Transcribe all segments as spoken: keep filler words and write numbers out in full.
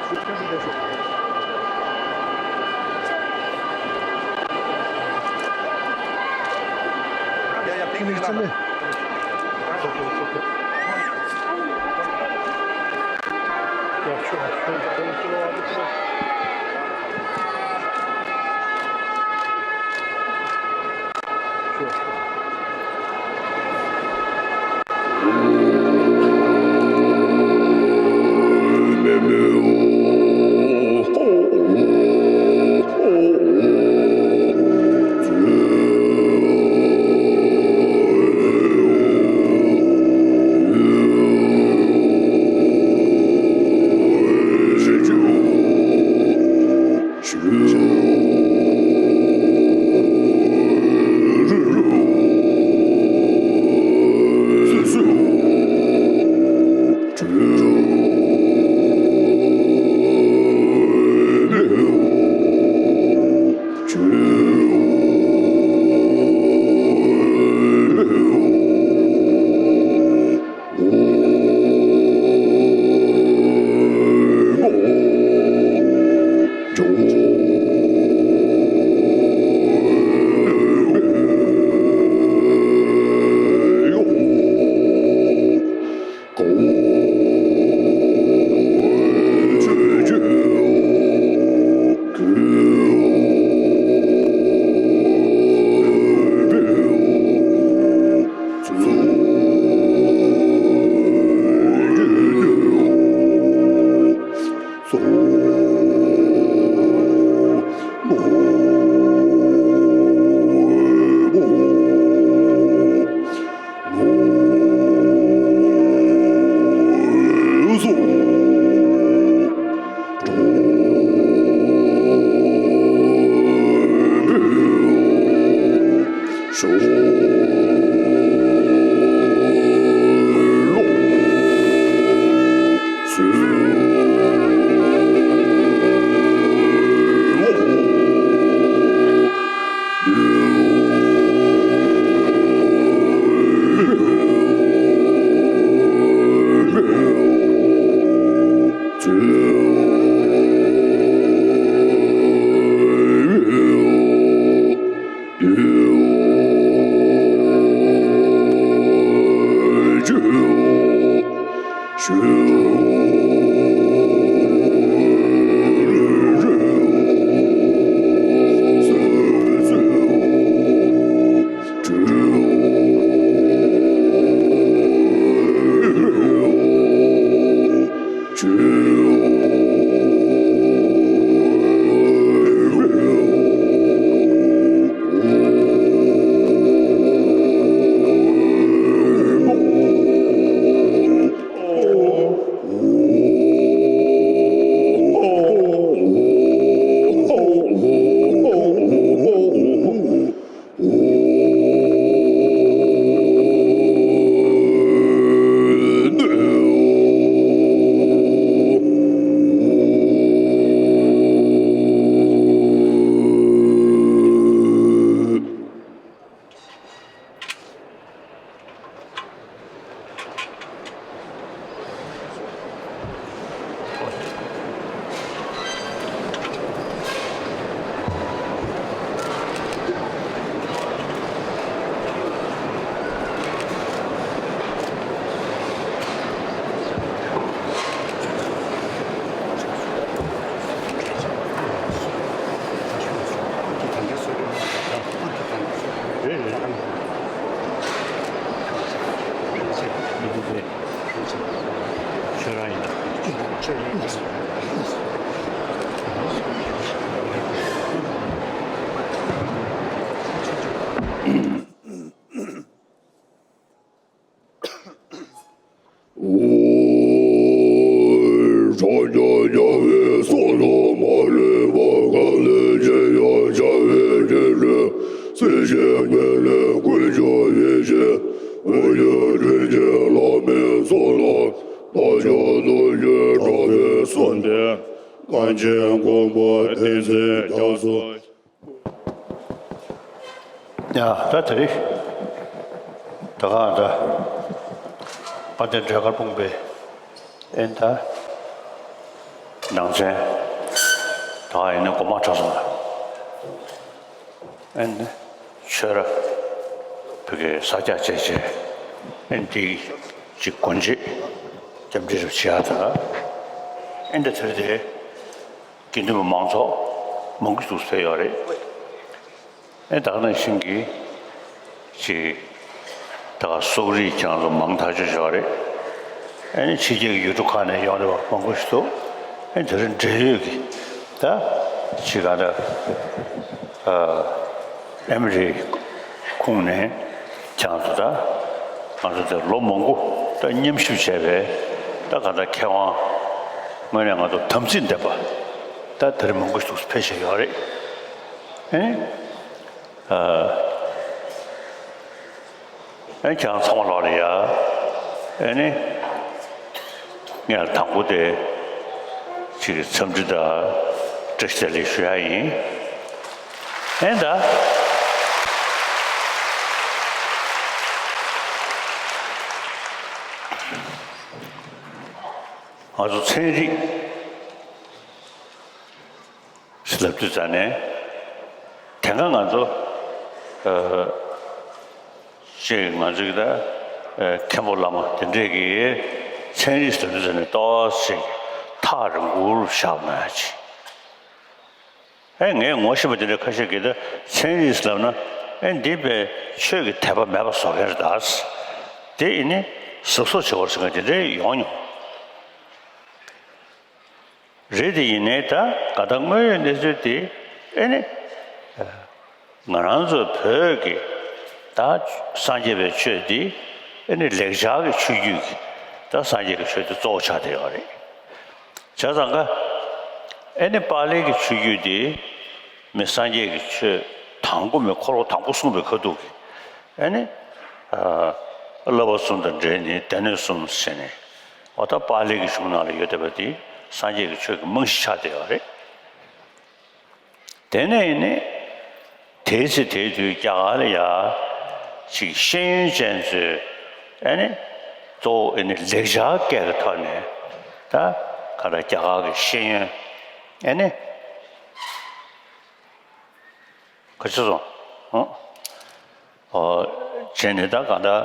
ཁྱོད་རང་ཡིན་ད། གངས་ཅན་མགོན་པོ་བསྟན་འཛིན་རྒྱ་མཚོ། ཡ། ད་དེ་རིང་ད་ག་ད་དཔལ་ལྡན་འབྲས་དཀར་སྤུངས་པའི་ཨེ་ད་ ནང་ཚན། ད་ཡིན་ན་སྒོ་མང་གྲྭ་ཚང་ལ། ཨེ་ནི་ཆོས་ར་བོད་སྐད་ས་རྒྱག་བྱས་བྱས། ཨེ་ནི་དེ་ཅིག་སྒོ་འབྱེད་རྒྱབ་འབྲི་རུ་བྱེད་ཡག་དང་། ཨེ་ནི་དེར་དེ་དགེ་འདུན་པ་མང་ཚོགས་མང་པོ་ཞིག་ཕེབས་ཡོད་རེད། ཨེ་ད་ག་ནང་བཞིན་གྱི་ཅིག་ད་ག་སོག་རིགས་ཀྱང་ཚོ་མང་ཐག་ཆོད་ཡོད་རེད། ཨེ་ནི་ཕྱི་རྒྱལ་གྱི་ཡུལ་གྲུ་ཁག་ནས་ཡོང་རེད་བ་མང་པོ་ཞིག་འདུག་ཨེ་དེ་རིང་འབྲེལ་ཡོད་ཀྱི་ད་ཅིག་ག་ད་ཨ་ཨེ་མི་རི་ཁུངས་ནས་ཀྱང་ཚོ་ད་ང་ཚོ་དེ་ལོ་མང་པོ་ད་མཉམ་ཞུགས་བྱས་པའི་ད་ག་ད་མཁས་དབང་དངོས་གནས་ང་ཚོ་དམ་ཚིག་ལྡན་པ་ད་དེ་རིང་མང་པོ་ཞིག་ཕེབས་བཞིན་ཡོད་རེད། ཨེ། ཨ། ཨེ་ཁྱེད་རང་ཚང་མ་ལོག་ལ་ཡ། ཨེ་ནི། ངས་དང་པོ་དེ། ཅིག་འཚམས་འདྲི་དང་། བཀྲ་ཤིས་བདེ་ལེགས་ཞུ་ཡ་ཡིན། ཨེ་ད། ང་ཚོ་ཚན་རིག་ལབ་དུས་ཙ་ནས། དེ་སྔ་ང་ཚོ་ཨ་ཅིག་ང་ཚོའི་ད་ཨ་མཁན་པོ་བླ་མ་དེ་འདྲས་ཀྱིས་ཚན་རིག་ཟེར་དུས་ཙ་ནས་ཏོག་ཙམ་ཐག་རིང་པོར་བཞག་ན་ཡ་ཅིག་ཨེ་ངས་ངོ་ཤེས་པ་དེ་འདྲས་ཁ་ཤས་ཀྱིས་ད་ཚན་རིག་ལབ་ན་ཨེ་འདི་པའི་ཆོས་ཀྱི་དད་པ་མེད་པ་བཟོ་མཁན་རེད་ད། དེ་ཡིན་ནི་གཟབ་གཟབ་བྱེད་པར་ཟེར་མཁན་དེ་འདྲས་ཡོང་མྱོང་། རེད་དེ་ཡིན་ནའི་ད་ག་ད་དངོས་ཡོད་གནས་ཚུལ་དེ་ཨེ་ནི། ང་རང་ཚོ་བོད་ཀྱི་ད་སངས་རྒྱས་པའི་ཆོས་འདི་ཨེ་ནི་ལེགས་སྦྱར་གྱི་ཆོས་བརྒྱུད་ཀྱི་ད་སངས་རྒྱས་ཀྱི་ཆོས་འདི་གཙོ་བོ་ཆགས་བསྡད་ཡོད་རེད། བྱས་ཙང་ཀ་ཨེ་ནི་པཱ་ལིའི་གི་ཆོས་བརྒྱུད་འདི་མི་སངས་རྒྱས་ཀྱི་ཆོས་དང་པོ་མི་འཁོར་ལོ་དང་པོ་གསུངས་པའི་ཁ་ཐུག་གི་ཨེ་ནི་ཨ་བསླབ་པ་གསུམ་དང་འབྲེལ་ནས་སྡེ་སྣོད་གསུམ་ཟེར་ནས་འོ་ད་པཱ་ལིའི་གི་གཞུང་ནང་ལ་ཡོད་བསྡད་པ་འདི་སངས་རྒྱས་ཀྱི་ཆོས་ཀྱི་རྨང་གཞི་ཆགས་བསྡད་ཡོད་རེད། དེ་ནས་ནི་དེའི་ཚེ་དེའི་དུས་རྒྱ་གར་ལ་ཡ་ཅིག་ཤེས་ཡོན་ཅན་ཚོས་ཨེ་ནི་གཙོ་བོ་ཨེ་ནི་ལེགས་སྦྱར་སྐད་ཀྱི་ཐོག་ནས་ད་ག་ད་རྒྱ་གར་གྱི་ཤེས་ཡོན་ཨེ་ནི་ག་ཅི་སོང་ཨོ་བྱས་ནས་ད་ག་ད་ཨ་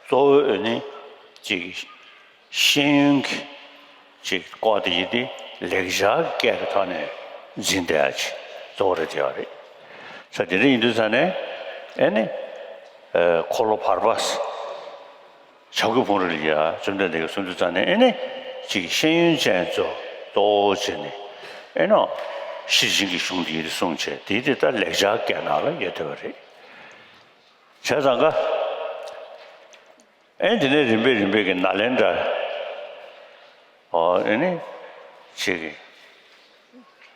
གཙོ་བོ་ཨེ་ནི་ཅིག་ཤེས་ཡོན་གྱི་ཅིག་སྐོར་དེ་ཡིན་ཏེ་ལེགས་སྦྱར་སྐད་ཀྱི་ཐོག་ནས་འཛིན་བསྡད་ཡ་ཅིག་གཙོ་བོ་རེད་བསྡད་ཡོད་རེད། ས་དེ་འདྲ་ཡིན་དུས་ཙང་ནས་ཨེ་ནི་ཨ་འཁོར་ལོ་བར་པ་བྱ་རྒོད་ཕུང་རི་ལ་ཡ་བཅོམ་ལྡན་འདས་ཀྱིས་གསུངས་དུས་ཙང་ནས་ཨེ་ནི་ཅིག་ཤེས་ཡོན་ཅན་ཚོ་གཙོ་བོ་བྱས་ནས་ཨེ་ནོ་ཤེར་ཕྱིན་གྱི་གཞུང་དེ་ཡིན་ཏེ་གསུངས་བྱས་དེ་དེ་ལྟར་ལེགས་སྦྱར་སྐད་ནང་ལ་ཡོད་བསྡད་པ་རེད། བྱས་ཙང་ཀ་ཨེ་དེ་ནས་རིམ་པས་རིམ་པས་ཀྱི་ནཱ་ལེནྡྲ། ཨོ་ཨེ་ནི་ཅིག་གི་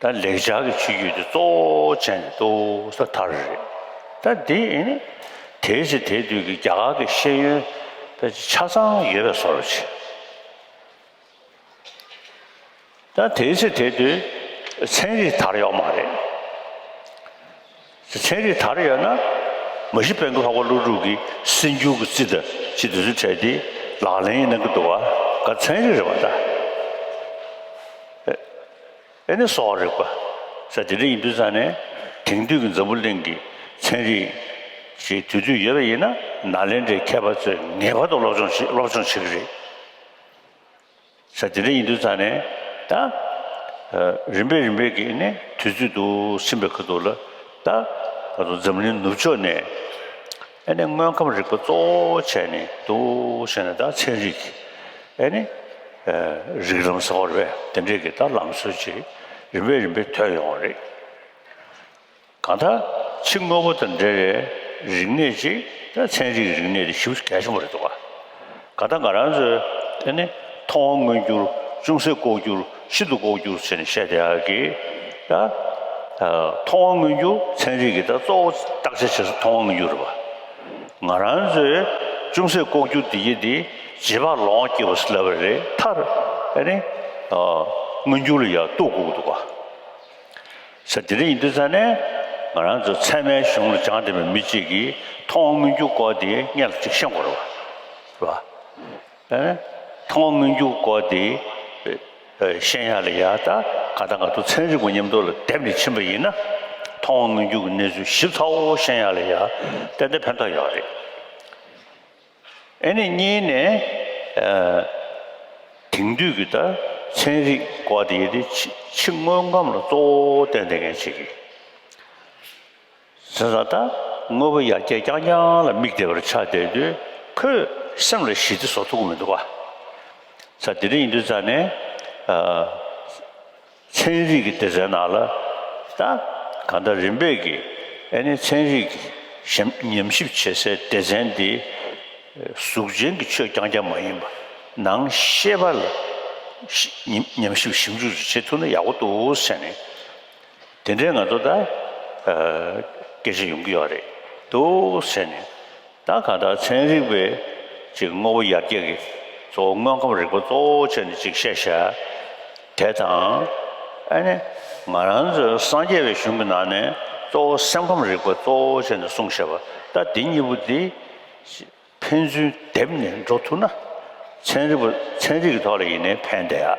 ད་ལེགས་སྦྱར་གྱི་ཆོས་བརྒྱུད་དེ་གཙོ་བོ་བྱས་ནས་འདུག་ས་དར་རེད། ད་འདི་ཨེ་ནི་དེའི་ཚེ་དེའི་དུས་ཀྱི་རྒྱ་གར་གྱི་ཤེས་ཡོན་དཔེ་ཆ་ཚང་ཡོད་པའི་བཟོ་འདྲ་ཅིག་ད་དེའི་ཚེ་དེ་དུས་ཚན་རིག་དར་ཡོད་མ་རེད། ཚན་རིག་དར་ཡོད་ན་མ་གཞི་དཔལ་མགོན་འཕགས་པ་ཀླུ་སྒྲུབ་ཀྱི་གསེར་འགྱུར་གྱི་རྩི་དང་ཅི་དེ་ཚོའི་གྲས་དེ་ལག་ལེན་གནང་གི་འདུག་བ། ག་ཚན་རིག་རེད་བ་ད། ཨེ་ནི་གསོ་བ་རིག་པ་ས་དེ་འདྲ་ཡིན་དུས་ཙང་ནས་དེང་དུས་ཀྱི་འཛམ་བུ་གླིང་གི་ཚན་རིག་ཞིག་དུས་དུས་ཡོད་པ་ཡིན་ན་ནཱ་ལེནྡྲའི་མཁས་པ་ཚོས་ངེས་པར་དུ་སློབ་སྦྱོང་བྱེད་སློབ་སྦྱོང་བྱེད་ཀྱི་རེད། ས་དེ་འདྲ་ཡིན་དུས་ཙང་ནས་ད་རིམ་པས་རིམ་པས་ཀྱིས་ནས་དུས་ཚོད་དུ་ཕྱིན་པའི་ཁ་ཐུག་ལ་ད་ང་ཚོ་འཛམ་གླིང་ནུབ་ཕྱོགས་ནས་ཨ་ནི་དངོས་ཁམས་རིག་པ་གཙོ་བོ་བྱས་ནས་འདུག་བྱས་ནས་ད་ཚན་རིག་གི་ཨ་ནི་རིགས་ལམ་ཟེར་བ་རེད་པས་དེ་འདྲས་ཀྱི་ད་ལམ་སྲོལ་ཅིག་རིམ་པས་རིམ་པས་ཐོན་ཡོང་བ་རེད། གང་ལྟར་ཕྱི་དངོས་པོ་དང་འབྲེལ་བའི་རིག་གནས་ཅིག་ད་ཚན་རིག་རིག་གནས་དེ་ཞེ་པོ་གལ་ཆེན་པོ་རེད་འདུག་ག་གང་ལྟར་ང་རང་ཚོས་དེ་ནི་མཐོང་བ་མངོན་གྱུར་ཅུང་ཟད་ལྐོག་གྱུར་ཤིན་ཏུ་ལྐོག་གྱུར་ཟེར་ནས་བཤད་བསྡད་ཡག་གི་ད་མཐོང་བ་མངོན་གྱུར་ཚན་རིག་གི་ད་གཙོ་བོ་བརྟག་དཔྱད་བྱེད་ས་མཐོང་བ་མངོན་གྱུར་རེད་པ། ང་རང་ཚོས་ཅུང་ཟད་ལྐོག་གྱུར་དེ་ཡི་དེ་རྗེས་དཔག་ལོངས་སྐྱེ་བ་ཟེར་ལབ་པ་རེད་མཐར་ཨེ་ནི་མངོན་གྱུར་ལ་ཡང་གཏུག་དགོས་ཀྱི་འདུག་ག་ས་དེ་འདྲ་ཡིན་དུས་ཙང་ནས་ང་རང་ཚོ་ཚད་མའི་གཞུང་ལ་སྦྱངས་བསྡད་པའི་མི་གཅིག་གིས་མཐོང་བ་མངོན་གྱུར་སྐོར་དེ་སྔོན་ལ་ཅིག་ཤེས་དགོས་རེད་བ། རེད་བ། ཨེ་མཐོང་བ་མངོན་གྱུར་སྐོར་དེ་ ཤེས་ཡ་ལ་ཡ། ད་ག་ད་ང་ཚོ་ཚན་རིག་པ་མཉམ་དུ་ལ་བསྡེབས་ནས་ཕྱིན་པ་ཡིན་ན། མཐོང་བ་མངོན་གྱུར་གྱི་གནས་ཚུལ་ཞིབ་ཚགས་པོ་ཤེས་ཡ་ལ་ཡ་ཏན་ཏན་ཕན་ཐོགས་ཡོད་རེད། ཨེ་ནི་གཉིས་ནས། ཨ། དེང་དུས་ཀྱི་ད་ཚན་རིག་སྐོར་དེ་ཡིན་དུས་ཕྱི་ཕྱི་དངོས་ཁམས་ལ་གཙོ་བོ་བརྟེན་བསྡད་མཁན་ཅིག་གིས། བྱས་ཙང་ད་དངོས་པོ་ཡར་རྒྱས་རྐྱང་རྐྱང་ལ་དམིགས་བསྡད་པར་ཆགས་བསྡད་དུས། ཁོས་སེམས་ལ་ཞི་བདེ་བཟོ་ཐུབ་ཀྱི་མི་འདུག་ག། ས་དེ་འདྲ་ཡིན་དུས་ཙང་ནས། ཨ། ཚན་རིག་གི་སྡེ་ཚན་ནང་ལ། ད་གང་ལྟར་རིམ་པས་ཀྱིས་ཨེ་ནི་ཚན་རིག་གི་ཉམས་ཞིབ་བྱེད་སའི་སྡེ་ཚན་འདི་གཟུགས་ཅན་གྱི་ཆོས་རྐྱང་རྐྱང་མ་ཡིན་པ། ནང་ཤེས་པ་ལ་ཉམས་ཞིབ་ཞིབ་འཇུག་བྱེད་ཐུབ་ན་ཡག་པོ་འདུག་ཟེར་ནས། དེ་འདྲའི་ང་ཚོ་ད་སྐད་ཆ་ཡོང་གི་ཡོད་རེད་འདུག་ཟེར་ནས། ད་གང་ལྟར་ཚན་རིག་པས་ཅིག་དངོས་པོ་ཡར་རྒྱས་ཀྱི་གཙོ་བོ་དངོས་ཁམས་རིག་པ་གཙོ་བོ་བྱས་ནས་ཅིག་བཤད་བཞག་དེ་དང་། ཨ་ནི་ང་རང་ཚོའི་སངས་རྒྱས་པའི་གཞུང་གི་ནང་ནས་གཙོ་བོ་སེམས་ཁམས་རིག་པ་གཙོ་བོ་བྱས་ནས་གསུངས་བཞག་པ། ད་འདི་གཉིས་པོ་འདི་ཕན་ཚུན་བསྡེབས་ནས་འགྲོ་ཐུབ་ན། ཚན་རིག་པ་ཚན་རིག་གི་ཐོག་ལ་ཡིན་ནའི་ཕན་བསྡད་ཡ།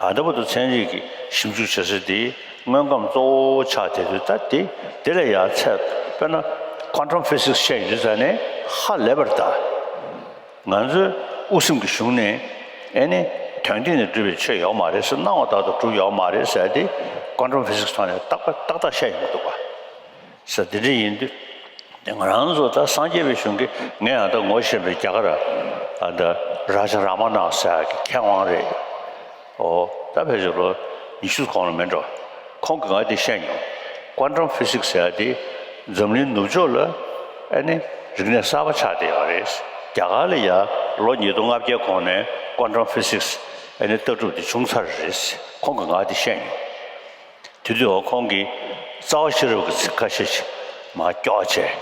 ཨ། ད་བར་དུ་ཚན་རིག་གི་ཞིབ་འཇུག་བྱེད་ས་དེ་དངོས་ཁམས་གཙོ་བོ་ཆགས་བསྡད་དུས། ད་དེ་དེ་ལས་ཡར་ཚད། དཔེར་ན་quantum physics བཤད་ཡོང་དུས་ཙང་ནས་ཧ་ལས་པར་གདའ། ང་ཚོའི་དབུ་སེམས་ཀྱི་གཞུང་ནས་ཨེ་ནི་དོན་སྟེང་ནས་གྲུབ་པའི་ཆོས་ཡོད་མ་རེད་ཟེར། སྣང་བ་ལྟར་དུ་གྲུབ་ཡོད་མ་རེད་ཟེར་དེ་quantum physics ཐོག་ནས་ཏག་ཏག་ཏག་ཏག་བཤད་ཡོང་གི་འདུག་ག། ས་དེ་འདྲ་ཡིན་དུས། དེ་ང་རང་ཚོ་ད་སངས་རྒྱས་པའི་གཞུང་གི། ངས་ཨ་ད་ངོ་ཤེས་པའི་རྒྱ་གར་ཨ་ད་རཱ་ཇ་རཱ་མ་ན་ཟེར་གྱི་མཁས་དབང་རེད། ཨོ། ད་ཕལ་ཆེར་ལོ་ཉི་ཤུ་གོང་ལ་མིན་འགྲོ། ཁོང་གིས་ང་འདི་བཤད་མྱོང་། quantum physics ཟེར་ཡ་དེ་འཛམ་གླིང་ནུབ་ཕྱོགས་ལ་ཨ་ནི་རིག་གནས་གསར་པ་ཆགས་བསྡད་ཡོད་རེད། རྒྱ་གར་ལ་ཡ་ལོ་ཉིས་སྟོང་ལྔ་བརྒྱའི་གོང་ནས་quantum physics ཨ་ནི་ལྟ་གྲུབ་དེ་བྱུང་ཚར་རེད། ཁོང་གིས་ང་འདི་བཤད་མྱོང་། དེ་དུས་འོ་ཁོང་གིས་རྩ་བ་ཤེས་རབ་ཀྱི་ཚིག་ཁ་ཤས་ཤིག་མར་སྐྱོར་བྱས།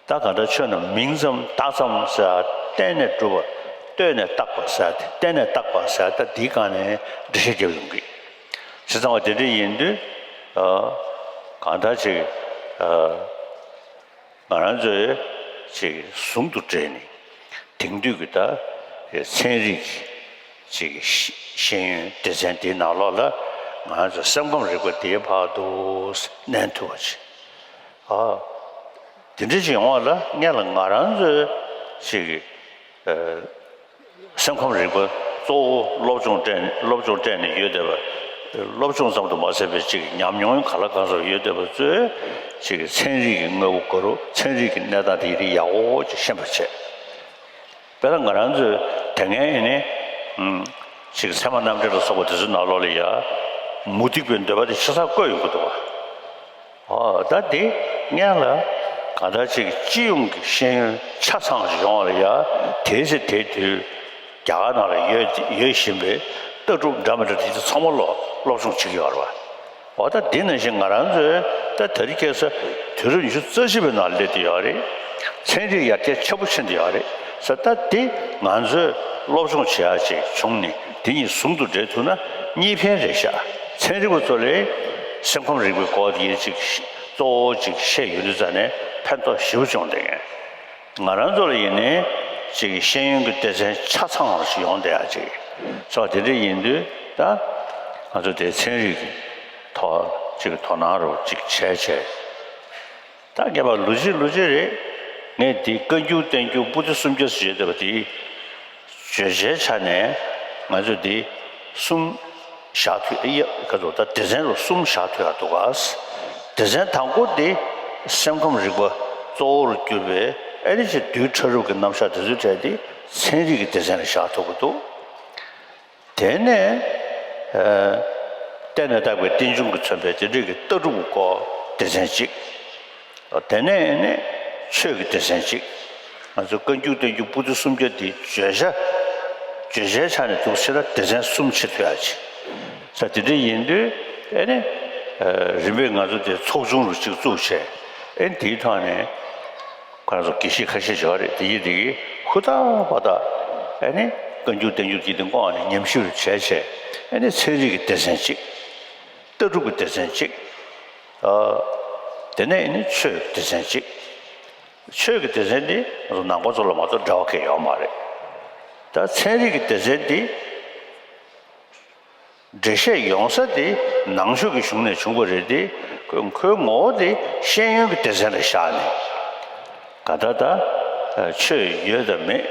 ད་གང་ལྟར་ཆོས་རྣམས་མིང་ཙམ་རྟགས་ཙམ་ཟེར། བརྟེན་ནས་གྲུབ་པ། ལྟོས་ནས་བཏགས་པ་ཟེར། བརྟེན་ནས་བཏགས་པ་ཟེར། ད་འདིའི་སྒང་ནས་འགྲེལ་བཤད་རྒྱབ་ཡོང་གི། བྱས་ཙང་བ་དེ་འདྲ་ཡིན་དུས། ཨ། གང་ལྟར་ཅིག་ཨ། ང་རང་ཚོས་ཅིག་ཟུང་དུ་འབྲེལ་ནས་དེང་དུས་ཀྱི་ད་ཚན་རིག་གི་ཅིག་ཤེས་ཡོན་སྡེ་ཚན་དེའི་ནང་ལོགས་ལ་ང་རང་ཚོ་སེམས་ཁམས་རིག་པ་དེའི་བར་དུ་གནས་ཐུབ་པ་ཅིག་ཨ། དེ་འདྲ་ཅིག་ཡོང་བ་ལ་སྔོན་ལ་ང་རང་ཚོའི་ཅིག་ཨ། སེམས་ཁམས་རིག་པ་གཙོ་བོ་སློབ་སྦྱོང་སྤྲད་ནས་སློབ་སྦྱོང་སྤྲད་ནས་ཡོད་བསྡད་པ། སློབ་སྦྱོང་ཙམ་དུ་མ་ཟད་པའི་ཅིག་ཉམས་མྱོང་ག་ལ་གང་འཚམ་ཡོད་བསྡད་པ་ཚོས་ཅིག་ཚན་རིག་གི་དངོས་པོ་གོ་རུ། ཚན་རིག་གི་གནས་སྟངས་དེ་ཡིན་དུས་ཡག་པོ་ཅིག་ཤེས་པ་བྱས། དཔེར་ན་ང་རང་ཚོས་དེ་སྔའི་ནི་ཅིག་ཚད་མ་རྣམ་འགྲེལ་ལ་སོགས་པ་དེ་ཚོའི་ནང་ལོགས་ལ་ཡ་མུ་སྟེགས་པའི་འདོད་པ་དེ་ཆེ་སར་བཀོད་ཡོང་གི་འདུག་བ། ཨོ། ད་དེ་སྔོན་ལ་གང་ལྟར་ཅིག་སྤྱི་ཡོངས་ཀྱི་ཤེས་ཡོན་ཆ་ཚང་ཞིག་ཡོང་བ་ལ་ཡ། དེའི་ཚེ་དེའི་དུས་རྒྱ་གར་ནང་ལ་ཡོད་ཡོད་བཞིན་པའི་ལྟ་གྲུབ་འདྲ་མི་འདྲ་དེ་ཚོ་ཚང་མ་ལོ་སློབ་སྦྱོང་བྱེད་ཀྱི་ཡོད་རེད་བ། ཨོ། ད་དེ་ནང་བཞིན་ང་རང་ཚོས་ད་དེ་རིང་ཁ་སང་དུས་རབས་ཉི་ཤུ་རྩ་གཅིག་པའི་ནང་སླེབས་བསྡད་ཡོད་རེད། ཚན་རིག་ཡར་རྒྱས་ཆེན་པོ་ཕྱིན་བསྡད་ཡོད་རེད་ཟེར། ད་དེ་ང་ཚོས་སློབ་སྦྱོང་བྱེད་ཡ་ཅིག་བྱུང་ནས། དེ་གཉིས་ཟུང་དུ་འབྲེལ་ཐུབ་ན་གཉིས་ཕན་རེད་ཤག་ཚན་རིག་པ་ཚོ་ལ་སེམས་ཁམས་རིག་པའི་སྐོར་དེ་ཅིག་གཙོ་བོ་ཅིག་བཤད་ཡོང་དུས་ཙང་ནས་ཕན་ཐོགས་ཞེ་པོ་བྱུང་བསྡད་མཁན། ང་རང་ཚོ་ལ་ཡིན་ནའི་ཅིག་ཤེས་ཡོན་གྱི་སྡེ་ཚན་ཆ་ཚང་བ་ཞིག་ཡོང་བསྡད་ཡ་ཅིག་སོགས་དེ་འདྲ་ཡིན་དུས། ད་ང་ཚོ་དེ་ཚན་རིག་གི་ཐོག་ཅིག་དོ་སྣང་རུ་ཅིག་བྱས་བྱས། ད་ངེས་པར་ལོ་གཅིག་ལོ་གཅིག་རེད། ངས་འདི་བཀའ་འགྱུར་བསྟན་འགྱུར་པོ་ཏི་སུམ་བརྒྱ་ཟེར་བསྡད་པ་དེ། བརྗོད་བྱའི་ཆ་ནས་ང་ཚོས་འདི་གསུམ་བཞག་ཐུབ། ཨེ་ཡ། ག་ཚོད། ད་སྡེ་ཚན་རུ་གསུམ་བཞག་ཐུབ་ཡག་འདུག་ག། སྡེ་ཚན་དང་པོ་འདི་སེམས་ཁམས་རིག་པ་གཙོ་བོར་གྱུར་པའི་ཨ་ནི་ཅིག་རྡུལ་ཕྲ་རབ་ཀྱི་རྣམ་གཞག་དེ་ཚོའི་གྲས་འདི་ཚན་རིག་གི་སྡེ་ཚན་ལ་བཞག་ཐུབ་ཀྱི་འདུག་དེ་ནས། ཨ། བརྟེན་ནས་བཏགས་པའི་རྟེན་འབྱུང་གིས་མཚོན་པའི་དེ་འདྲ་གི་ལྟ་གྲུབ་སྐོར་སྡེ་ཚན་གཅིག་དེ་ནས་ནི་ཆོས་ཀྱི་སྡེ་ཚན་གཅིག་ང་ཚོ་བཀའ་འགྱུར་བསྟན་འགྱུར་པོ་ཏི་སུམ་བརྒྱ་འདི་བརྗོད་བྱ། བརྗོད་བྱའི་ཆ་ནས་འདུག་ཟེར་ན་སྡེ་ཚན་གསུམ་ཕྱེ་ཐུབ་ཡག་ཅིག་ས་དེ་འདྲ་ཡིན་དུས་ཨེ་ནི། ཨ། རིམ་པས་ང་ཚོ་དེ་ཚོགས་ཆུང་རུ་གཅིག་བཙུགས་བྱས། ཨེ་ནི་དེའི་ཐོག་ནས། ཁོ་རང་ཚོ་དགེ་བཤེས་ཁ་ཤས་ཤིག་ཡོད་རེད། དེ་ཡིན་དེ་གིས་ཧུར་ཐག་པ་དག་ཨེ་ནི་བཀའ་འགྱུར་བསྟན་འགྱུར་གྱི་དེ་བཀོག་ནས་ཉམས་ཞིབ་བྱས་བྱས། ཨེ་ནི་ཚན་རིག་གི་སྡེ་ཚན་གཅིག་ལྟ་གྲུབ་ཀྱི་སྡེ་ཚན་གཅིག་ཨ། དེ་ནས་ཨེ་ནི་ཆོས་ཀྱི་སྡེ་ཚན་གཅིག་ཆོས་ཀྱི་སྡེ་ཚན་འདི་ང་ཚོ་ནང་པ་ཚོ་ལ་མ་གཏོགས་འབྲེལ་བ་གང་ཡང་ཡོད་མ་རེད། ད་ཚན་རིག་གི་སྡེ་ཚན་འདི། འགྲེལ་བཤད་ཡོང་ས་དེ་ནང་ཆོས་ཀྱི་གཞུང་ནས་བྱུང་བ་རེད་དེ། ཁོའི་ངོ་བོ་དེ་ཤེས་ཡོན་གྱི་སྡེ་ཚན་ལ་བཞག་ནས། གང་ལྟར་ད་ཆོས་ཡོད་དམ་མེད།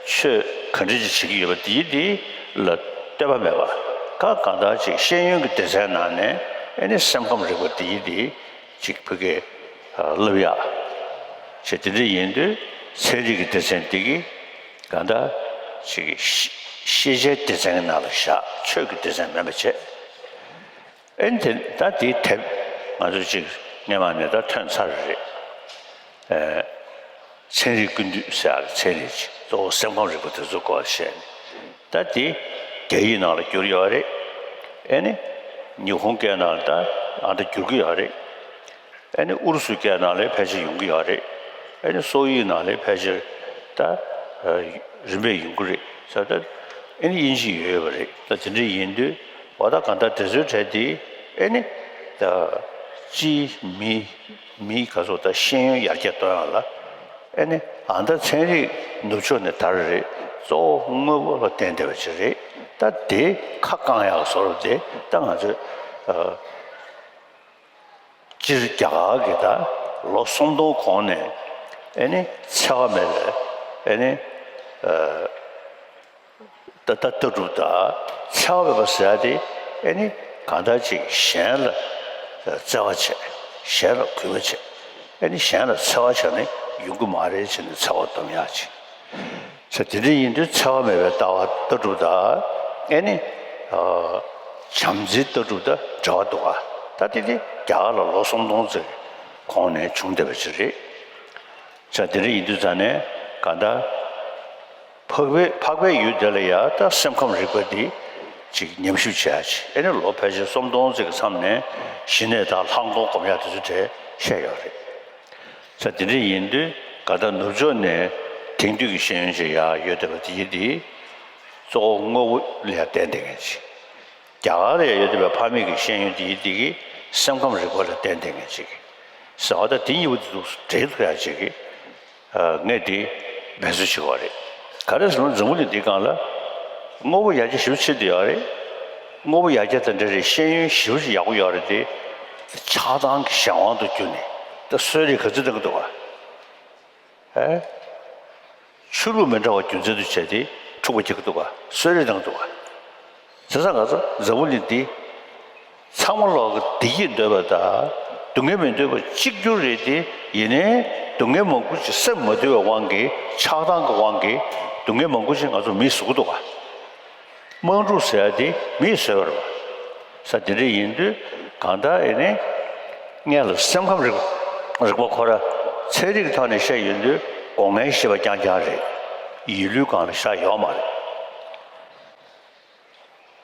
ཆོས་ག་འདྲ་ཅིག་བྱེད་ཀྱི་ཡོད་པ་དེ་དེ་ལ་ལྟོས་པ་མེད་པ། ཁ་གང་ལྟར་ཅིག་ཤེས་ཡོན་གྱི་སྡེ་ཚན་ནང་ནས་ཨེ་ནི་སེམས་ཁམས་རིག་པ་དེ་དེ་ཅིག་བོད་སྐད་བསླབ་ཡག་བྱས། དེ་འདྲ་ཡིན་དུས་ཚན་རིག་གི་སྡེ་ཚན་དེ་གི་གང་ལྟར་ཅིག་ཤེས་བྱའི་སྡེ་ཚན་གྱི་ནང་ལ་བཞག། ཆོས་ཀྱི་སྡེ་ཚན་མིན་པ་བྱས། ཨེ་ནི་དེ་ད་དེའི་དེབ་ང་ཚོ་ཅིག་སྔོན་མ་ནས་ད་ཐོན་ཚར་རེད། ཨེ། ཚན་རིག་ཀུན་བཏུས་ཟེར་ཡག་གི་ཚན་རིག་ཅིག་གཙོ་བོ་སེམས་ཁམས་རིག་པ་དེ་ཚོ་སྐོར་བཤད་ནས། ད་དེ་རྒྱ་ཡིག་ནང་ལ་བསྒྱུར་ཡོད་རེད། ཨེ་ནི་ཉི་ཧོང་སྐད་ནང་ལ་ད་ཨ་ད་བསྒྱུར་གྱི་ཡོད་རེད། ཨེ་ནི་ཨུ་རུ་སུའི་སྐད་ནང་ལ་ཕལ་ཆེར་ཡོང་གི་ཡོད་རེད། ཨེ་ནི་སོག་ཡིག་ནང་ལ་ཕལ་ཆེར་ད་རིམ་པས་ཡོང་གི་རེད་ཟེར། ད་ཨེ་ནི་དབྱིན་ཇི་ཡོད་ཡོད་པ་རེད། ད་དེ་འདྲ་ཡིན་དུས་འོ་ད་གང་ལྟར་དེ་ཚོའི་གྲས་དེ་ཨེ་ནི་ད་སྤྱིའི་མི་མིའི་ག་ཚོད་ད་ཤེས་ཡོན་ཡར་རྒྱས་གཏོང་ཡག་ལ་ཨེ་ནི་ཨ་ད་ཚན་རིག་ནུབ་ཕྱོགས་ནས་དར་རེད། གཙོ་བོ་དངོས་པོ་ལ་བརྟེན་བསྡད་པ་ཅིག་རེད། ད་དེ་ཁ་བསྐང་ཡག་བཟོ་འདྲ་དེ་ད་ང་ཚོས་སྤྱིར་རྒྱ་གར་གྱི་ད་ལོ་སུམ་སྟོང་གོང་ནས་ཨེ་ནི་འཚེ་བ་མེད་པའི་ཨེ་ནི་ད་ལྟ་ལྟ་གྲུབ་ད་འཚེ་བ་མེད་པ་ཟེར་ཡག་དེ་ཨེ་ནི་གང་ལྟར་ཅིག་གཞན་ལ་བརྩེ་བ་བྱས། གཞན་ལ་གུས་པ་བྱས། ཨེ་ནི་གཞན་ལ་འཚེ་བ་བྱས་ནས་ཡོང་གི་མ་རེད་བྱས་ནས་འཚེ་བ་སྡོམ་ཡག་ཅིག་ཟེར། དེ་འདྲ་ཡིན་དུས་འཚེ་བ་མེད་པའི་ལྟ་བ་ལྟ་གྲུབ་དང་ཨེ་ནི་བྱམས་བརྩེའི་ལྟ་གྲུབ་དང་འབྲེལ་བ་འདུག་ག་ད་དེ་དེ་རྒྱ་གར་ལ་ལོ་སུམ་སྟོང་ཙམ་གོང་ནས་བྱུང་བསྡད་པ་ཅིག་རེད། ཟེར། དེ་འདྲ་ཡིན་དུས་ཙང་ནས་གང་ལྟར་འཕགས་པའི་འཕགས་པའི་ཡུལ་དེ་ལ་ཡང་ད་སེམས་ཁམས་རིག་པ་འདི་ཅིག་ཉམས་ཞིབ་བྱེད་ཡག་ཅིག་ཨེ་ནི་ལོ་ཕལ་ཆེར་སུམ་སྟོང་ཙམ་གྱི་མཚམས་ནས་གཞི་ནས་ད་ལྷག་མཐོང་སྒོམ་ཡག་དེ་ཚོའི་གྲས་བཤད་ཡོད་རེད། ཟེར། དེ་འདྲ་ཡིན་དུས་གང་ལྟར་ནུབ་ཕྱོགས་ནས་དེང་དུས་ཀྱི་ཤེས་ཡོན་ཅིག་ཡང་ཡོད་བསྡད་པ་དེ་ཡིན་དེ་གཙོ་བོ་དངོས་པོ་ལ་ཡང་བརྟེན་བསྡད་མཁན་ཅིག་རྒྱ་གར་ལ་ཡང་ཡོད་བསྡད་པའི་ཕ་མེས་ཀྱི་ཤེས་ཡོན་དེ་ཡིན་དེ་གི་སེམས་ཁམས་རིག་པ་ལ་བརྟེན་བསྡད་མཁན་ཅིག་ཟེར་བ་ད་དེ་གཉིས་པོ་དེ་འདུག་འབྲེལ་ཐུབ་ཡག་ཅིག་གི་ངས་དེ་འབད་རྩོལ་བྱེད་ཀྱི་ཡོད་རེད། ག་རེ་ཟེར་ན་འཛམ་བུ་གླིང་འདིའི་སྒང་ལ་དངོས་པོ་ཡར་རྒྱས་ཞེ་པོ་ཕྱིན་བསྡད་ཡོད་རེད། དངོས་པོ་ཡར་རྒྱས་དང་འབྲེལ་བའི་ཤེས་ཡོན་ཞེ་པོ་ཅིག་ཡག་པོ་ཡོད་རེད་དེ། ཆགས་སྡང་གི་གཞན་དབང་དུ་གྱུར་ནས་ད་གསོད་རེས་ག་ཚོད་གཏོང་གི་འདུག་ག་ཨེ། ཆོས་ལུགས་མི་འདྲ་བ་རྒྱུ་མཚན་དུ་བྱས་ཏེ་འཁྲུག་པ་རྒྱག་གི་འདུག་ག་གསོད་རེས་གཏོང་གི་འདུག་ག་བྱས་ཙང་ང་ཚོ་འཛམ་བུ་གླིང་འདི་ཚང་མ་ལོག་གི་བདེ་སྐྱིད་འདོད་པ་དང་སྡུག་བསྔལ་མི་འདོད་པ་གཅིག་གྱུར་རེད་དེ། ཡིན་ནའི་སྡུག་བསྔལ་མང་པོ་ཅིག་སེམས་མ་དུལ་བའི་དབང་གིས་ཆགས་སྡང་གི་དབང་གིས་སྡུག་བསྔལ་མང་པོ་ཅིག་ང་ཚོ་མིས་བཟོ་གི་འདུག་ག་དམག་འཁྲུག་ཟེར་ཡ་དེ་མིས་བཟོས་པ་རེད་པ། ས་དེ་འདྲ་ཡིན་དུས་གང་ལྟར་ཨེ་ནི་སྔོན་ལ་སེམས་ཁམས་རིག་རིག་པ་ཁོ་ར་ཚན་རིག་གི་ཐོག་ནས་བཤད་ཡོང་དུས་སྒོ་ལྔའི་ཤེས་པ་རྐྱང་རྐྱང་རེད། ཡིད་བློའི་སྒང་ལ་བཞག་ཡོད་མ་རེད།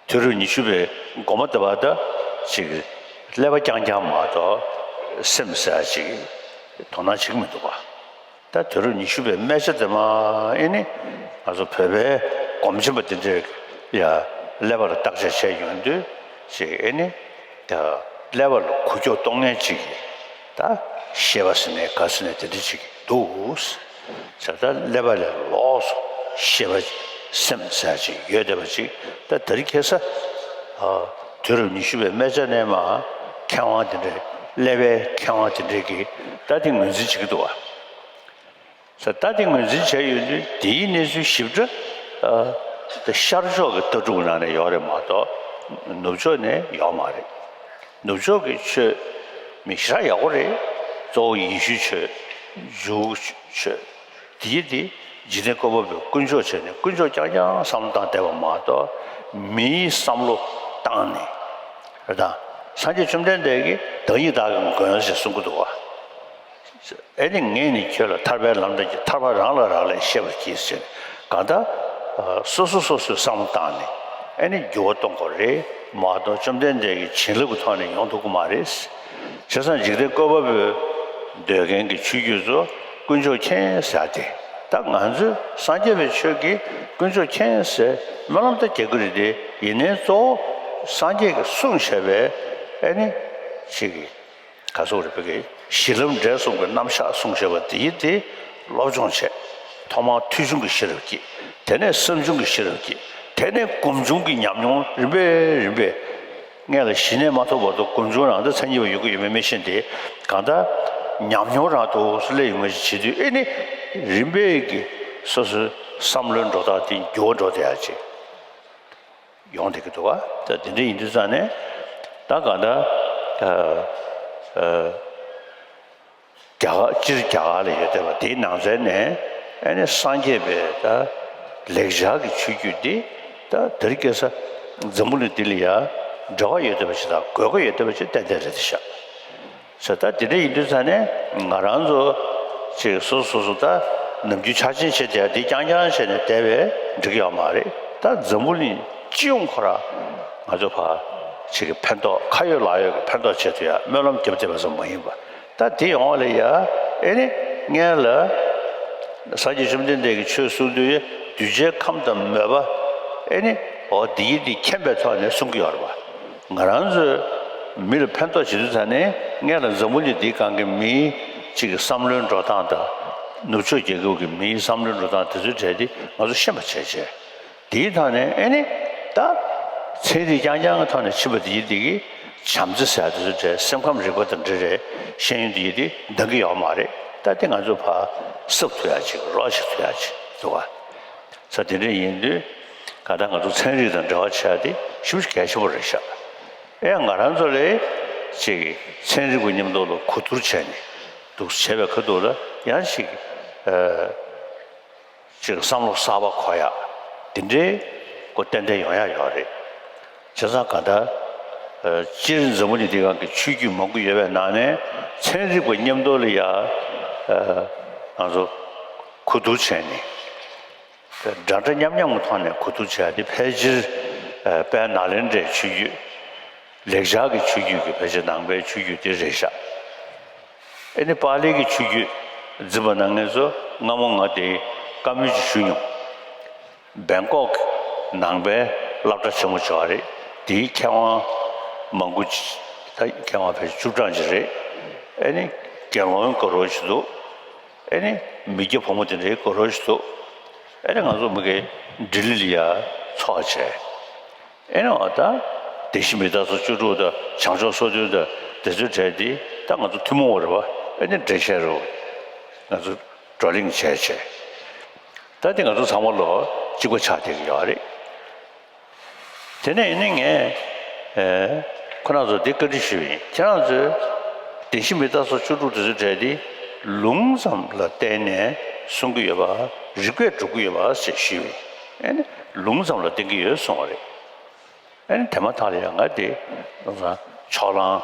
དུས་རབས་ཉི་ཤུ་པའི་འགོ་མ་དེ་བར་ད་ཅིག་ཀླད་པ་རྐྱང་རྐྱང་མ་གཏོགས་སེམས་ཟེར་ཡ་ཅིག་དོ་སྣང་བྱེད་ཀྱི་མི་འདུག་ག་ད་དུས་རབས་ཉི་ཤུ་པའི་སྨད་ཆ་དེ་མ་ཨེ་ནི་ང་ཚོ་བོད་པའི་སྒོམ་ཆེན་པ་དེ་འདྲས་ཡ་ཀླད་པ་ལ་བརྟག་དཔྱད་བྱས་ཡོང་དུས་ཅིག་ཨེ་ནི་ད་ཀླད་པ་ལ་འགུལ་སྐྱོད་གཏོང་མཁན་ཅིག་གི་ད་ཤེས་པ་ཟེར་ནའི་ག་ཟེར་ནའི་དེ་འདྲ་ཅིག་འདུག་ཟེར། ད་ཀླད་པ་ལས་ལོགས་སུ་ཤེས་པ་སེམས་ཟེར་ཡ་ཅིག་ཡོད་བསྡད་པ་ཅིག་ད་དེ་རིང་ཁ་སང་ཨ་དུས་རབས་ཉི་ཤུ་པའི་སྨད་ཆ་ནས་མར་མཁས་དབང་དེ་འདྲས་ཀླད་པའི་མཁས་དབང་དེ་འདྲས་ཀྱིས་ད་དེ་ངོས་འཛིན་བྱེད་ཀྱི་འདུག་བ། ས་ད་དེ་ངོས་འཛིན་བྱས་ཡོད་དུས་དེའི་གནས་ཚུལ་ཞིབ་ཕྲ་ཨ་ཤར་ཕྱོགས་ཀྱི་ལྟ་གྲུབ་ནང་ནས་ཡོད་རེད་མ་གཏོགས་ནུབ་ཕྱོགས་ནས་ཡོད་མ་རེད། ནུབ་ཕྱོགས་ཀྱི་ཆོས་མི་ཞེ་དྲག་ཡག་པོ་རེད། གཙོ་བོ་ཡེ་ཤུའི་ཆོས། ཇུའུ་ཆོས། དེའི་དེ་འཇིག་རྟེན་བཀོད་པ་པོའི་དཀོན་མཆོག་བྱས་ནས་དཀོན་མཆོག་རྐྱང་རྐྱང་བསམ་བློ་བཏང་བསྡད་པ་མ་གཏོགས་མིའི་བསམ་བློ་བཏང་ནས་རེད་ད། སངས་རྒྱས་བཅོམ་ལྡན་འདས་ཀྱིས་བདག་ཉིད་བདག་གི་མགོན་ཞེས་གསུང་གི་འདུག་བ། ཨེ་ནི་ངས་ནི་ཁྱོད་ལ་ཐར་པའི་ལམ་སྟོན་གྱི་ཐར་པ་རང་ལ་རག་ལས་ཤེས་པར་གྱིས་ཟེར། གང་ལྟར་སོ་སོ་སོ་སོས་བསམ་བློ་བཏང་ནས་ཨེ་ནི་འགྱུར་བ་གཏོང་དགོས་རེད་མ་གཏོགས་བཅོམ་ལྡན་འདས་ཀྱི་བྱིན་རླབས་ཀྱི་ཐོག་ནས་ཡོང་ཐུབ་ཀྱི་མ་རེད། བྱས་ཙང་འཇིག་རྟེན་བཀོད་པ་པོའི་འདོད་མཁན་གྱི་ཆོས་བརྒྱུད་ཚོ་དཀོན་མཆོག་མཁྱེན་ཟེར་ཏེ། ད་ང་ཚོས་སངས་རྒྱས་པའི་ཆོས་ཀྱིས་དཀོན་མཆོག་མཁྱེན་ཟེར་སྨོན་ལམ་ད་རྒྱག་གི་རེད་དེ། ཡིན་ནའི་གཙོ་བོ་སངས་རྒྱས་ཀྱིས་གསུངས་བཞག་པའི་ཨེ་ནི་ཅིག་ག་སོགས་རེད་པ་གི་གཞི་ལམ་འབྲས་གསུམ་གྱི་རྣམ་གཞག་གསུངས་བཞག་པ་དེ་ཡིན་དེ་སློབ་སྦྱོང་བྱས། ཐོག་མར་ཐོས་བྱུང་གི་ཤེས་རབ་ཀྱིས། དེ་ནས་བསམ་བྱུང་གི་ཤེས་རབ་ཀྱིས། དེ་ནས་སྒོམ་བྱུང་གི་ཉམས་མྱོང་རིམ་པས་རིམ་པས། སྔོན་ལ་ཞི་གནས་མ་ཐོབ་བར་དུ་སྒོམ་བྱུང་རང་དང་མཚན་ཉིད་པ་ཡོད་ཀྱི་ཡོད་མེད་མི་ཤེས་ཏེ། གང་ལྟར་ཉམས་མྱོང་རང་དུ་སླེབས་ཡོང་མཁན་ཞིག་བྱེད་དུས། ཨེ་ནི་རིམ་པས་ཀྱི་སོ་སོའི་བསམ་བློའི་འགྲོ་སྟངས་དེ་འགྱུར་བ་འགྲོ་བསྡད་ཡ་ཅིག་ཡོང་བསྡད་ཀྱི་འདུག་བ། ད་དེ་འདྲ་ཡིན་དུས་ཙང་ནས། ད་གང་ལྟར་ཨ་ཨ། རྒྱ་གར། སྤྱིར་རྒྱ་གར་ལ་ཡོད་བསྡད་པ་དེའི་ནང་ཚན་ནས། ཨེ་ནི་སངས་རྒྱས་པའི་ད་ལེགས་སྦྱར་གྱི་ཆོས་བརྒྱུད་འདི་ད་དེ་རིང་ཁ་སང་འཛམ་བུ་གླིང་འདི་ལ་ཡ་འབྲེལ་བ་ཡོད་བསྡད་པ་ཞིག་དང་དགོས་མཁོ་ཡོད་བསྡད་པ་ཞིག་ཏན་ཏན་རེད་ཤག། ཟེར། ད་དེ་འདྲ་ཡིན་དུས་ཙང་ནས་ང་རང་ཚོ་ཅིག་སོ་སོ་སོ་སོ་ད་ནམ་རྒྱུན་ཆ་ཆེན་བྱེད་བསྡད་ཡ་འདི་རྐྱང་རྐྱང་བྱས་ནས་བསྡད་པས་འགྲིག་གི་ཡོད་མ་རེད། ད་འཛམ་བུ་གླིང་སྤྱི་ཡོངས་ཁོ་རང་ང་ཚོ་ཕར་ཅིག་གི་ཕན་ཐོགས། ཁ་ཡོད་ལག་ཡོད་ཀྱི་ཕན་ཐོགས་བྱེད་ཐུབ་ཡ་སྨོན་ལམ་རྒྱབ་བསྡད་པ་ཙམ་མ་ཡིན་པ། ད་དེ་ཡོང་བ་ལ་ཡ། ཨེ་ནི་སྔོན་ལ་སངས་རྒྱས་བཅོམ་ལྡན་འདས་ཀྱིས་ཆོས་གསུང་དུས། གདུལ་བྱའི་ཁམས་དང་མོས་པ། ཨེ་ནི་འོ་འདི་ཡིན་འདི་མཁྱེན་པའི་ཐོག་ནས་གསུང་གི་ཡོད་རེད་པ། ང་རང་ཚོས་མི་ལ་ཕན་ཐོགས་བྱེད་དུས་ཙང་ནས། སྔོན་ལ་འཛམ་བུ་གླིང་འདིའི་སྒང་གི་མིའི་གཅིག་གི་བསམ་བློའི་འགྲོ་སྟངས་དང་། ནུབ་ཕྱོགས་རྒྱལ་ཁབ་ཀྱི་མིའི་བསམ་བློའི་འགྲོ་སྟངས་དེ་ཚོའི་གྲས་དེ་ང་ཚོ་ཤེས་པ་བྱས་བྱས། དེའི་ཐོག་ནས་ཨེ་ནི་ད་ཚན་རིག་རྐྱང་རྐྱང་གི་ཐོག་ནས་ཕྱིན་པ་དེ་ཡིན་འདི་གི་བྱམས་བརྩེ་ཟེར་ཡ་དེ་ཚོའི་གྲས། སེམས་ཁམས་རིག་པ་དང་འབྲེལ་བའི་ཤེས་ཡོན་དེ་ཡིན་འདི་འདང་གི་ཡོད་མ་རེད། ད་དེ་ང་ཚོ་ཕར་གསབ་ཐུབ་ཡ་ཅིག་རོགས་བྱེད་ཐུབ་ཡ་ཅིག་འདུག་བ། ས་དེ་འདྲ་ཡིན་དུས། གང་ལྟར་ང་ཚོ་ཚན་རིག་དང་འབྲེལ་བ་བྱེད་ཡ་དེ་ཞེ་པོ་གལ་ཆེན་པོ་རེད་ཤག། ཨེ་ཡང་ང་རང་ཚོ་ལ་ཅིག་ཚན་རིག་པ་མཉམ་དུ་ལ་གོ་བསྡུར་བྱས་ནས་འདུག་བྱས་པའི་ཁ་ཐུག་ལ་ཡང་ཅིག་ཨ་ཅིག་བསམ་བློ་གསར་པ་འཁོར་ཡ་དེ་འདྲའི་སྒོ་ཏན་ཏན་ཡོང་ཡ་ཡོད་རེད། བྱས་ཙང་གང་ལྟར་ཨ་སྤྱིར་འཛམ་བུ་གླིང་འདིའི་སྒང་གི་ཆོས་བརྒྱུད་མང་པོ་ཡོད་པའི་ནང་ནས། ཚན་རིག་པ་མཉམ་དུ་ལ་ཡ་ཨ་ང་ཚོ་གོ་བསྡུར་བྱས་ནས། འདྲ་འདྲ་མཉམ་མཉམ་གྱི་ཐོག་ནས་གོ་བསྡུར་བྱས་ཏེ། ཕལ་ཆེར་ཨ་དཔལ་ནཱ་ལེནྡྲའི་ཆོས་བརྒྱུད། ལེགས་སྦྱར་གྱི་ཆོས་བརྒྱུད་ཀྱི་ཕལ་ཆེར་ནང་པའི་ཆོས་བརྒྱུད་དེ་རེད་ཤག། ཨེ་ནི་པཱ་ལིའི་གི་ཆོས་བརྒྱུད་འཛིན་པ་གནང་མཁན་ཚོ་སྔ་མོ་ང་དེ་བཀའ་མོལ་ཅིག་ཞུས་མྱོང་། སྦེང་ཀོག་ནང་པའི་སློབ་གྲྭ་ཆེན་མོ་ཅིག་ཡོད་རེད། དེའི་མཁས་དབང་མང་པོ་ཅིག། ད་མཁས་དབང་ཕལ་ཆེར་བཅུ་གྲངས་ཅིག་རེད། ཨེ་ནི་རྒྱལ་དབང་དགའ་རབ་ཅིག་འདུག། ཨེ་ནི་མི་སྐྱ་ཕོ་མོ་དེ་འདྲའི་དགའ་རབ་ཅིག་འདུག། ཨེ་ནི་ང་ཚོ་མི་གའི་ལྡི་ལི་ལ་ཡ་ཚོགས་བྱས། ཨེ་ནི་འོ་ད་བདེན་བཞི་མི་རྟག་སོགས་བཅུ་དྲུག་དང་། བྱང་ཆུབ་སོ་བདུན་དང་། དེ་ཚོའི་གྲས་དེ་ད་ང་ཚོ་ཐུན་མོང་བ་རེད་བ། ཨེ་ནི་འགྲེལ་བཤད་རུ་ང་ཚོ་བགྲོ་གླེང་བྱས་བྱས། ད་དེ་ང་ཚོ་ཚང་མ་ལོ་གཅིག་པ་ཆགས་བསྡད་ཀྱི་ཡོད་རེད། དེ་ནས་ཨེ་ནི་ངས་ཨེ་ཁོ་རང་ཚོ་འདི་བཀའ་འདྲི་ཞུས་པ་ཡིན། ཁྱེད་རང་ཚོས་བདེན་བཞི་མི་རྟག་སོགས་བཅུ་དྲུག་དེ་ཚོའི་གྲས་དེ་ལུང་ཙམ་ལ་བརྟེན་ནས་གསུང་གི་ཡོད་པ། རིགས་པས་སྒྲུབ་ཀྱི་ཡོད་པ་ཞེས་ཞུས་པ་ཡིན། ཨེ་ནི་ལུང་ཙམ་ལ་བརྟེན་གྱི་ཡོད་གསུངས་པ་རེད། ཨེ་ནི་དེ་མ་ཐག་ལ་ཡང་ང་དེ་ལམ་སང་ཕྱོགས་གླང་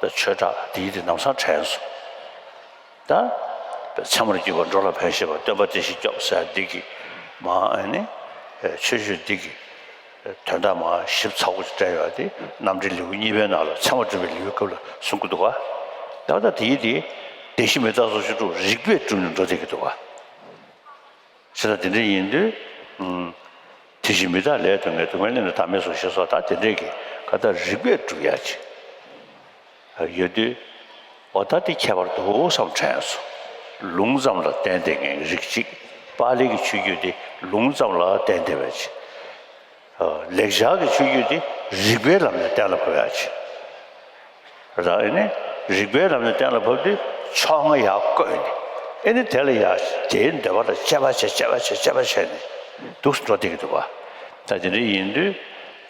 དང་ཆོས་གྲགས་དེའི་དེ་ལམ་སང་དྲན་སོང་། ད་ཚད་མར་གྱུར་པ་འགྲོ་ལ་ཕན་བཞེད་པ། སྟོན་པ་བདེན་བཞི་སྐྱོབ་ཟེར་འདི་གི་མ་ཨེ་ནི་ཆོས་བརྒྱུད་འདི་གི་དོན་དག་མ་ཞིབ་ཚགས་པོ་ཞིག་བཀྲལ་ཡོད་དེ། རྣམ་འགྲེལ་ལེའུ་གཉིས་པའི་ནང་ལ་ཚད་མར་གྱུར་པའི་ལེའུའི་སྐབས་ལ་གསུང་གི་འདུག་ག། ད་ལྟ་དེའི་དེ་བདེན་བཞི་མི་རྟག་སོགས་བཅུ་དྲུག་རིགས་པས་གྲུབ་ནས་འགྲོ་བསྡད་ཀྱི་འདུག་ག། བྱས་ཙང་དེ་འདྲ་ཡིན་དུས། ཨུམ། དེ་བཞིན་མི་རྟག་ལས་དོན་གཉེར། སྡུག་བསྔལ་ལས་འདས་མཐའ་མེད་གསུངས་ཞེས་སོགས། ད་དེ་འདྲས་ཀྱི་ག་ད་རིགས་པས་སྒྲུབ་ཡ་ཅིག་ཡོད་དུས། འོ་ད་དེ་ཁྱད་པར་འདུག་བསམ་དྲན་སོང་། ལུང་ཙམ་ལ་བརྟེན་བསྡད་མཁན་གྱི་རིགས་གཅིག། པཱ་ལི་གི་ཆོས་བརྒྱུད་དེ་ལུང་ཙམ་ལ་བརྟེན་བསྡད་པ་ཅིག། ལེགས་སྦྱར་གྱི་ཆོས་བརྒྱུད་དེ་རིགས་པའི་ལམ་ནས་གཏན་ལ་ཕབ་ཡ་ཅིག། རེད། ཨེ་ནི་རིགས་པའི་ལམ་ནས་གཏན་ལ་ཕབ་དུས་ཕྱོགས་སྔ་ཡར་བཀོད་ནས། ཨེ་ནི་དེ་ལ་ཡ་དེའི་འདོད་པ་ལ་དཔྱད་པ་བྱས། དཔྱད་པ་བྱས། དཔྱད་པ་བྱས་ནས་འདུག་སེ་འགྲོ་བསྡད་ཀྱི་འདུག་བ། ད་དེ་འདྲ་ཡིན་དུས།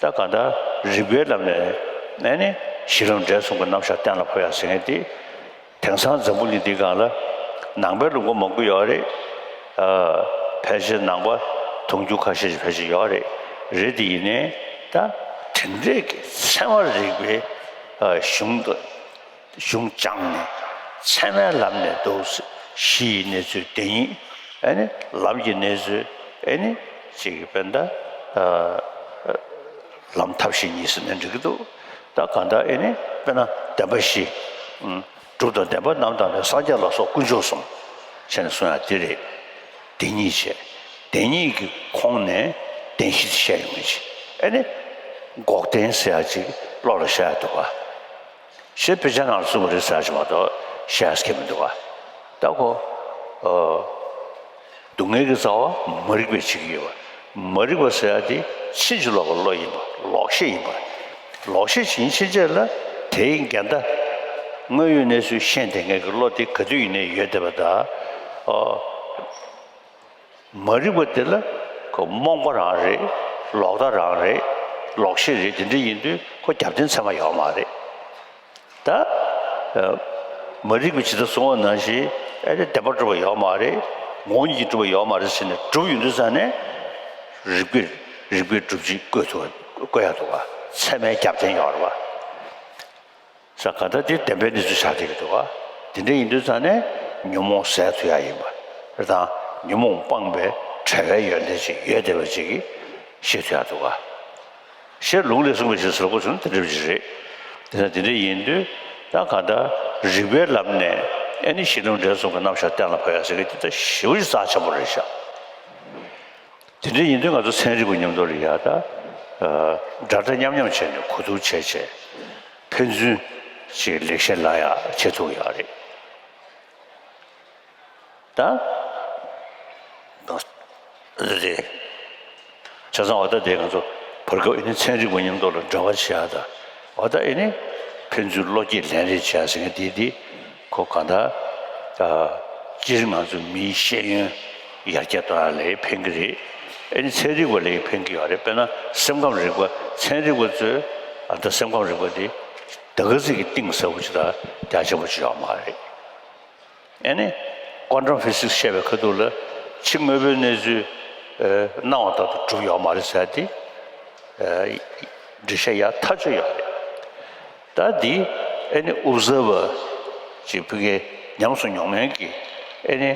ད་གང་ལྟར་རིགས་པའི་ལམ་ནས་ཨེ་ནི་གཞི་ལམ་འབྲས་གསུམ་གྱི་རྣམ་གཞག་གཏན་ལ་ཕབ་ཡ་ཟེར་མཁན་དེ། དེང་སང་འཛམ་བུ་གླིང་འདིའི་སྒང་ལ་ནང་པའི་ལུང་པ་མང་པོ་ཡོད་རེད། ཨ། ཕལ་ཆེར་ནང་པ་དུང་ཕྱུར་ཁ་ཤས་ཤིག་ཕལ་ཆེར་ཡོད་རེད། རེད་དེ་ཡིན་ནའི་ད་དེ་འདྲས་ཀྱི་ཚད་མ་རིག་པའི་ཨ་གཞུང་དང་གཞུང་སྦྱངས་ནས་ཚད་མའི་ལམ་ནས་འདུག་སེ་གཞི་ཡི་གནས་ཚུལ་བདེན་གཉིས། ཨེ་ནི་ལམ་གྱི་གནས་ཚུལ། ཨེ་ནི་ཅིག་དཔེར་ན་ད་ཨ་ལམ་ཐབས་ཤེས་གཉིས་ཟེར་ནས་འགྲིག་གི་འདུག། ད་གང་ལྟར་ཨེ་ནི་དཔེར་ན་བདེན་པ་བཞི། ཨུམ། སྒྲུབ་དང་བདེན་པ་རྣམས་དང་ལྡན། སངས་རྒྱས་ལ་སོགས་དཀོན་མཆོག་གསུམ། ཟེར་ནས་གསུང་ཡ་དེ་རེད། བདེན་གཉིས་བྱས། བདེན་གཉིས་ཀྱི་ཁོངས་ནས་བདེན་བཞི་དེ་བཤད་ཡོང་གི་ཅིག། ཨེ་ནི་འགོག་བདེན་ཟེར་ཡ་ཅིག་བློ་ལ་ཤར་ཡ་འདུག་ག། ཞེས་དཔེ་ཆ་ནང་ལ་གསུངས་པ་རེད་ཟེར་ཡ་ཅིག་མ་གཏོགས་བཤད་ཡ་ཟེར་མཁན་མི་འདུག་ག། ད་ཁོ་ཨ་སྡུག་བསྔལ་གྱི་རྩ་བ་མ་རིག་པས་བྱེད་ཀྱི་ཡོད་པ། མ་རིག་པ་ཟེར་ཡ་དེ་ཕྱིན་ཅི་ལོག་གི་བློ་ཡིན་པ། ལོག་ཤེས་ཡིན་པ། ལོག་ཤེས་ཕྱིན་ཕྱིན་ཆད་ལ་དེའི་འགལ་ཟླ། དངོས་ཡོད་གནས་ཚུལ་ཤེས་ལྡན་མཁན་གྱི་བློ་དེ་ག་དུས་ཡིན་ནའི་ཡོད་བསྡད་པ་དང་། ཨོ། མ་རིག་པ་དེ་ལ་ཁོ་རྨོངས་པ་རང་རེད། ལོག་ལྟ་རང་རེད། ལོག་ཤེས་རེད། དེ་འདྲ་ཡིན་དུས་ཁོ་རྒྱབ་རྟེན་ཚད་མ་ཡོད་མ་རེད། ད་མ་རིག་པས་ཇི་ལྟར་གསུངས་པ་ནང་བཞིན་ཨེ་རེད། བདེན་པར་གྲུབ་པ་ཡོད་མ་རེད། ངོ་བོ་ཉིད་ཀྱིས་གྲུབ་པ་ཡོད་མ་རེད་ཟེར་ནས་གྲུབ་ཡོང་དུས་ཙང་ནས་རིགས་པས་རིགས་པས་སྒྲུབ་བྱེད་བཀོད་ཐུབ་བཀོད་ཡག་འདུག་ག་ཚད་མའི་རྒྱབ་རྟེན་ཡོད་རེད་བ། ས་ག་ད་དེ་བདེན་པའི་གནས་ཚུལ་ཆགས་བསྡད་ཀྱི་འདུག་ག་དེ་འདྲ་ཡིན་དུས་ཙང་ནས་ཉོན་མོངས་ཟད་ཐུབ་ཡག་ཡིན་པ་རེད། དང་ཉོན་མོངས་སྤངས་པའི་བྲལ་བའི་ཡོན་ཏན་ཅིག་ཡོད་བསྡད་པ་ཅིག་གིས་ཤེས་ཐུབ་ཡག་འདུག་ག་ཞེས་ལུང་ལས་གསུངས་པ་ཞིག་ཟེར་གོ་བྱུང་དེ་འདྲ་ཅིག་རེད། དེ་ན་དེ་འདྲ་ཡིན་དུས་ད་གང་ལྟར་རིགས་པའི་ལམ་ནས་ཨེ་ནི་གཞི་ལམ་འབྲས་གསུམ་གྱི་རྣམ་གཞག་གཏན་ལ་ཕབ་ཡག་ཟེར་མཁན་དེ་ད་ཞེ་པོ་ཅིག་རྩ་ཆེན་པོ་རེད་ཤག་དེ་འདྲ་ཡིན་དུས་ང་ཚོ་ཚན་རིག་པ་མཉམ་དུ་ལ་ཡ་ད་འདྲ་འདྲ་མཉམ་མཉམ་བྱས་ནས་གོ་བསྡུར་བྱས་བྱས་ཕན་ཚུན་ཅིག་ལེགས་བཤད་ལ་ཡ་བྱེད་ཐུབ་ཡག་རེད། ད། ད། རེད། བྱས་ཙང་འོ་ད་དེ་ང་ཚོ་བར་སྐབས་ཨེ་ནི་ཚན་རིག་པ་མཉམ་དུ་ལ་འབྲེལ་བ་བྱེད་ཡག་ད། འོ་ད་ཨེ་ནི་ཕན་ཚུན་བློ་སྐྱེད་ལེན་རེས་བྱེད་ཡག་ཟེར་མཁན་དེ་དེ་ཁོ་གང་ལྟར། སྤྱིར་ང་ཚོ་མིའི་ཤེས་ཡོན་ཡར་རྒྱས་གཏོང་ཡག་ལ་ཕན་གྱི་རེད། ཨེ་ནི་ཚན་རིག་པ་ལ་ཕན་གྱི་ཡོད་རེད། དཔེར་ན་སེམས་ཁམས་རིག་པ་ཚན་རིག་པ་ཚོས་ཨ་ད་སེམས་ཁམས་རིག་པ་དེ་ད་ག་ཚོད་ཀྱི་གཏིང་ཟབ་པོ་ཅིག་དང་རྒྱ་ཆེན་པོ་ཅིག་ཡོད་མ་རེད། ཨེ་ནི། ཀོན་ཊམ་ཕི་སིག་སི་བཤད་པའི་ཁ་ཐུག་ལ་ཕྱི་དངོས་པོའི་གནས་ཚུལ་སྣང་བ་ལྟར་དུ་གྲུབ་ཡོད་མ་རེད་ཟེར་ཏེ། འགྲེལ་བཤད་ཡག་ཐག་ཆོད་ཡོད་རེད། ད་འདི་ཨེ་ནི་ཨོབ་ཟར་བར་ཅིག་ཕ་གིའི་ཉམས་སུ་མྱོང་མཁན་གྱི་ཨེ་ནི་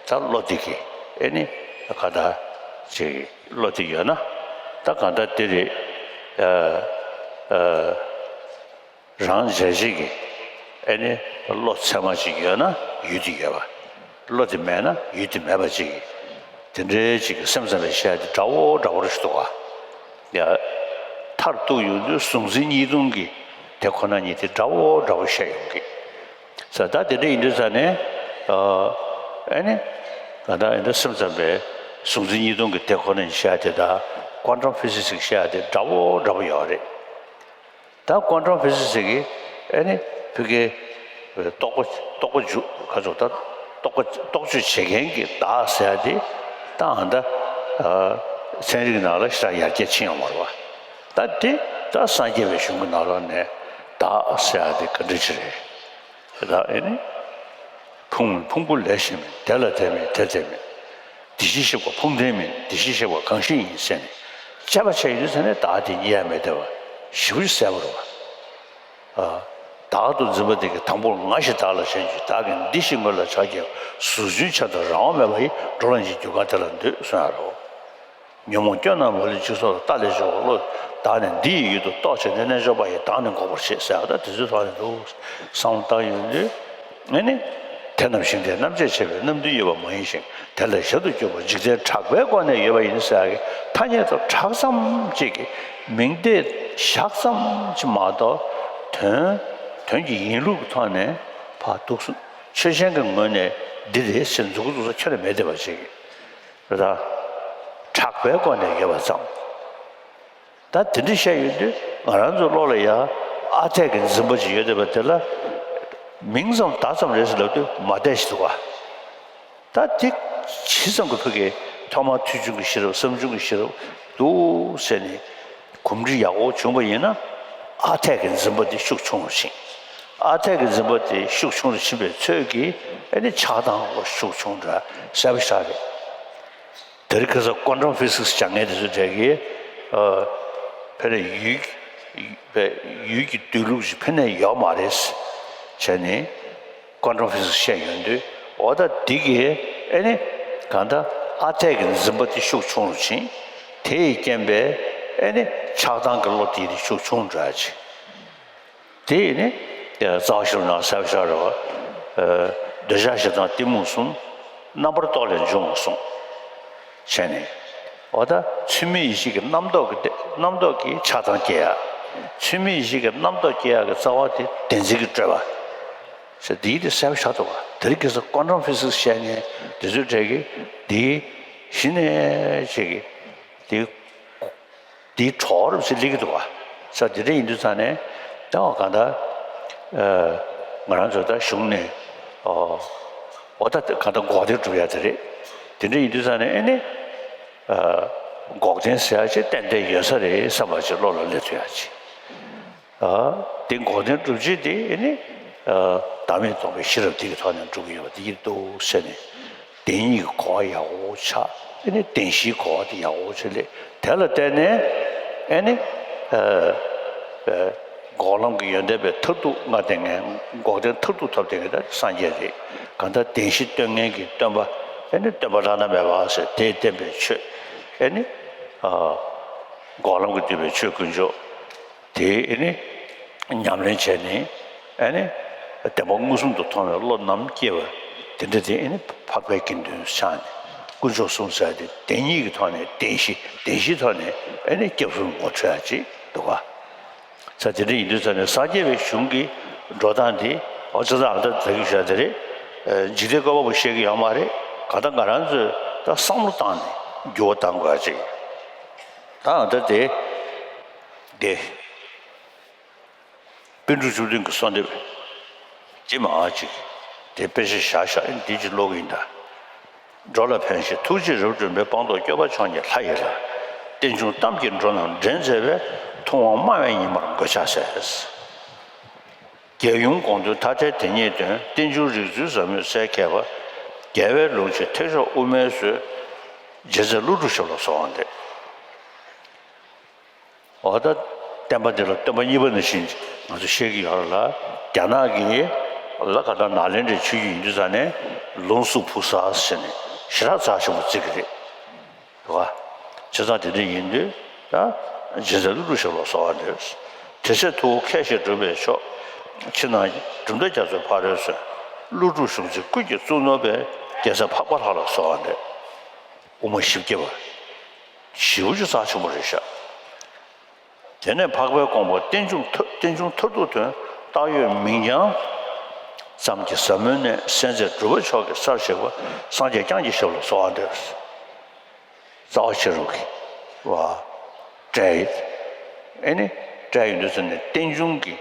ད་བློ་འདི་གི་ཨེ་ནི་ག་ད་ཅིག་བློ་འདི་ཡོད་ན་ད་ག་ད་འདི་རེད། རང་འཇལ་བྱེད་ཀྱི་ཨེ་ནི་བློ་ཚད་མ་ཅིག་ཡོད་ན་ཡུལ་དེ་ཡོད་པ། བློ་དེ་མེད་ན་ཡུལ་དེ་མེད་པ་ཅིག་དེ་འདྲའི་ཅིག་གི་སེམས་ཙམ་པས་བཤད་དེ་འདྲ་བོ་འདྲ་བོ་རེ་ཞིག་འདུག་ག་ཡ། མཐར་གཏུགས་ཡོང་དུས་གཟུང་འཛིན་གཉིས་སྟོང་གི་དེ་ཁོ་ན་ཉིད་དེ་འདྲ་བོ་འདྲ་བོ་བཤད་ཡོང་གི་ས་ད་དེ་འདྲ་ཡིན་དུས་ས་ནས་ཨེ་ནི་ད་ལྟ་ཨེ་འདྲ་སེམས་ཙམ་པས་གཟུང་འཛིན་གཉིས་སྟོང་གི་དེ་ཁོ་ན་ཉིད་བཤད་དེ་དང་ཀོན་ཊམ་ཕི་སིག་སི་བཤད་དེ་འདྲ་བོ་འདྲ་བོ་ཡོད་རེད། ད་ཀོན་ཊམ་ཕི་སིག་སི་གི་ཨེ་ནི་ཕ་གིའི་རྟོག་པ་རྟོག་པ་འཇུག་ག་ཚོད་ད་རྟོག་པ་རྟོག་དཔྱོད་བྱེད་མཁན་གྱི་བདག་ཟེར་ཡ་དེ་ད་ཨ་ད་ཚན་རིག་ནང་ལ་ཞེ་དྲག་ཡར་རྒྱས་ཕྱིན་ཡོད་མ་རེད་བ། ད་དེ་ད་སངས་རྒྱས་པའི་གཞུང་གི་ནང་ལོགས་ནས་བདག་ཟེར་ཡ་དེ་ག་འདྲ་ཅིག་རེད། དེ་དག་ཨེ་ནི། ཕུང་མིན་ཕུང་པོ་ལས་གཞན་མིན། དེ་ལ་དེ་མེད་དེ་དེ་མེད། དེ་བཞིན་གཤེགས་པ་ཕུང་ལྡན་མིན། དེ་བཞིན་གཤེགས་པ་གང་ཞིག་ཡིན་ཟེར་ནས་དཔྱད་པ་བྱས་ཡོད་ཟེར་ནས་བདག་དེ་རྙེད་ཡ་མེད་བསྡད་པ་ཞེ་པོ་ཅིག་གསལ་པོ་རེད་བ། ཨ། བདག་ཏུ་འཛིན་པ་དེ་གིས་དང་པོར་ང་ཞེས་བདག་ལ་ཞེན་གྱུར། བདག་གིས་འདི་ཞེས་ངོ་ལ་ཆགས་ཀྱང་། གཟུགས་ཅན་ཆ་དང་རང་དབང་མེད་པ་ཡིས། འགྲོ་ལ་ཡིད་ཆེས་རྒྱུ་གང་དེ་ལ་འདུད་གསུངས་ཡ་རོ། ཉོན་མོངས་སྐྱོན་རྣམས་མ་ལུས་འཇིག་ཚོགས་ལ། ལྟ་ལས་བྱུང་བའི་བློ་བདག་ནི་འདི་ཡི་ཡུལ་དུ་རྟོག་བྱས་ནས། རྣལ་འབྱོར་པ་ཡིས་བདག་ནི་འགོག་པར་བྱེད་ཟེར་ཡག་ད་དེ་ཚོའི་ཐོག་ནས་འདུག་བསམ་བློ་བཏང་ཡོང་དུས་ཨེ་ནི། དེ་རྣམས་ཞིང་དེར་རྣམ་དཔྱད་བྱེད་པས། རྣམ་བདུན་དབྱེ་བ་མ་ཡིན་ཞིང་། དེ་ལ་ཞབས་ཏུ་གྱུར་པ་འཇིག་རྟེན་གྲགས་པའི་སྒོ་ནས་ཡོད་པ་ཡིན་ཟེར་ཡག་གི་ཐ་སྙད་དུ་གྲགས་ཙམ་གཅིག་གི་མིང་བརྡས་བཞག་ཙམ་གཅིག་མ་གཏོགས་དོན་དོན་གྱི་ཡིན་ལུགས་ཀྱི་ཐོག་ནས་ཕར་འདུག་སེ་ཆོས་ཅན་གྱི་ངོས་ནས་འདི་རེད་ཟེར་མཛུབ་གུ་འཛུགས་ས་ཁྱོན་ནས་མེད་བསྡད་པ་ཅིག་གི་རེད་ད། གྲགས་པའི་སྒོ་ནས་ཡོད་པ་ཙམ། ད་དེ་འདྲ་བཤད་ཡོང་དུས་ང་རང་ཚོའི་བློ་ལ་ཡང་ཨ་འཐས་ཀྱི་འཛིན་པ་ཅིག་ཡོད་བསྡད་པ་དེ་ལ་མིང་ཙམ་བརྡ་ཙམ་རེད་ཟེར་ལབ་དུས་མ་བསྡད་ཞིག་འདུག་ག་ད་དེ་ཇི་ཙམ་གྱི་ཕ་གི་ཐོག་མར་ཐོས་བྱུང་གི་ཤེས་རབ་བསམ་བྱུང་གི་ཤེས་རབ་འདུག་ཟེར་ནས་གོམས་འདྲིས་ཡག་པོ་བྱུང་བ་ཡིན་ན་ཨ་འཐས་ཀྱི་འཛིན་པ་དེ་ཤུགས་ཆུང་རུ་ཕྱིན། ཨ་འཐས་ཀྱི་འཛིན་པ་དེ་ཤུགས་ཆུང་རུ་ཕྱིན་པའི་ཚོད་ཀྱིས་ཨ་ནི་ཆགས་སྡང་ཤུགས་ཆུང་དྲགས་གསལ་པོ་ཞིག་རེད། དེ་རིང་ཁ་སང་ཀོན་ཊམ་ཕི་སིག་སི་སྦྱང་མཁན་དེ་ཚོ་གྲས་ཀྱིས་ཨ། ཕ་གིའི་ཡུལ་ཕ་ཡུལ་གྱི་སྡོད་ལུགས་ཤིག་ཕ་གིར་ཡོད་མ་རེད་བྱས་ནས་ཀོན་ཊམ་ཕི་སིག་སི་བཤད་ཡོང་དུས་འོ་ད་འདི་གིས་ཨེ་ནི་གང་ལྟར་ཨ་འཐས་ཀྱི་འཛིན་པ་དེ་ཤུགས་ཆུང་རུ་ཕྱིན། དེ་ཡི་རྐྱེན་པས་ཨེ་ནི་ཆགས་སྡང་གི་བློ་དེ་ཤུགས་ཆུང་དྲགས་ཅིག་དེ་ནི་རྩ་བ་ཤེས་རབ་ནང་གསལ་པོ་ཞིག་རེད་བ། འདོད་ཆགས་ཞེ་སྡང་གཏི་མུག་གསུམ། རྣམ་པར་རྟོག་ལས་འབྱུང་བ་གསུམ། བྱས་ནས། འོ་ད་ཚུལ་མིན་ཡིད་བྱེད་ཀྱི་རྣམ་རྟོག་གི་རྣམ་རྟོག་གིས་ཆགས་སྡང་སྐྱེ་ཡ། ཚུལ་མིན་ཡིད་བྱེད་ཀྱི་རྣམ་རྟོག་སྐྱེ་ཡ་གི་རྩ་བ་དེ་བདེན་འཛིན་གྱི་སྤྲོས་པ། ཟེར་འདིའི་དེ་གསལ་པོ་ཞིག་འདུག་བ། དེ་རིང་ཁ་སང་ཀོན་ཊམ་ཕི་སིག་སི་བཤད་མཁན་དེ་ཚོའི་གྲས་ཀྱིས་འདིའི། གཞི་ནས་ཅིག་དེ་དེའི་གྲོགས་རབ་ཟེར་སླེབས་ཀྱི་འདུག་བ། ས་དེ་འདྲ་ཡིན་དུས་ཙང་ནས་ད་བ་གང་ལྟར་ང་རང་ཚོ་ད་གཞུང་ནས་འོ་ད་གང་ལྟར་འགོག་བདེན་སྒྲུབ་ཡ་དེ་རེད། དེ་འདྲ་ཡིན་དུས་ཙང་ནས་ཨེ་ནི་འགོག་བདེན་ཟེར་ཡ་ཅིག་ཏན་ཏན་ཡོད་ས་རེད་བསམ་པ་ཅིག་བློ་ལ་སླེབས་ཐུབ་ཡ་ཅིག་ཨ། དེ་འགོག་བདེན་སྒྲུབ་བྱེད་དེ་ཨེ་ནི། ཨ། བདག་མེད་རྟོགས་པའི་ཤེས་རབ་དེ་གི་ཐོག་ནས་སྒྲུབ་ཀྱི་ཡོད་པ་དེ་ཡིན་འདུག་ཟེར་ནས། བདེན་གཉིས་ཀྱི་གོ་བ་ཡག་པོ་ཆགས། ཨེ་ནི་བདེན་བཞིའི་གོ་བ་དེ་ཡག་པོ་ཆགས་ལས་དེ་ལ་བརྟེན་ནས་ཨེ་ནི། ཨ། ཨ། འགོག་ལམ་གྱི་ཡོན་ཏན་པའི་མཐར་ཐུག་ལྔ་ལྡན་ངེས་འགོག་བདེན་མཐར་ཐུག་ཐོབ་བསྡད་མཁན་དེ་སངས་རྒྱས་རེད། གང་ལྟར་བདེན་བཞི་སྟོན་མཁན་གྱི་སྟོན་པ་ཨེ་ནི་སྟོན་པ་བླ་ན་མེད་པ་ཟེར་དེས་བསྟན་པའི་ཆོས་ཨེ་ནི། ཨ། འགོག་ལམ་གྱིས་བསྡུས་པའི་ཆོས་དཀོན་མཆོག་དེ་ཨེ་ནི་ཉམས་ལེན་བྱས་ནས་ཨེ་ནི་བདེན་པ་མངོན་སུམ་དུ་མཐོང་བའི་བློ་ནམ་སྐྱེ་བ་དེ་འདྲ་དེ་ཨེ་ནི་འཕགས་པའི་དགེ་འདུན་ཆགས་ནས་དཀོན་མཆོག་གསུམ་ཟེར་ཏེ་བདེན་གཉིས་ཀྱི་ཐོག་ནས་བདེན་བཞི་བདེན་བཞིའི་ཐོག་ནས་ཨེ་ནི་སྐྱབས་སུ་ངོ་འཕྲོད་ཡ་ཅིག་འདུག་ག་ས་དེ་འདྲ་ཡིན་དུས་ཙང་ནས་སངས་རྒྱས་པའི་གཞུང་གི་འགྲོ་སྟངས་དེ་འོ་ཙི་ཙང་ད་ད་གི་ཞུ་ཡ་དེ་རེད། འཇིག་རྟེན་བཀོད་པ་པོ་བཤད་ཀྱི་ཡོད་མ་རེད། གང་ལྟར་ང་རང་ཚོས་ད་བསམ་བློ་བཏང་ནས་འགྱུར་བ་གཏང་དགོས་ཡ་ཅིག་ད་འོ་ད་དེ། དེ། པཎ་གྲུབ་བཅུ་བདུན་གྱི་གསོལ་འདེབས་ཅི་མང་ཅིག་དེ་དཔེ་ཆ་བཞག་བཞག་ཨེ་འདི་ཅིག་ཀློག་གི་ཡིན་ད། འགྲོ་ལ་ཕན་ཕྱིར་ཐུགས་རྗེས་རབ་བསྒྲུན་པའི། སྤངས་རྟོགས་སྐྱོབ་པ་མཆོག་ཉིད་ལྷ་ཡི་ལྷ། རྟེན་འབྱུང་གཏམ་གྱི་འགྲོ་རྣམས་འདྲེན་མཛད་པའི། ཐུབ་དབང་སྨྲ་བའི་ཉི་མར་མགོས་ཕྱག་འཚལ། རྒྱལ་ཡུམ་དགོངས་དོན་མཐའ་བྲལ་དེ་ཉིད་སྟོན། རྟེན་འབྱུང་རིག་མཛོད་ཟབ་མོའི་གསལ་མཁས་པ། རྒྱལ་བའི་ལུང་ཆེན་ཐེག་མཆོག་དབུ་མའི་སྲོལ། རྗེ་བཙུན་ཀླུ་སྒྲུབ་ཞབས་ལ་གསོལ་བ་འདེབས། འོ་ད་བསྟན་པ་འདི་ལ་སྟོན་པ་གཉིས་པ་ནང་བཞིན་ང་ཚོ་བཤད་ཀྱི་ཡོད་རེད་ལ། རྒྱ་ནག་གིས་ལ་ག་ད་ནཱ་ལེནྡྲའི་ཆོས་བརྒྱུད་ཡིན་དུས་ཙང་ནས་ལུང་སུ་ཕུ་ས་ཟེར་ནས་ཞེ་དྲག་རྩ་ཆེན་པོ་བརྩི་གི་རེད། རེད་བ། བྱས་ཙང་དེ་འདྲ་ཡིན་དུས་ད་རྗེ་བཙུན་ཀླུ་སྒྲུབ་ཞབས་ལ་གསོལ་བ་འདེབས། དེ་ཚེ་ཐུབ་དབང་ཁྱད་བཞག་གྲུབ་པའི་མཆོག་ཕྱི་ནང་གྲུབ་མཐའ་རྒྱ་མཚོའི་ཕ་རོལ་སོན། ཀླུ་སྒྲུབ་གཞུང་ཆེན་ཀུན་གྱི་གཙུག་ནོར་བའི། རྒྱལ་སྲས་འཕགས་པ་ལྷ་ལ་གསོལ་བ་འདེབས། དབུ་མ་བཞི་བརྒྱ་པ། ཞེ་པོ་ཅིག་རྩ་ཆེན་པོ་རེད་ཤག་དེ་ནས་འཕགས་པའི་དགོངས་པ་རྟེན་འབྱུང་མཐར་རྟེན་འབྱུང་མཐར་ཐུག་དོན། བཏགས་ཡོད་མིང་རྐྱང་ཙམ་གྱི་ཟབ་མོའི་གནད། གསལ་མཛད་གྲུབ་པ་མཆོག་གི་སར་བཞེངས་པ། སངས་རྒྱས་བསྐྱངས་ཀྱི་ཞབས་ལ་གསོལ་བ་འདེབས། རྩ་བ་ཤེས་རབ་ཀྱི་བ། བཀྲལ་ཡོད། ཨེ་ནི་བཀྲལ་ཡོད་འདུག་ཟེར་ནས་རྟེན་འབྱུང་གི་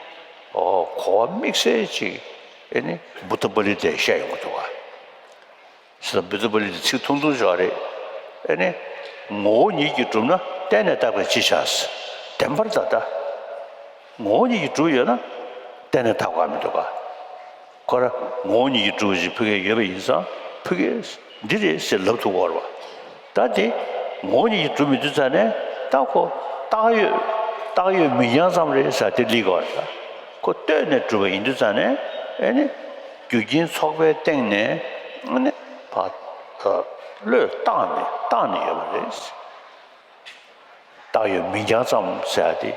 གོ་བ་དམིགས་བསལ་ཅིག་ཨེ་ནི་བུདྡྷ་པཱ་ལི་ཏས་བཤད་ཡོང་གི་འདུག་བ། ཟེར་ན་བུདྡྷ་པཱ་ལི་ཏའི་ཚིག་ཐུང་ཐུང་ཞིག་རེད། ཨེ་ནི། ངོ་བོ་ཉིད་ཀྱིས་གྲུབ་ན་གཏན་ནས་བརྟགས་པས་ཅི་བྱ། བདེན་པར་ད་ལྟ། ངོ་བོ་ཉིད་ཀྱིས་གྲུབ་ཡོད་ན་གཏན་ནས་བརྟག་པ་མི་འདུག་ག་ཁོ་ར་ངོ་བོ་ཉིད་ཀྱིས་གྲུབ་པ་ཞིག་ཕ་གིར་ཡོད་པ་ཡིན་ཙང་ཕ་གིར་འདི་རེད་ཟེར་ལབ་ཐུབ་ཀྱི་ཡོད་རེད་བ། ད་དེ་ངོ་བོ་ཉིད་ཀྱིས་གྲུབ་མི་འདུག་ཙང་ནས་ད་ཁོ་བཏགས་ཡོད་བཏགས་ཡོད་མིང་རྐྱང་ཙམ་རེད་ཟེར་དེ་སླེབས་ཀྱི་ཡོད་རེད་ད། ཁོ་ལྟོས་ནས་གྲུབ་པ་ཡིན་དུས་ཙང་ནས་ཨེ་ནི། རྒྱུ་རྐྱེན་ཚོགས་པའི་སྟེང་ནས་ཨེ་ནི། བ། བློས་བཏགས་ནས་བཏགས་ནས་ཡོད་པ་རེད། བཏགས་ཡོད་མིང་རྐྱང་ཙམ་ཟེར་ཡ་དེ་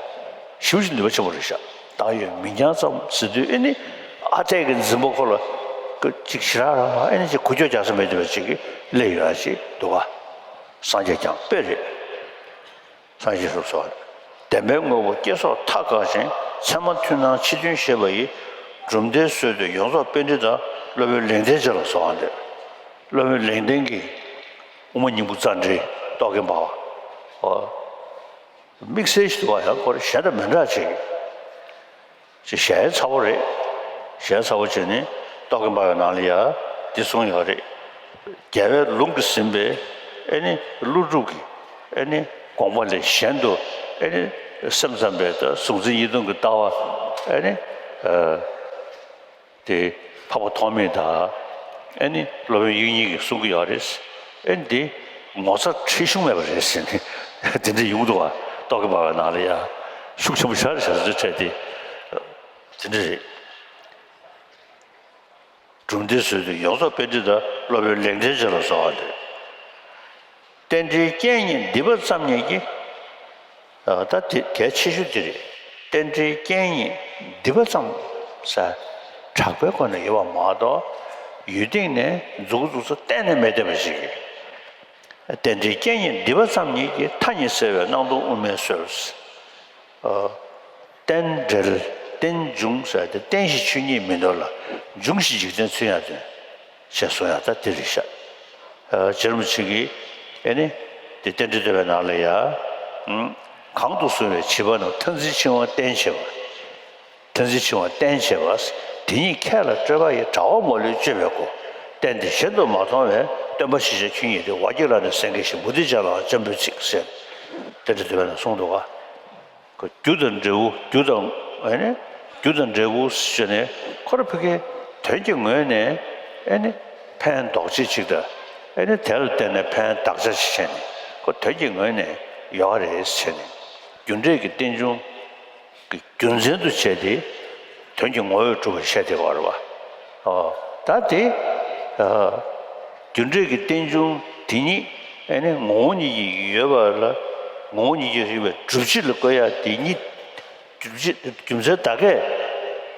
ཞེ་པོ་ཅིག་ནུས་པ་ཆེན་པོ་རེད་ཤག་བཏགས་ཡོད་མིང་རྐྱང་ཙམ་ཟེར་དུས་ཨེ་ནི་ཨ་འཐས་ཀྱི་འཛིན་པ་ཁོ་ལ་ཅིག་ཞེ་དྲག་རང་ཨེ་ནི་ཅིག་འགུལ་སྐྱོད་རྒྱག་ས་མེད་བསྡད་པ་ཅིག་གི་སླེབས་ཡོད་ཡ་ཅིག་འདུག་ག་སངས་རྒྱས་ཀྱང་དཔེ་རེད། སངས་རྒྱས་སོ་སོ། བདེན་པའི་དངོས་པོ་སྐྱེ་སོགས་མཐའ་བཀག་ཅིང་། མཚན་མ་མཐུན་སྣང་ཕྱི་དོན་ཤེས་པ་ཡིས། གྲུབ་མཐའི་སྲོལ་གཏོད་ཡོངས་རྫོགས་པཎྜི་ཏ། སློབ་དཔོན་ལེགས་ལྡན་རྗེ་ལ་གསོལ་བ་འདེབས། སློབ་དཔོན་ལེགས་ལྡན་གྱིས་དབུ་མ་སྙིང་པོ་རྩ་འགྲེལ་རྟོག་གེ་འབར་བ། དམིགས་བསལ་ཞིག་འདུག་བ་ཡང་ཁོ་ར་གཞན་དང་མི་འདྲ་ཅིག་ཅེས་ཞལ་ཚ་བོ་རེད། ཞལ་ཚ་བོ་བྱས་ནས་རྟོག་གེ་འབར་བའི་ནང་ལ་ཡ་འདི་གསུངས་ཡོད་རེད། རྒྱལ་བའི་ལུང་གིས་ཟིན་པའི་ཨེ་ནི་ཀླུ་སྒྲུབ་ཀྱི་ཨེ་ནི་དགོངས་པ་ལས་གཞན་དུ་ཨེ་ནི་སེམས་ཙམ་པའི་ད་གཟུང་འཛིན་གཉིས་སྟོང་གི་ལྟ་བ་ཨེ་ནི་ཨ་དེ་འཕགས་པ་ཐོགས་མེད་དང་ཨེ་ནི་སློབ་དཔོན་དབྱིག་གཉེན་གྱིས་གསུང་གི་ཡོད་རེད། ཨེ་ནི་དེ་ངོ་མཚར་ཁྲེལ་གཞུང་མེད་པ་རེད་ཟེར་ནས་དེ་འདྲ་ཡོང་གི་འདུག་བ། རྟོག་གེ་འབར་བའི་ནང་ལ་ཡ་ཤུགས་ཆེན་པོ་ཞེ་དྲག་རེད་ཟེར་ཚུལ་འཕྲད་དེ་དེ་འདྲ་རེད། གྲུབ་མཐའི་སྲོལ་གཏོད་ཡོངས་རྫོགས་པཎྜི་ཏ། སློབ་དཔོན་ལེགས་ལྡན་རྗེ་ལ་གསོལ་བ་འདེབས། རྟེན་འབྲེལ་རྐྱེན་གཉིས་འདི་པ་ཙམ་ཉིད་ཀྱིས། ད་དེ་གལ་ཆེ་ཤོས་དེ་རེད། རྟེན་འབྲེལ་རྐྱེན་གཉིས་འདི་པ་ཙམ་ཟེར་གྲགས་པའི་སྒོ་ནས་ཡོད་པ་མ་གཏོགས་ཡུལ་སྟེང་ནས་མཛུབ་གུ་འཛུགས་ས་གཏན་ནས་མེད་བསྡད་པ་ཞིག་གིས། རྟེན་འབྲེལ་རྐྱེན་གཉིས་འདི་པ་ཙམ་ཉིད་ཀྱིས། མཐའ་གཉིས་སེལ་བའི་སྣང་སྟོང་དབུ་མའི་སྲོལ། རྟེན་འབྲེལ་རྟེན་འབྱུང་ཟེར་ཏེ་རྟེན་གཞི་ཆོས་ཉིད་མིན་འདོར་ལ། འབྱུང་གཞི་འཇིག་རྟེན་མཚོན་ཡང་དོན། ཞེས་གསུངས་ཡང་ད་འདི་རེད་ཤག་རྗེ་རིན་པོ་ཆེ་གིས་ ཨེ་ནི། དེ་རྟེན་འབྲེལ་བསྟོད་པའི་ནང་ལ་ཡ། ཨུམ། གང་དུ་གསུངས་པའི་བྱིས་པ་རྣམས་མཐར་འཛིན་འཆིང་བ་བསྟེན་བྱེད་པ། མཐར་འཛིན་འཆིང་བ་བསྟེན་བྱེད་པ། དེ་ཉིད་ཁྱེད་ལ་སྤྲོད་པ་ཡི། དྲ་བ་མ་ལུས་སྤྱོད་པའི་སྒོ། བསྟན་ཏེ་གཞན་དུ་མ་མཐོང་བས། སྟོན་པ་ཞི་བྱེད་ཆོས་ཉིད་དེ། ཝཱ་ཀྱི་ལ་ནི་སེང་གེ་བཞིན། མུ་སྟེགས་ཅན་ལའང་སྤྱན་འབུལ་ཅིག་ཟེར། རྟེན་འབྲེལ་བསྟོད་པའི་ནང་གསུངས་འདུག་ག་རྒྱུ་དང་འབྲས་བུ། རྒྱུ་དང་། ཨེ་ནི། རྒྱུ་དང་འབྲས་བུ་ཟེར་ནས་ཁོ་ར་ཕ་གིའི་དོན་གྱི་ངོས་ནས། ཨེ་ནི། ཕན་འདོགས་བྱེད་ཅིག་དང་། ཨེ་ནི། དེ་ལ་བརྟེན་ནས་ཕན་འདོགས་བྱ་ཅིག་བྱས་ནས་ཁོ་དོན་གྱི་ངོས་ནས་ཡོད་རེད་ཟེར་ནས། རྒྱུ་འབྲས་ཀྱི་རྟེན་འབྱུང་གི་རྒྱུ་མཚན་དུ་བྱས་ཏེ། དོན་གྱི་ངོ་བོས་གྲུབ་པར་བཤད་བསྡད་པ་རེད་པ། ཨོ། ད་དེ། ཨ། རྒྱུ་འབྲས་ཀྱི་རྟེན་འབྱུང་དེ་ཉིད། ཨེ་ནི་ངོ་བོ་ཉིད་ཀྱིས་ཡོད་པ་ལ། ངོ་བོ་ཉིད་ཀྱིས་ཡོད་པའི་སྒྲུབ་བྱེད་ལ་བཀོད་ཡ་དེ་ཉིད། སྒྲུབ་བྱེད་རྒྱུ་མཚན་ད་གས་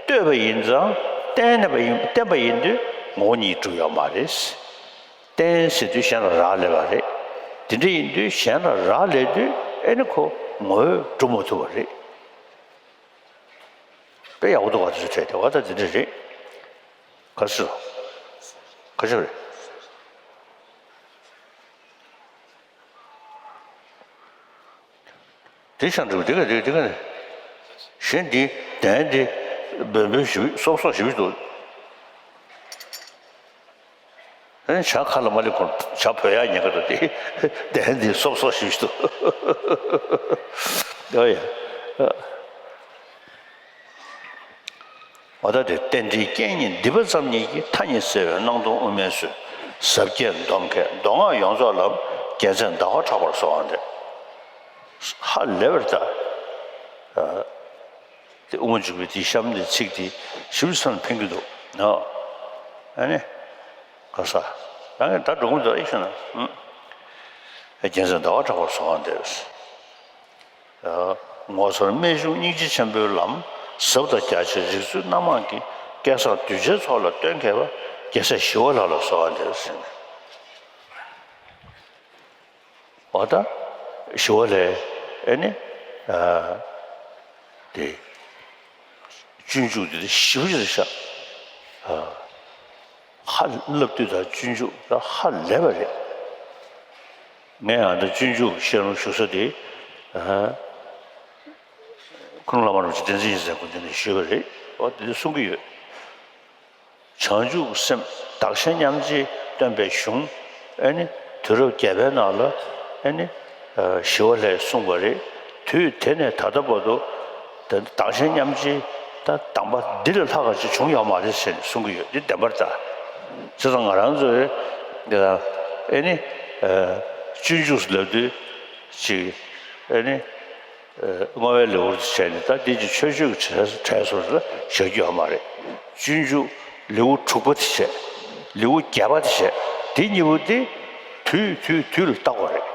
བསྟོད་པ་ཡིན་ཙང་། བསྟན་པ་ཡིན། བསྟན་པ་ཡིན་དུས་ངོ་བོ་ཉིད་ཀྱིས་གྲུབ་ཡོད་མ་རེད། བསྟན་ཟེར་དུས་གཞན་ལ་རག་ལས་པ་རེད། དེ་འདྲ་ཡིན་དུས་གཞན་ལ་རག་ལས་དུས། ཨེ་ནི་ཁོ་ངོ་བོས་གྲུབ་མ་ཐུབ་པ་རེད། དཔེ་ཡག་པོ་འདུག་ག་དེ་ཚོ་བྲིས་ཏེ། འོ་ད་དེ་འདྲ་རེད། ག་ཚོད། ག་ཚོད་རེད། དེ་ཤང་འགྲིག་དེ་ག་དེ་དེ་ག་ནས། གཞན་འདི་གདན་འདི་འབོལ་འབོལ་ཞིབ་སོབ་སོབ་ཞིབ་འདུག་ཨེ། བྱ་ཁ་ལ་མ་སླེབས་གོང་བྱ་བོས་ཡག་ཉེན་ཁ་འདུག་སྟེ། གདན་འདི་སོབ་སོབ་ཞིབ་འདུག་ཨོ་ཡ། འོ་ད་དེ་རྟེན་འབྲེལ་རྐྱེན་གཉིས་འདུས་པ་ཙམ་ཉིད་ཀྱིས། མཐའ་གཉིས་བསལ་བའི་སྣང་སྟོང་དབུ་མའི་ཚུལ། ཟབ་རྒྱས་འདོམས་མཁས་མདོ་སྔགས་ཡོངས་རྫོགས་ལམ། རྒྱལ་མཚན་ཟླ་བ་གྲགས་པར་གསོལ་བ་འདེབས། ཧ་ལས་པར་ད། ཨ། དེ་དབུ་མ་འཇུག་པའི་དེའི་གཤམ་དེ་ཚིག་དེ་ཞིབ་ཚགས་ནས་ཕན་གྱི་འདུག་ཨ། ཨ་ནི། ག་ས། ད་ངས་ད་འགྲོ་གི་འདུག་ཨེ་ཤེས་ན། ཨུམ། རྒྱལ་མཚན་ཟླ་བ་གྲགས་པར་གསོལ་བ་འདེབས། ངོ་མཚར་རྨད་བྱུང་སྙིང་རྗེ་ཆེན་པོའི་ལམ། ཟབ་དང་རྒྱ་ཆེའི་རིགས་ཚུལ་སྣ་མང་གིས། སྐལ་བཟང་གདུལ་བྱའི་ཚོགས་ལ་སྟོན་མཁས་པ། རྒྱལ་སྲས་ཞི་བ་ལྷ་ལ་གསོལ་བ་འདེབས་ཟེར་ནས། འོ་ད་ཞི་བ་ལྷས། ཨེ་ནི། ཨ། དེ། སྤྱོད་འཇུག་དེ་ཞི་བ་ཞིག་རེད་ཤག་ཨ། ཧ་ལབ་དུས་ད་སྤྱོད་འཇུག་ད་ཧ་ལས་པ་རེད། ངས་ཨ་ད་སྤྱོད་འཇུག་བཤད་རུང་ཞུ་ས་དེ། ཨ། ཁུ་ནུ་བླ་མ་རིན་པོ་ཆེ་བསྟན་འཛིན་ཡེ་ཤེས་མགོན་དེ་ནས་ཞུས་པ་རེད། འོ་དེ་འདྲ་གསུང་གི་ཡོད། བྱང་ཆུབ་སེམས་བདག་གཞན་མཉམ་བརྗེ་སྟོན་པའི་གཞུང་། ཨེ་ནི། དུས་རབས་བརྒྱད་པའི་ནང་ལ། ཨེ་ནི། ཨ། ཞི་བ་ལྷས་གསུངས་པ་རེད། དུས་དེ་ནས་ད་ལྟ་བར་དུ། ད་བདག་གཞན་མཉམ་བརྗེ་ད་དམ་པ་འདི་ལས་ལྷག་པ་ཅིག་བྱུང་ཡོད་མ་རེད་ཟེར་ནས་གསུང་གི་ཡོད། འདི་བདེན་པ་རེད་ད། བྱས་ཙང་ང་རང་ཚོས། ཨེ་ནི། ཨ། སྤྱོད་འཇུག་ལབ་དུས་ཅིག་ཨེ་ནི། ཨ། བསྔོ་བའི་ལེའུ་བྱས་ནས་ད་འདི་ཅིག་མཆོད་བརྗོད་ཀྱི་གྲས་གྲས་སུ་ལ་བཞག་རྒྱུ་ཡོད་མ་རེད། སྤྱོད་འཇུག་ལེའུ་དྲུག་པ་དེ་བྱས། ལེའུ་བརྒྱད་པ་དེ་བྱས། དེ་གཉིས་པོ་དེ་དུས་དུས་དུས་ལ་བཏགས་པ་རེད།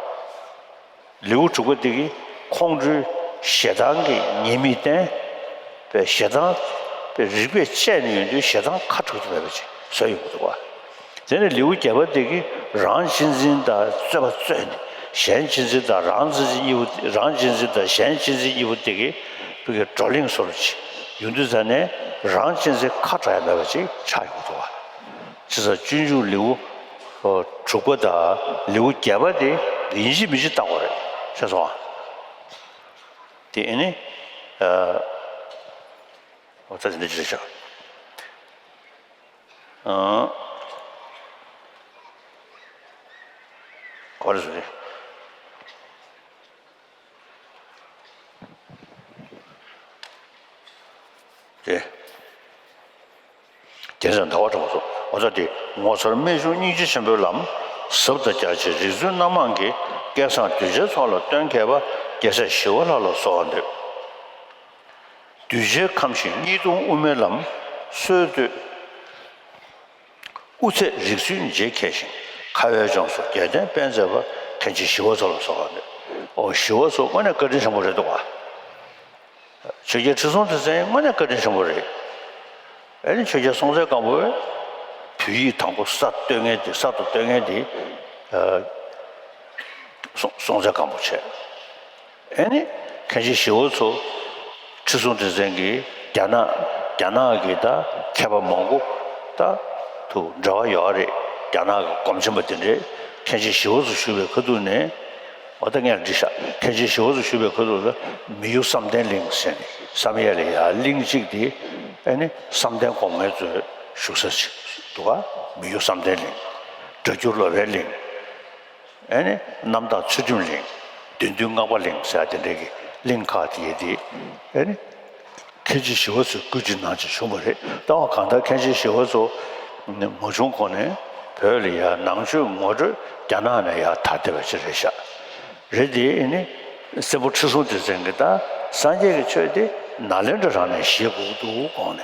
ལེའུ་དྲུག་པ་དེ་གི་ཁོང་ཁྲོའི་ཞེ་སྡང་གི་ཉེས་དམིགས་བསྟན་པའི་ཞེ་སྡང་པའི་རིགས་པས་དཔྱད་ནས་ཡོང་དུས་ཞེ་སྡང་ཁ་གྲག་ཏུ་མེད་པ་ཅིག་བཟོ་ཡོང་གི་འདུག་བ། དེ་ནས་ལེའུ་བརྒྱད་པ་དེ་གིས་རང་གཅེས་འཛིན་དང་རྩོད་པ་རྩོད་ནས། གཞན་གཅེས་འཛིན་དང་རང་གཅེས་འཛིན་གཉིས་པོ། རང་གཅེས་འཛིན་དང་གཞན་གཅེས་འཛིན་གཉིས་པོ་དེ་གིས་ཕ་གིའི་བགྲོ་གླེང་བཟོ་འདྲ་ཅིག་ཡོང་དུས་ཙ་ནས་རང་གཅེས་འཛིན་ཁ་གྲག་ཡ་མེད་པ་ཅིག་ཆགས་ཡོང་གི་འདུག་བ། བྱས་ཙང་སྤྱོད་འཇུག་ལེའུ་དྲུག་པ་དང་ལེའུ་བརྒྱད་པ་དེ་ཡིན་གཅིག་མིན་གཅིག་བཏགས་པ་རེད། ཤེས་སོང་ཨ། དེ་ཨེ་ནི། ཨ། འོ་ད་དེ་འདྲ་ཅིག་རེད་ཤག་ཨང་། ག་རེ་ཟེར་ནས། དེ། རྒྱལ་མཚན་ཟླ་བ་གྲགས་པ་སོགས། འོ་ད་དེ། ངོ་མཚར་རྨད་བྱུང་སྙིང་རྗེ་ཆེན་པོའི་ལམ། ཟབ་དང་རྒྱ་ཆེའི་རིགས་ཚུལ་སྣ་མང་གིས། སྐལ་བཟང་གདུལ་བྱའི་ཚོགས་ལ་སྟོན་མཁས་པ། རྒྱལ་སྲས་ཞི་བ་ལྷ་ལ་གསོལ་བ་འདེབས། གདུལ་བྱའི་ཁམས་ཤིང་གཉིས་སྟོང་དབུ་མའི་ལམ། སྲོལ་གཏོད་དབུ་ཚད་རིགས་ཚུལ་འབྱེད་མཁས་ཤིང་། ཁ་བའི་ལྗོངས་སུ་རྒྱལ་བསྟན་སྤེལ་མཛད་པ། མཁན་ཆེན་ཞི་བ་འཚོ་ལ་གསོལ་བ་འདེབས། ཨོ་ཞི་བ་འཚོ་དངོས་གནས་བཀའ་དྲིན་ཆེན་པོ་རེད་འདུག་ག་ཆོས་རྒྱལ་ཁྲི་སྲོང་ལྡེ་བཙན་དངོས་གནས་བཀའ་དྲིན་ཆེན་པོ་རེད། ཨེ་ནི་ཆོས་རྒྱལ་སྲོང་བཙན་སྒམ་པོས་བོད་ཡིག་དང་པོ་གསར་གཏོད་མཁན་དེ། གསར་དུ་གཏོད་མཁན་དེ། ཨ། སྲོང་སྲོང་བཙན་སྒམ་པོ་བྱས། ཨེ་ནི། མཁན་ཆེན་ཞི་བ་འཚོ་ཁྲི་སྲོང་ལྡེ་བཙན་གྱིས་རྒྱ་ནག་རྒྱ་ནག་གི་ད་མཁས་པ་མང་པོ་ད་དུ་འབྲེལ་བ་ཡོད་རེད། རྒྱ་ནག་གི་སྒོམ་ཆེན་པ་དེ་འདྲས། མཁན་ཆེན་ཞི་བ་འཚོ་བཞུགས་པའི་ཁ་ཐུག་ནས། འོ་ད་ངས་འདི་བཞག་མཁན་ཆེན་ཞི་བ་འཚོ་བཞུགས་པའི་ཁ་ཐུག་ལ་མི་གཡོ་བསམ་གཏན་གླིང་ཟེར་ནས་བསམ་ཡས་ལ་ཡར་གླིང་གཅིག་དེ། ཨེ་ནི་བསམ་གཏན་སྒོམ་མཁན་ཚོའི་བཞུགས་ས་ཅིག་འདུག་ག་མི་གཡོ་བསམ་གཏན་གླིང་། སྒྲ་སྒྱུར་ལོ་པཎ་གླིང་། ཨེ་ནི་རྣམ་དག་ཚུལ་ཁྲིམས་གླིང་། བདུད་འདུལ་སྔགས་པ་གླིང་ཟེར་དེ་འདྲའི་གི་གླིང་ཁག་དེ་ཡས་དེ། ཨེ་ནི། མཁན་ཆེན་ཞི་བ་འཚོས་བཀོད་སྒྲིག་གནང་བྱས་བྱུང་བ་རེད། ད་བ་གང་ལྟར་མཁན་ཆེན་ཞི་བ་འཚོ་མ་བྱུང་གོང་ནས་བོད་ལ་ཡར་ནང་ཆོས་ངོ་སྤྲོད་རྒྱ་ནག་ནས་ཡར་དར་བསྡད་པ་ཅིག་རེད་ཤག་རེད་དེ་ཨེ་ནི་བཙན་པོ་ཁྲི་སྲོང་ལྡེ་བཙན་གྱིས་ད་སངས་རྒྱས་ཀྱི་ཆོས་དེ་ནཱ་ལེནྡྲ་རང་ནས་བཞེས་དགོས་ཀྱི་འདུག་དགོངས་ནས།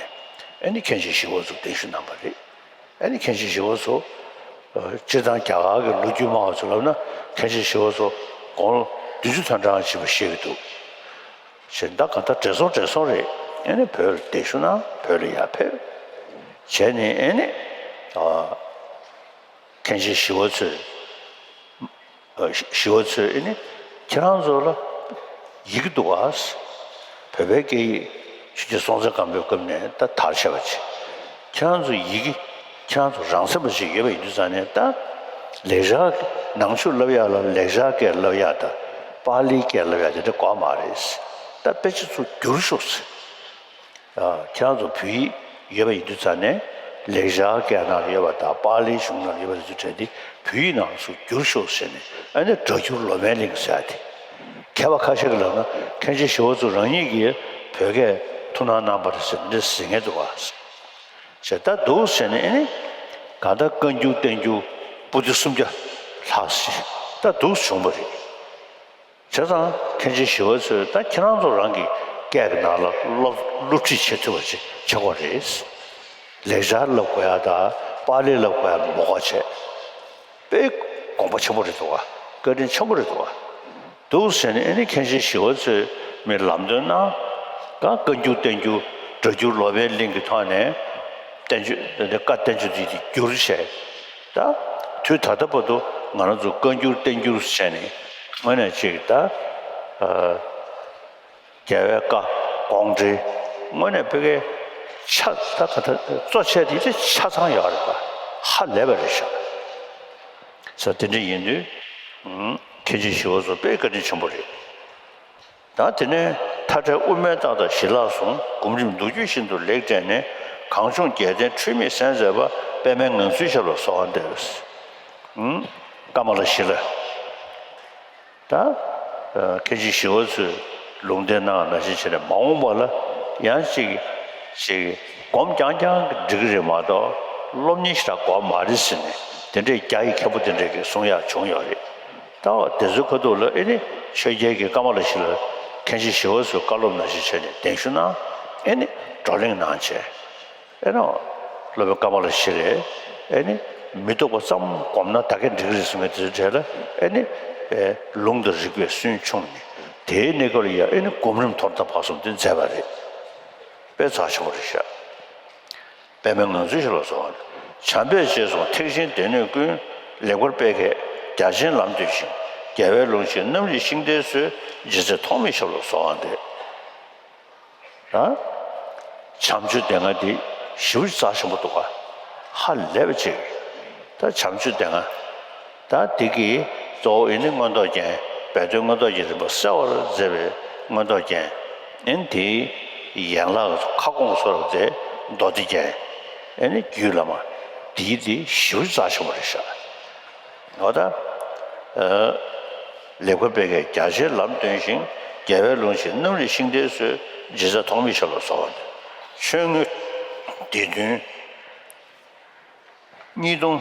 ཨེ་ནི་མཁན་ཆེན་ཞི་བ་འཚོ་གདན་ཞུ་གནང་བ་རེད། ཨ་ནི་མཁན་ཆེན་ཞི་བ་འཚོ། སྤྱིར་བཏང་རྒྱ་གར་གྱི་ལོ་རྒྱུས་སྨྲ་བ་ཚོ་ལབ་ན་མཁན་ཆེན་ཞི་བ་འཚོ་དགུང་ལོ་བདུན་ཅུ་དོན་གྲངས་ཕྱིན་པ་བཤད་ཀྱི་འདུག་བྱས་ད་ག་ད་བགྲེས་སོང་བགྲེས་སོང་རེད། ཨ་ནི་བོད་ལ་གདན་ཞུ་གནང་བོད་ལ་ཡར་ཕེབས། བྱས་ནས་ཨ་ནི། མཁན་ཆེན་ཞི་བ་འཚོས། ཞི་བ་འཚོས་ཨེ་ནི་ཁྱེད་རང་ཚོ་ལ་ཡི་གེ་འདུག་ག་བོད་པའི་སྐད་ཡིག་ཆོས་རྒྱལ་སྲོང་བཙན་སྒམ་པོའི་སྐབས་ནས་ད་དར་ཆེ་བ་ཅིག་ཁྱེད་རང་ཚོ་ཡི་གེ་ཁྱེད་རང་ཚོ་རང་སེམས་པ་ཅིག་ཡོད་པ་ཡིན་དུས་ཙང་ནས་ད་ལེགས་སྦྱར་ནང་ཆོས་བསླབ་ཡག་ལ་ལེགས་སྦྱར་སྐད་བསླབ་ཡག་དང་པཱ་ལིའི་སྐད་བསླབ་ཡག་དེ་འདྲ་དགོས་མ་རེད། ད་དཔེ་ཆ་ཚུར་བསྒྱུར་ཤོག་ཟེར། ཁྱེད་རང་ཚོ་བོད་ཡིག་ཡོད་པ་ཡིན་དུས་ཙང་ནས་ལེགས་སྦྱར་སྐད་ནང་ལ་ཡོད་པ་དང་པཱ་ལིའི་གཞུང་ནང་ལ་ཡོད་པ་དེ་ཚོ་བྲལ་ཏེ་བོད་ཡིག་ནང་ལ་ཚུར་བསྒྱུར་ཤོག་ཟེར་ནས་ཨ་ནི་སྒྲ་སྒྱུར་ལོ་པཎ་གླིང་ཟེར་ཡ་དེ། མཁས་པ་ཁ་ཤས་ཀྱིས་ལབ་ན་མཁན་ཆེན་ཞི་བ་འཚོ་རང་ཉིད་ཀྱིས་བོད་སྐད་ཐུགས་སྣང་གནང་བ་རེད་ཟེར་འདི་ཟེར་མཁན་འདུག་ག་བྱས་ད་འདུག་ཟེར་ནས་ཨ་ནི་གང་ལྟར་བཀའ་འགྱུར་བསྟན་འགྱུར་པོ་ཏི་སུམ་བརྒྱ་ལྷག་ཅིག་ད་འདུག་བྱུང་བ་རེད། བྱས་ཙང་མཁན་ཆེན་ཞི་བ་འཚོས་ད་ཁྱེད་རང་ཚོ་རང་གི་སྐད་ཀྱི་ནང་ལ་སློབ་སློབ་ཁྲིད་བྱེད་ཐུབ་པ་ཅིག་བྱེད་དགོས་རེད། ལེགས་སྦྱར་བསླབ་དགོས་ཡ་དང་པཱ་ལི་བསླབ་དགོས་ཡ་མ་དགོས་བྱས། དཔེ་དགོངས་པ་ཆེན་པོ་རེད་འདུག་ག་བཀའ་དྲིན་ཆེན་པོ་རེད་འདུག་ག་འདུག་ཟེར་ནས་ཨ་ནི་མཁན་ཆེན་ཞི་བ་འཚོས་མི་ལམ་སྟོན་གནང་། གང་བཀའ་འགྱུར་བསྟན་འགྱུར་སྒྲ་སྒྱུར་ལོ་པཎ་གླིང་གི་ཐོག་ནས་བསྟན་བཅོས་བཀའ་བསྟན་བཅོས་འདི་བསྒྱུར་བྱས། ད་དུས་ད་ལྟ་བར་དུ་ང་རང་ཚོ་བཀའ་འགྱུར་བསྟན་འགྱུར་བྱས་ནས་དངོས་གནས་ཅིག་ད་ཨ་རྒྱལ་བའི་བཀའ་དགོངས་འགྲེལ་དངོས་གནས་ཕ་གིའི་ཆ་ད་ག་ད་གཙོ་ཆེ་དེ་དེ་ཆ་ཚང་ཡོད་རེད་པ། ཧ་ལས་པ་རེད་ཤག་ས་དེ་འདྲ་ཡིན་དུས་མཁན་ཆེན་ཞི་བ་འཚོ་དཔེ་བཀའ་དྲིན་ཆེན་པོ་རེད། ད་དེ་ནས་མཐའ་བྲལ་དབུ་མའི་རྟགས་དང་ཞི་ལྷག་ཟུང་སྒོམ་རིམ་མདོ་རྒྱུད་ཤིན་ཏུ་ལེགས་བཀྲལ་ནས་གངས་ལྗོངས་རྒྱལ་བསྟན་འཁྲུལ་མེད་གསལ་མཛད་པ་པདྨའི་ངང་ཚུལ་ཞབས་ལ་གསོལ་བ་འདེབས། ཀ་མ་ལ་ཤཱི་ལ། ད་མཁན་ཆེན་ཞི་བ་འཚོའི་ལུང་བསྟན་གནང་བ་ནང་བཞིན་བྱས་ནས་མ་འོངས་པ་ལ་ཡང་ཅིག་ཅིག་སྒོམ་རྐྱང་རྐྱང་གིས་འགྲིག་གི་རེད་མ་གཏོགས་སློབ་གཉེར་ཞེ་དྲག་དགོས་མ་རེད་ཟེར་ནས་དེ་འདྲའི་རྒྱ་ཡི་མཁན་པོ་དེ་འདྲས་ཀྱིས་གསུང་ཡག་བྱུང་ཡོད་རེད། ད་བ་དེ་ཚོའི་ཁ་ཐུག་ལ་ཨེ་ནི་ཆོས་རྒྱལ་གྱིས་ཀ་མ་ལ་ཤཱི་ལ་མཁན་ཆེན་ཞི་བ་འཚོའི་བཀའ་སློབ་ནང་བཞིན་བྱས་ནས་གདན་ཞུ་གནང་། ཨེ་ནི་བགྲོ་གླེང་གནང་བྱས། ཨེ་ནི་སློབ་དཔོན་ཀ་མ་ལ་ཤཱི་ལས་ཨེ་ནི་མི་རྟོག་པ་ཙམ་སྒོམ་ན་ད་གས་འགྲིག་གི་རེད་གསུང་མཁན་དེ་ཚོའི་གྲས་ལ་ཨེ་ནི་ལུང་དང་རིགས་པས་སུན་ཕྱུང་ནས་དེའི་གནས་སྐབས་ལ་ཡ་ཨེ་ནི་སྒོམ་རིམ་མཐོ་རིས་དང་བར་གསུམ་དེ་མཛད་པ་རེད། དཔེ་རྩ་ཆེན་པོ་རེད་ཤག་པདྨའི་ངང་ཚུལ་ཞབས་ལ་གསོལ་བ། བྱམས་པས་རྗེས་བཟུང་ཐེག་ཆེན་སྡེ་སྣོད་ཀུན། ལེགས་པར་སྤེལ་མཁས་རྒྱ་ཆེན་ལམ་སྟོན་ཞིང་། རྒྱལ་བའི་ལུང་བཞིན་རྣམ་རིག་ཤིང་རྟའི་སྲོལ། ལྗིད་ཚད་ཐོགས་མེད་ཞབས་ལ་གསོལ་བ་འདེབས། ད་བྱམས་ཆོས་སྡེ་ལྔ་འདི་ཞེ་པོ་རྩ་ཆེན་པོ་འདུག་ག་ཧ་ལས་པ་ཅིག་ད་བྱམས་ཆོས་སྡེ་ལྔ། ད་འདི་གི་གཙོ་བོ་ཨེ་ནི་མངོན་རྟོགས་རྒྱན། སྦས་དོན་མངོན་རྟོགས་ཀྱི་རིམ་པ་གསལ་བར་མཛད་པའི་མངོན་རྟོགས་རྒྱན། ཨེ་ནི་དེའི་ཡན་ལག་ཁ་སྐོང་གི་ཚོགས་རབ་མཛད་མདོ་སྡེ་རྒྱན། ཨེ་ནི་རྒྱུད་བླ་མ། འདིའི་འདི་ཞེ་པོ་རྩ་ཆེན་པོ་རེད་ཤག་འོ་ད། ལེགས་པར་སྤེལ་མཁས་རྒྱ་ཆེན་ལམ་སྟོན་ཞིང་། རྒྱལ་བའི་ལུང་བཞིན་རྣམ་རིག་ཤིང་རྟའི་སྲོལ། ལྗིད་ཚད་ཐོགས་མེད་ཞབས་ལ་གསོལ་བ་འདེབས། ཆོས་མངོན་སྡེ་བདུན། གཉིས་སྟོང་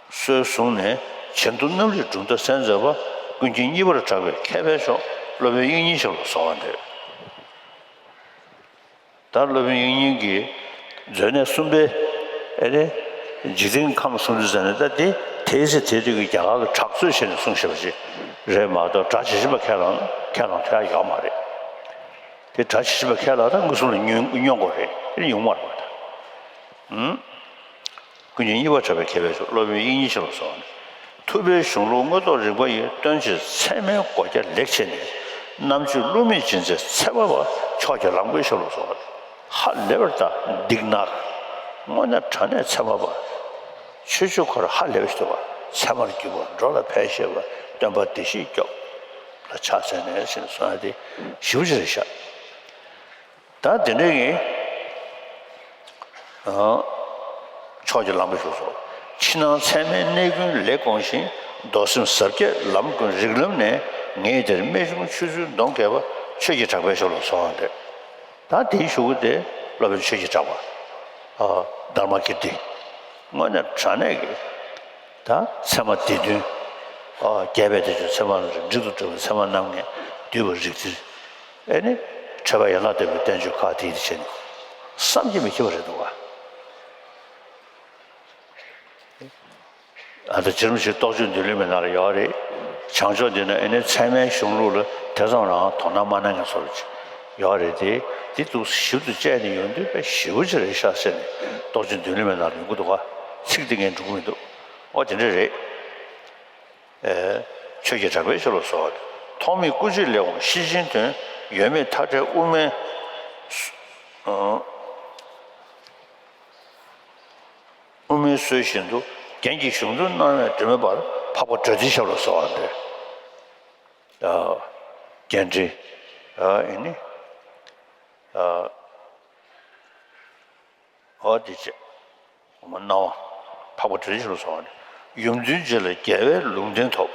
སྲོལ་བཟུང་ནས་བྱེ་མདོ་རྣམ་རིག་གྲུབ་མཐའ་གསལ་མཛད་པ། ཀུན་མཁྱེན་གཉིས་པར་གྲགས་པའི་མཁས་པའི་མཆོག་སློབ་དཔོན་དབྱིག་གཉེན་ཞབས་ལ་གསོལ་བ་འདེབས། ད་སློབ་དཔོན་དབྱིག་གཉེན་གྱི་མཛོད་གནས་གསུམ་པའི་ཨེ་རེད། འཇིག་རྟེན་ཁམས་གསུམ་དུ་མཛད་ནས་ད་དེ་དེའི་ཚེ་དེ་དུས་ཀྱི་རྒྱ་གར་གྱི་གྲགས་ཚོད་བྱས་ནས་གསུངས་བཞག་པ་ཅིག་རེད་མ་གཏོགས་སྒྲ་ཇི་བཞིན་པ་ཁས་བླངས་ཁས་བླངས་ཐུབ་ཡ་ཡོད་མ་རེད། དེ་སྒྲ་ཇི་བཞིན་པ་ཁས་བླངས་ད་མངོན་སུམ་ལ་མངོན་མངོན་དགོས་རེད། དེ་ཡོང་མ་རེད་པ་ད། ཨུམ། ཀུན་མཁྱེན་གཉིས་པར་གྲགས་པའི་མཁས་པའི་མཆོག་སློབ་དཔོན་དབྱིག་གཉེན་ཞབས་ལ་གསོལ་བ་འདེབས། ཐུབ་པའི་གཞུང་ལུགས་དངོས་ཐོག་རིག་པ་ཡིས། སྟོན་ཕྱིར་ཚད་མའི་སྒོ་རྒྱ་ལེགས་ཕྱེ་ནས། རྣམ་དཔྱོད་བསླུ་མེད་འབྱིན་མཛད་ཚད་མ་པ། མཆོག་གི་ལམ་བཀོད་ཞབས་ལ་གསོལ་བ་འདེབས། ཧ་ལས་པར་ད་འདི་གནང་། དངོས་གནས་དྲང་གནས་ཚད་མ་པ། ཆོས་སྤྱོད་ཁོ་རང་ཧ་ལས་པ་ཞིག་འདུག་བ། ཚད་མར་གྱུར་པ། འགྲོ་ལ་ཕན་ཤེས་པ། སྟོན་པ་བདེ་གཤེགས་སྐྱོབ་ལ་ཕྱག་འཚལ་ནས་ཟེར་ནས་གསུངས་ཡ་དེ་ཞེ་པོ་ཅིག་རེད་ཤག་ད་དེ་འདྲའི་གི་ཨ་ཕྱོགས་ཀྱི་ལམ་པ་ཞུགས་སོ། ཕྱི་ནང་ཚད་མའི་གནས་ཀུན་ལེགས་སྐོང་ཞིང་། མདོ་སེམས་ཟབ་རྒྱས་ལམ་ཀུན་རིགས་ལམ་ནས། ངེས་དེར་རྨད་བྱུང་ཆོས་ཚུལ་འདོམས་མཁས་པ། ཆོས་ཀྱི་གྲགས་པའི་ཞབས་ལ་གསོལ་བ་འདེབས། ད་དེའི་གཞུག་གུ་དེ་སློབ་དཔོན་ཆོས་ཀྱི་གྲགས་པ། ཨ་དྷརྨ་ཀིརྟི། དངོས་གནས་དྲང་གནས་ཀྱི་ད་ཚད་མ་སྡེ་བདུན། ཨ་རྒྱས་པའི་དེ་ཚོ་ཚད་མ་རིགས་དྲུག་ཏུ་གྲུབ་པའི་ཚད་མ་རྣམ་ལྔས་བསྡུས་པ་རིགས་གཏེར། ཨེ་ནི་ཁྲོས་པ་ཡན་ལག་བདུན་པའི་བསྟན་བཅོས་ཁག་དེ་ཡིས་བྱས་ནས་བསམ་གྱིས་མི་ཁྱབ་པ་རེད་འདུག་བ། ཨ་ད་རྗེ་རིན་པོ་ཆེ་རྟོགས་བརྗོད་མདུན་ལེགས་མའི་ནང་ལ་ཡོད་རེད། བྱང་ཕྱོགས་འདི་ན་ཨེ་ནི་ཚད་མའི་གཞུང་ལུགས་ལ་དེ་ཙམ་རང་དོ་སྣང་མ་གནང་མཁན་ཚོ་ལ་ཡོད་རེད་དེ། འདི་འདུག་ཞིབ་ཏུ་དཔྱད་ནས་ཡོང་དུས་དཔེ་ཞེ་པོ་ཅིག་རེད་ཤག་ཟེར་ནས་རྟོགས་བརྗོད་མདུན་ལེགས་མའི་ནང་ལ་ཡོང་གི་འདུག་ག་ཚིག་འདི་ངས་འགྲོ་གི་མི་འདུག་ཨོ་དེ་འདྲ་རེད། ཨེ། ཆོས་ཀྱི་གྲགས་པའི་ཞབས་ལ་གསོལ་བ། ཐོགས་མེད་སྐུ་མཆེད་ལེགས་འོང་ཤེར་ཕྱིན་དོན། ཡོད་མེད་མཐའ་བྲལ་དབུ་མའི་ཨ། དབུ་མའི་སྲོལ་བཞིན་དུ། རྒྱན་གྱི་གཞུང་དུ་སྣང་བས་སྒྲོན་མེ་འབར། འཕགས་པ་སྒྲ་འདིའི་ཞབས་ལ་གསོལ་བ་འདེབས། ཨ། རྒྱན་འདི། ཨ་ཨེ་ནི། ཨ། ཨོ་དེ་བྱས། སྣང་བ། འཕགས་པ་སྒྲ་འདིའི་ཞབས་ལ་གསོལ་བ་འདེབས། ཡུམ་དོན་རྗེ་ལ་རྒྱལ་བའི་ལུང་བསྟན་ཐོབ།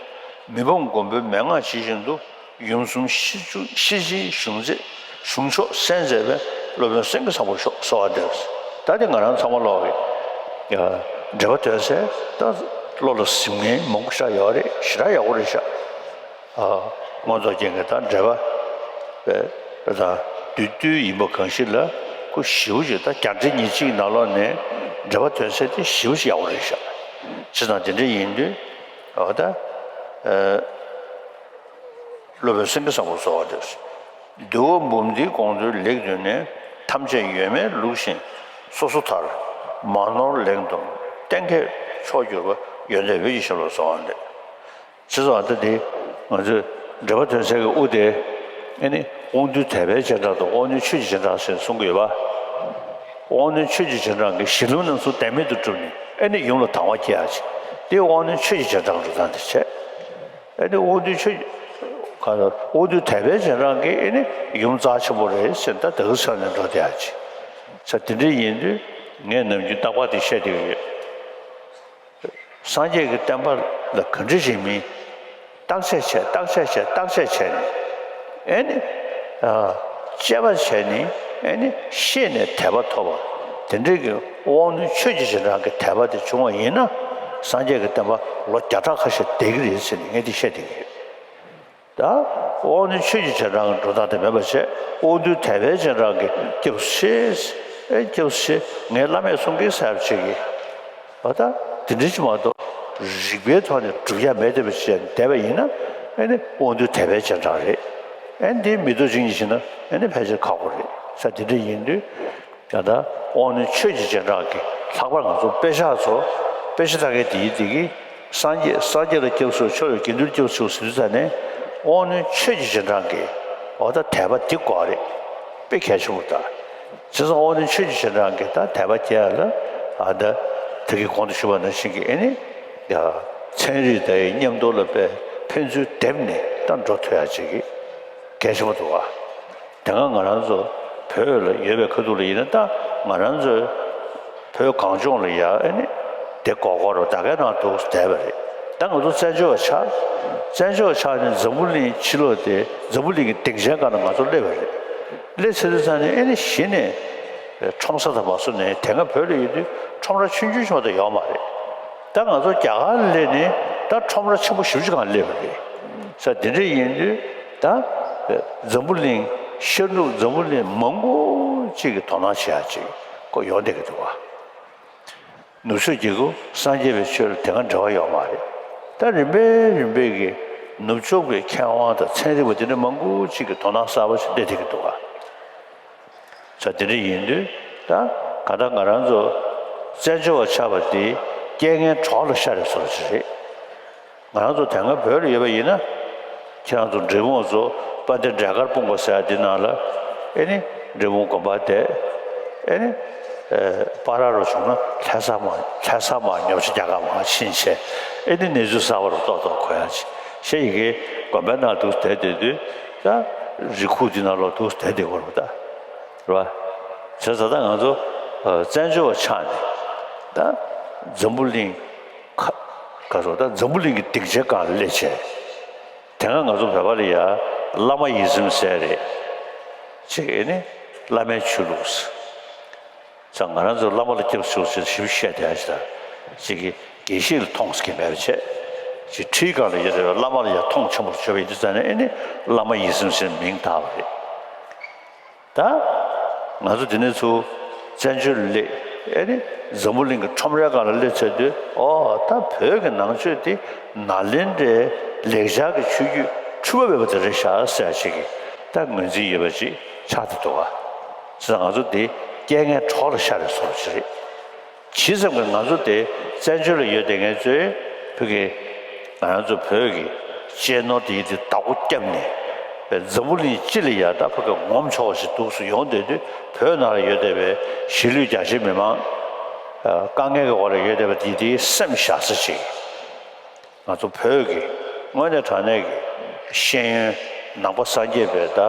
མི་ཕམ་མགོན་པོའི་མན་ངག་ཇི་བཞིན་དུ། ཡུམ་གསུམ་ཤེར་ཕྱིན་གཞུང་མཛད། གཞུང་ཕྱོགས་གསན་མཛད་པའི། སློབ་དཔོན་སེང་གེ་བཟང་པོ་ཞབས་གསོལ་བ་འདེབས། ད་དེ་ང་རང་ཚང་མ་ལོག་གི་འགྲེལ་པ་འདོན་སའི་ད་བློ་ལ་གཟིམ་མཁན་མང་པོ་ཞིག་ཡོད་རེད། ཞེ་དྲག་ཡག་པོ་རེད་ཤག་ཨ། མངོན་རྫོགས་རྒྱན་གྱི་ད་འགྲེལ་པ་པའི་ད་བསྡུས་བསྡུས་ཡིན་པ་གང་ཞིག་ལ་ཁོ་ཞེ་པོ་ཅིག་ད་རྒྱ་འགྲེལ་ཉེར་གཅིག་ནང་ལོགས་ནས་འགྲེལ་པ་འདོན་ས་དེ་ཞེ་པོ་ཅིག་ཡག་པོ་རེད་ཤག་བྱས་ཙང་དེ་འདྲ་ཡིན་དུས་ཨ་ད་ཨ་སློབ་དཔོན་སེང་གེ་བཟང་པོ་གསོལ་བ་འདེབས། འདུལ་བ་འབུམ་སྡེའི་དགོངས་དོན་ལེགས་བསྡུས་ནས། ཐམས་ཅད་ཡོད་མེད་ལུགས་བཞིན་སོ་སོ་མཐར། མ་ནོར་ལེགས་འདོམས་གཏན་འཁེལ་མཆོག་གྱུར་པ། ཡོན་ཏན་འོད་ཀྱི་ཞབས་ལ་གསོལ་བ་འདེབས། བྱས་ཙང་ད་དེ་ང་ཚོས་འགྲེལ་པ་འདོན་སའི་གི་དབུ་དེ་ཨེ་ནི་དབང་རྟུལ་དད་པའི་རྗེས་འབྲང་དང་དབང་རྣོན་ཆོས་ཀྱི་རྗེས་འབྲང་ཟེར་གསུང་གི་ཡོད་པ། དབང་རྣོན་ཆོས་ཀྱི་རྗེས་འབྲང་གིས་གཞི་ལམ་རྣམ་གསུམ་དམ་མེད་དུ་བསྒྲུབས་ནས་ཨེ་ནི་ཡུམ་ལ་དང་བ་སྐྱེ་ཡག་ཅིག་དེ་དབང་རྣོན་ཆོས་ཀྱི་རྗེས་འབྲང་འགྲོ་སྟངས་དེ་བྱས། ཨེ་ནི་དབང་རྟུལ་ཆོས་ག་ལ་དབང་རྟུལ་དད་པའི་རྗེས་འབྲང་གིས་ཨེ་ནི་ཡུམ་རྩ་ཆེན་པོ་རེད་ཟེར་ད་དེ་ག་ཚོད་ནས་འགྲོ་བསྡད་ཡག་ཅིག་ས་དེ་འདྲ་ཡིན་དུས་ངས་ནམ་རྒྱུན་རྟག་པར་དེ་བཤད་བསྡད་ཀྱི་ཡོད། སངས་རྒྱས་ཀྱི་བསྟན་པ་ལ་ག་འདྲ་ཞིག་མིན། བརྟག་དཔྱད་བྱས་བརྟག་དཔྱད་བྱས་བརྟག་དཔྱད་བྱས་ནས་ཨེ་ནི། ཨ། དཔྱད་པ་བྱས་ནས་ཨེ་ནི་ཤེས་ནས་དད་པ་ཐོབ་པ། དེ་འདྲའི་གི་དབང་རྣོན་ཆོས་ཀྱི་རྗེས་འབྲང་གི་དད་པ་དེ་བྱུང་བ་ཡིན་ན། སངས་རྒྱས་ཀྱི་བསྟན་པ་ལོ་བརྒྱ་ཕྲག་ཁ་ཤས་བསྡད་ཀྱི་རེད་ཟེར་ནས་ངས་དེ་བཤད་བསྡད་ཀྱི་ཡོད། ད་དབང་རྣོན་ཆོས་ཀྱི་རྗེས་འབྲང་གི་འགྲོ་སྟངས་དེ་མེད་པ་བྱས། དབང་རྟུལ་དད་པའི་རྗེས་འབྲང་གི་སྐྱབས་སུ་མཆི། ཨེ་སྐྱབས་སུ་མཆི། ངའི་བླ་མས་གསུང་གི་ཟེར་བ་བྱེད་ཀྱི། ཨ་ད་དེ་འདྲ་ཅིག་མ་གཏོགས་རིགས་པའི་ཐོག་ནས་སྒྲུབ་ཡ་མེད་བསྡད་པ་བྱས་བསྡད་པ་ཡིན་ན། ཨེ་ནི་དབང་རྟུལ་དད་པའི་རྗེས་འབྲང་རེད། ཨེ་འདི་མི་རྟོགས་ཅན་གྱིས་བྱས་ན་ཨེ་ནི་ཕལ་ཆེར་ཁག་པོ་རེད། ས་དེ་འདྲ་ཡིན་དུས། ད་ལྟ་དབང་རྣོན་ཆོས་ཀྱི་རྗེས་འབྲང་གི་ལྷག་པར་ང་ཚོ་དཔེ་ཆ་ཚོ་དཔེ་ཆ་ལྟ་མཁན་དེ་ཡིན་དེ་གིས་སངས་རྒྱས་སངས་རྒྱས་ལ་སྐྱབས་སུ་མཆི། ཕྱོགས་བཅུའི་དགེ་འདུན་ལ་སྐྱབས་སུ་མཆི་ཟེར་དུས་ཙ་ནས་དབང་རྣོན་ཆོས་ཀྱི་རྗེས་འབྲང་གི་འོ་ད་དད་པ་འདི་དགོས་རེད། དཔེ་གལ་ཆེན་པོ་ད། བྱས་ཙང་དབང་རྣོན་ཆོས་ཀྱི་རྗེས་འབྲང་གི་ད་དད་པ་སྐྱེ་ཡ་ལ་ཨ་ད་དེ་གི་གོང་དུ་ཞུས་པ་ནང་བཞིན་གྱི་ཨེ་ནི་ཡ་ཚན་རིག་དང་མཉམ་དུ་ལ་དཔེ་ཕན་ཚུན་སྡེབ་ནས་ད་འགྲོ་ཐུབ་ཡ་ཅིག་གི་གལ་ཆེན་པོ་འདུག་བ། དེ་སྔ་ང་རང་ཚོ་བོད་ལ་ཡོད་པའི་ཁ་ཐུག་ལ་ཡིན་ན། ད་ང་རང་ཚོའི་བོད་གངས་ལྗོངས་ལ་ཡ་ཨེ་ནི་དེ་གོ་གོ་རོ་ད་གའི་ནང་དུ་བསྡད་པ་རེད། ད་ང་ཚོ་བཙན་བྱོལ་བ་ཆགས། བཙན་བྱོལ་བ་ཆགས་ནས་འཛམ་བུ་གླིང་ཕྱི་ལོགས་དེ་འཛམ་བུ་གླིང་གི་སྡིངས་ཆའི་སྒང་ལ་ང་ཚོ་སླེབས་པ་རེད། སླེབས་ཚར་དུས་ཙ་ནས་ཨེ་ནི་གཞི་ནས་ཁྲོམ་ས་དང་མ་སོ་ནས་དེ་སྔ་བོད་ལ་ཡོད་དུས་ཁྲོམ་ར་ཆུང་ཆུང་ཞིག་མ་གཏོགས་ཡོད་མ་རེད། ད་ང་ཚོ་རྒྱ་གར་ལ་སླེབས་ནས་ད་ཁྲོམ་ར་ཆེན་པོ་ཞེ་པོ་ཅིག་སྒང་སླེབས་པ་རེད། ས་དེ་འདྲ་ཡིན་དུས་ད་འཛམ་བུ་གླིང་ཤར་ནུབ་འཛམ་བུ་གླིང་མང་པོ་ཅིག་གིས་དོ་སྣང་བྱེད་ཡ་ཅིག་ཁོ་ཡོང་བསྡད་ཀྱི་འདུག་བ། ནུབ་ཕྱོགས་རྒྱལ་ཁབ་སངས་རྒྱས་པའི་ཆོས་ལ་དེ་སྔ་འབྲེལ་བ་ཡོད་མ་རེད། ད་རིམ་པས་རིམ་པས་ཀྱིས་ནུབ་ཕྱོགས་པའི་མཁས་དབང་དང་ཚན་རིག་པ་དེ་འདྲ་མང་པོ་ཅིག་གིས་དོ་སྣང་གསར་པ་ཞིག་སླེབས་བསྡད་ཀྱི་འདུག་བ། ས་དེ་འདྲ་ཡིན་དུས་ད་ག་ད་ང་རང་ཚོ་བཙན་བྱོལ་བ་ཆགས་པ་དེ་རྐྱེན་ངན་གྲོགས་ལ་ཤར་བའི་བཟོ་འདྲ་ཞིག་རེད། ང་རང་ཚོ་དེ་སྔ་བོད་ལ་ཡོད་པ་ཡིན་ན། ཁྱེད་རང་ཚོ་འབྲས་སྤུངས་ཚོ་དཔལ་ལྡན་འབྲས་དཀར་སྤུངས་པ་ཟེར་ཡ་འདི་ནང་ལ་ཨེ་ནི་འབྲས་སྤུངས་དགོན་པ་བསྡད། ཨེ་ནི་ པ་ར་རུ་བྱུང་ན་ལྷ་ས་མ་ལྷ་ས་མ་ཉོ་ཆ་རྒྱ་གར་མ་ཕྱིན་བྱས། ཨེ་ནི་གནས་ཚུལ་གསར་པ་རུ་ཏོག་ཏོག་གོ་ཡ་ཅིག་ཤེས་ཡི་གེ་དགོན་པའི་ནང་དུ་བསྡད་བསྡད་དུས་ད་རི་ཁུག་འདི་ནང་ལོག་དུ་བསྡད་བསྡད་དགོས་རེད་ད། རེད་བ། བྱས་ཙང་ད་ང་ཚོ་བཙན་བྱོལ་བ་ཆགས་ནས་ད་འཛམ་བུ་གླིང་ཁ་ག་སོ་ད་འཛམ་བུ་གླིང་གི་སྡིངས་ཆའི་སྒང་ལ་སླེབས་བྱས། དེ་སྔ་ང་ཚོ་བོད་པ་ལ་ཡ་བླ་མ་ཡིད་བཞིན་ཟེར་རེད། ཅིག་ཨེ་ནི་བླ་མའི་ཆོས་ལུགས་ཟེར། ང་རང་ཚོ་བླ་མ་ལ་སྐྱབས་སུ་མཆིའོ་ཞེས་ཞིབ་བཤད་བསྡད་ཡ་ཞིག་དང་། ཅིག་གིས་དགེ་བཤེས་ལ་མཐོང་ཟེར་གྱི་མེད་པ་བྱས། ཅིག་ཁྲིའི་སྒང་ལ་ཡོད་རེད་བླ་མ་ལ་ཡ་མཐོང་ཆེན་པོར་བརྗོད་པ་ཡིན་དུས་ཙང་ནས་ཨེ་ནི་བླ་མ་ཡིད་བཞིན་ཟེར་མིང་བཏགས་པ་རེད། ད་ང་ཚོ་འདི་ནས་ཚུར་བཙན་བྱོལ་ལ་སླེབས་ཨེ་ནི་འཛམ་བུ་གླིང་གི་ཁྲོམ་རའི་སྒང་ལ་སླེབས་ཚར་དུས་ཨོ་ད་བོད་ཀྱི་ནང་ཆོས་འདི་ནཱ་ལེནྡྲའི་ལེགས་སྦྱར་གྱི་ཆོས་བརྒྱུད་འཁྲུལ་པ་མེད་པ་དེ་རེད་ཤག་ཟེར་ཡ་ཅིག་གི་ད་ངོས་འཛིན་ཡོད་པ་ཅིག་ཆགས་བསྡད་འདུག་ག་བྱས་ཙང་ང་ཚོ་འདི་རྐྱེན་ངན་གྲོགས་ལ་ཤར་བའི་བཟོ་འདྲ་ཅིག་རེད། ཇི་ཙམ་གྱིས་ང་ཚོ་དེ་བཙན་བྱོལ་ལ་ཡོད་དེ་ངས་ཚོས་བོད་ཀྱི་ང་རང་ཚོ་བོད་ཀྱི་གཅེས་ནོར་དེ་ཡི་དེ་བདག་པོ་བརྒྱབ་ནས་པའི་འཛམ་བུ་གླིང་སྤྱི་ལ་ཡ་ད་ཕ་གི་ངོམ་ཆོག་པ་ཞིག་འདུག་སུ་ཡོང་བསྡད་དུས་བོད་ནང་ལ་ཡོད་བསྡད་པའི་གཞིས་ལུས་རྒྱ་ཆེ་མི་མང་དཀའ་ངལ་གྱི་འོག་ལ་ཡོད་བསྡད་པ་དེ་དེའི་སེམས་བཞག་ས་ཅིག་ང་ཚོ་བོད་ཀྱི་དངོས་གནས་དྲང་གནས་ཀྱི་ཤེས་ཡོན་ནང་པ་སངས་རྒྱས་པའི་ད་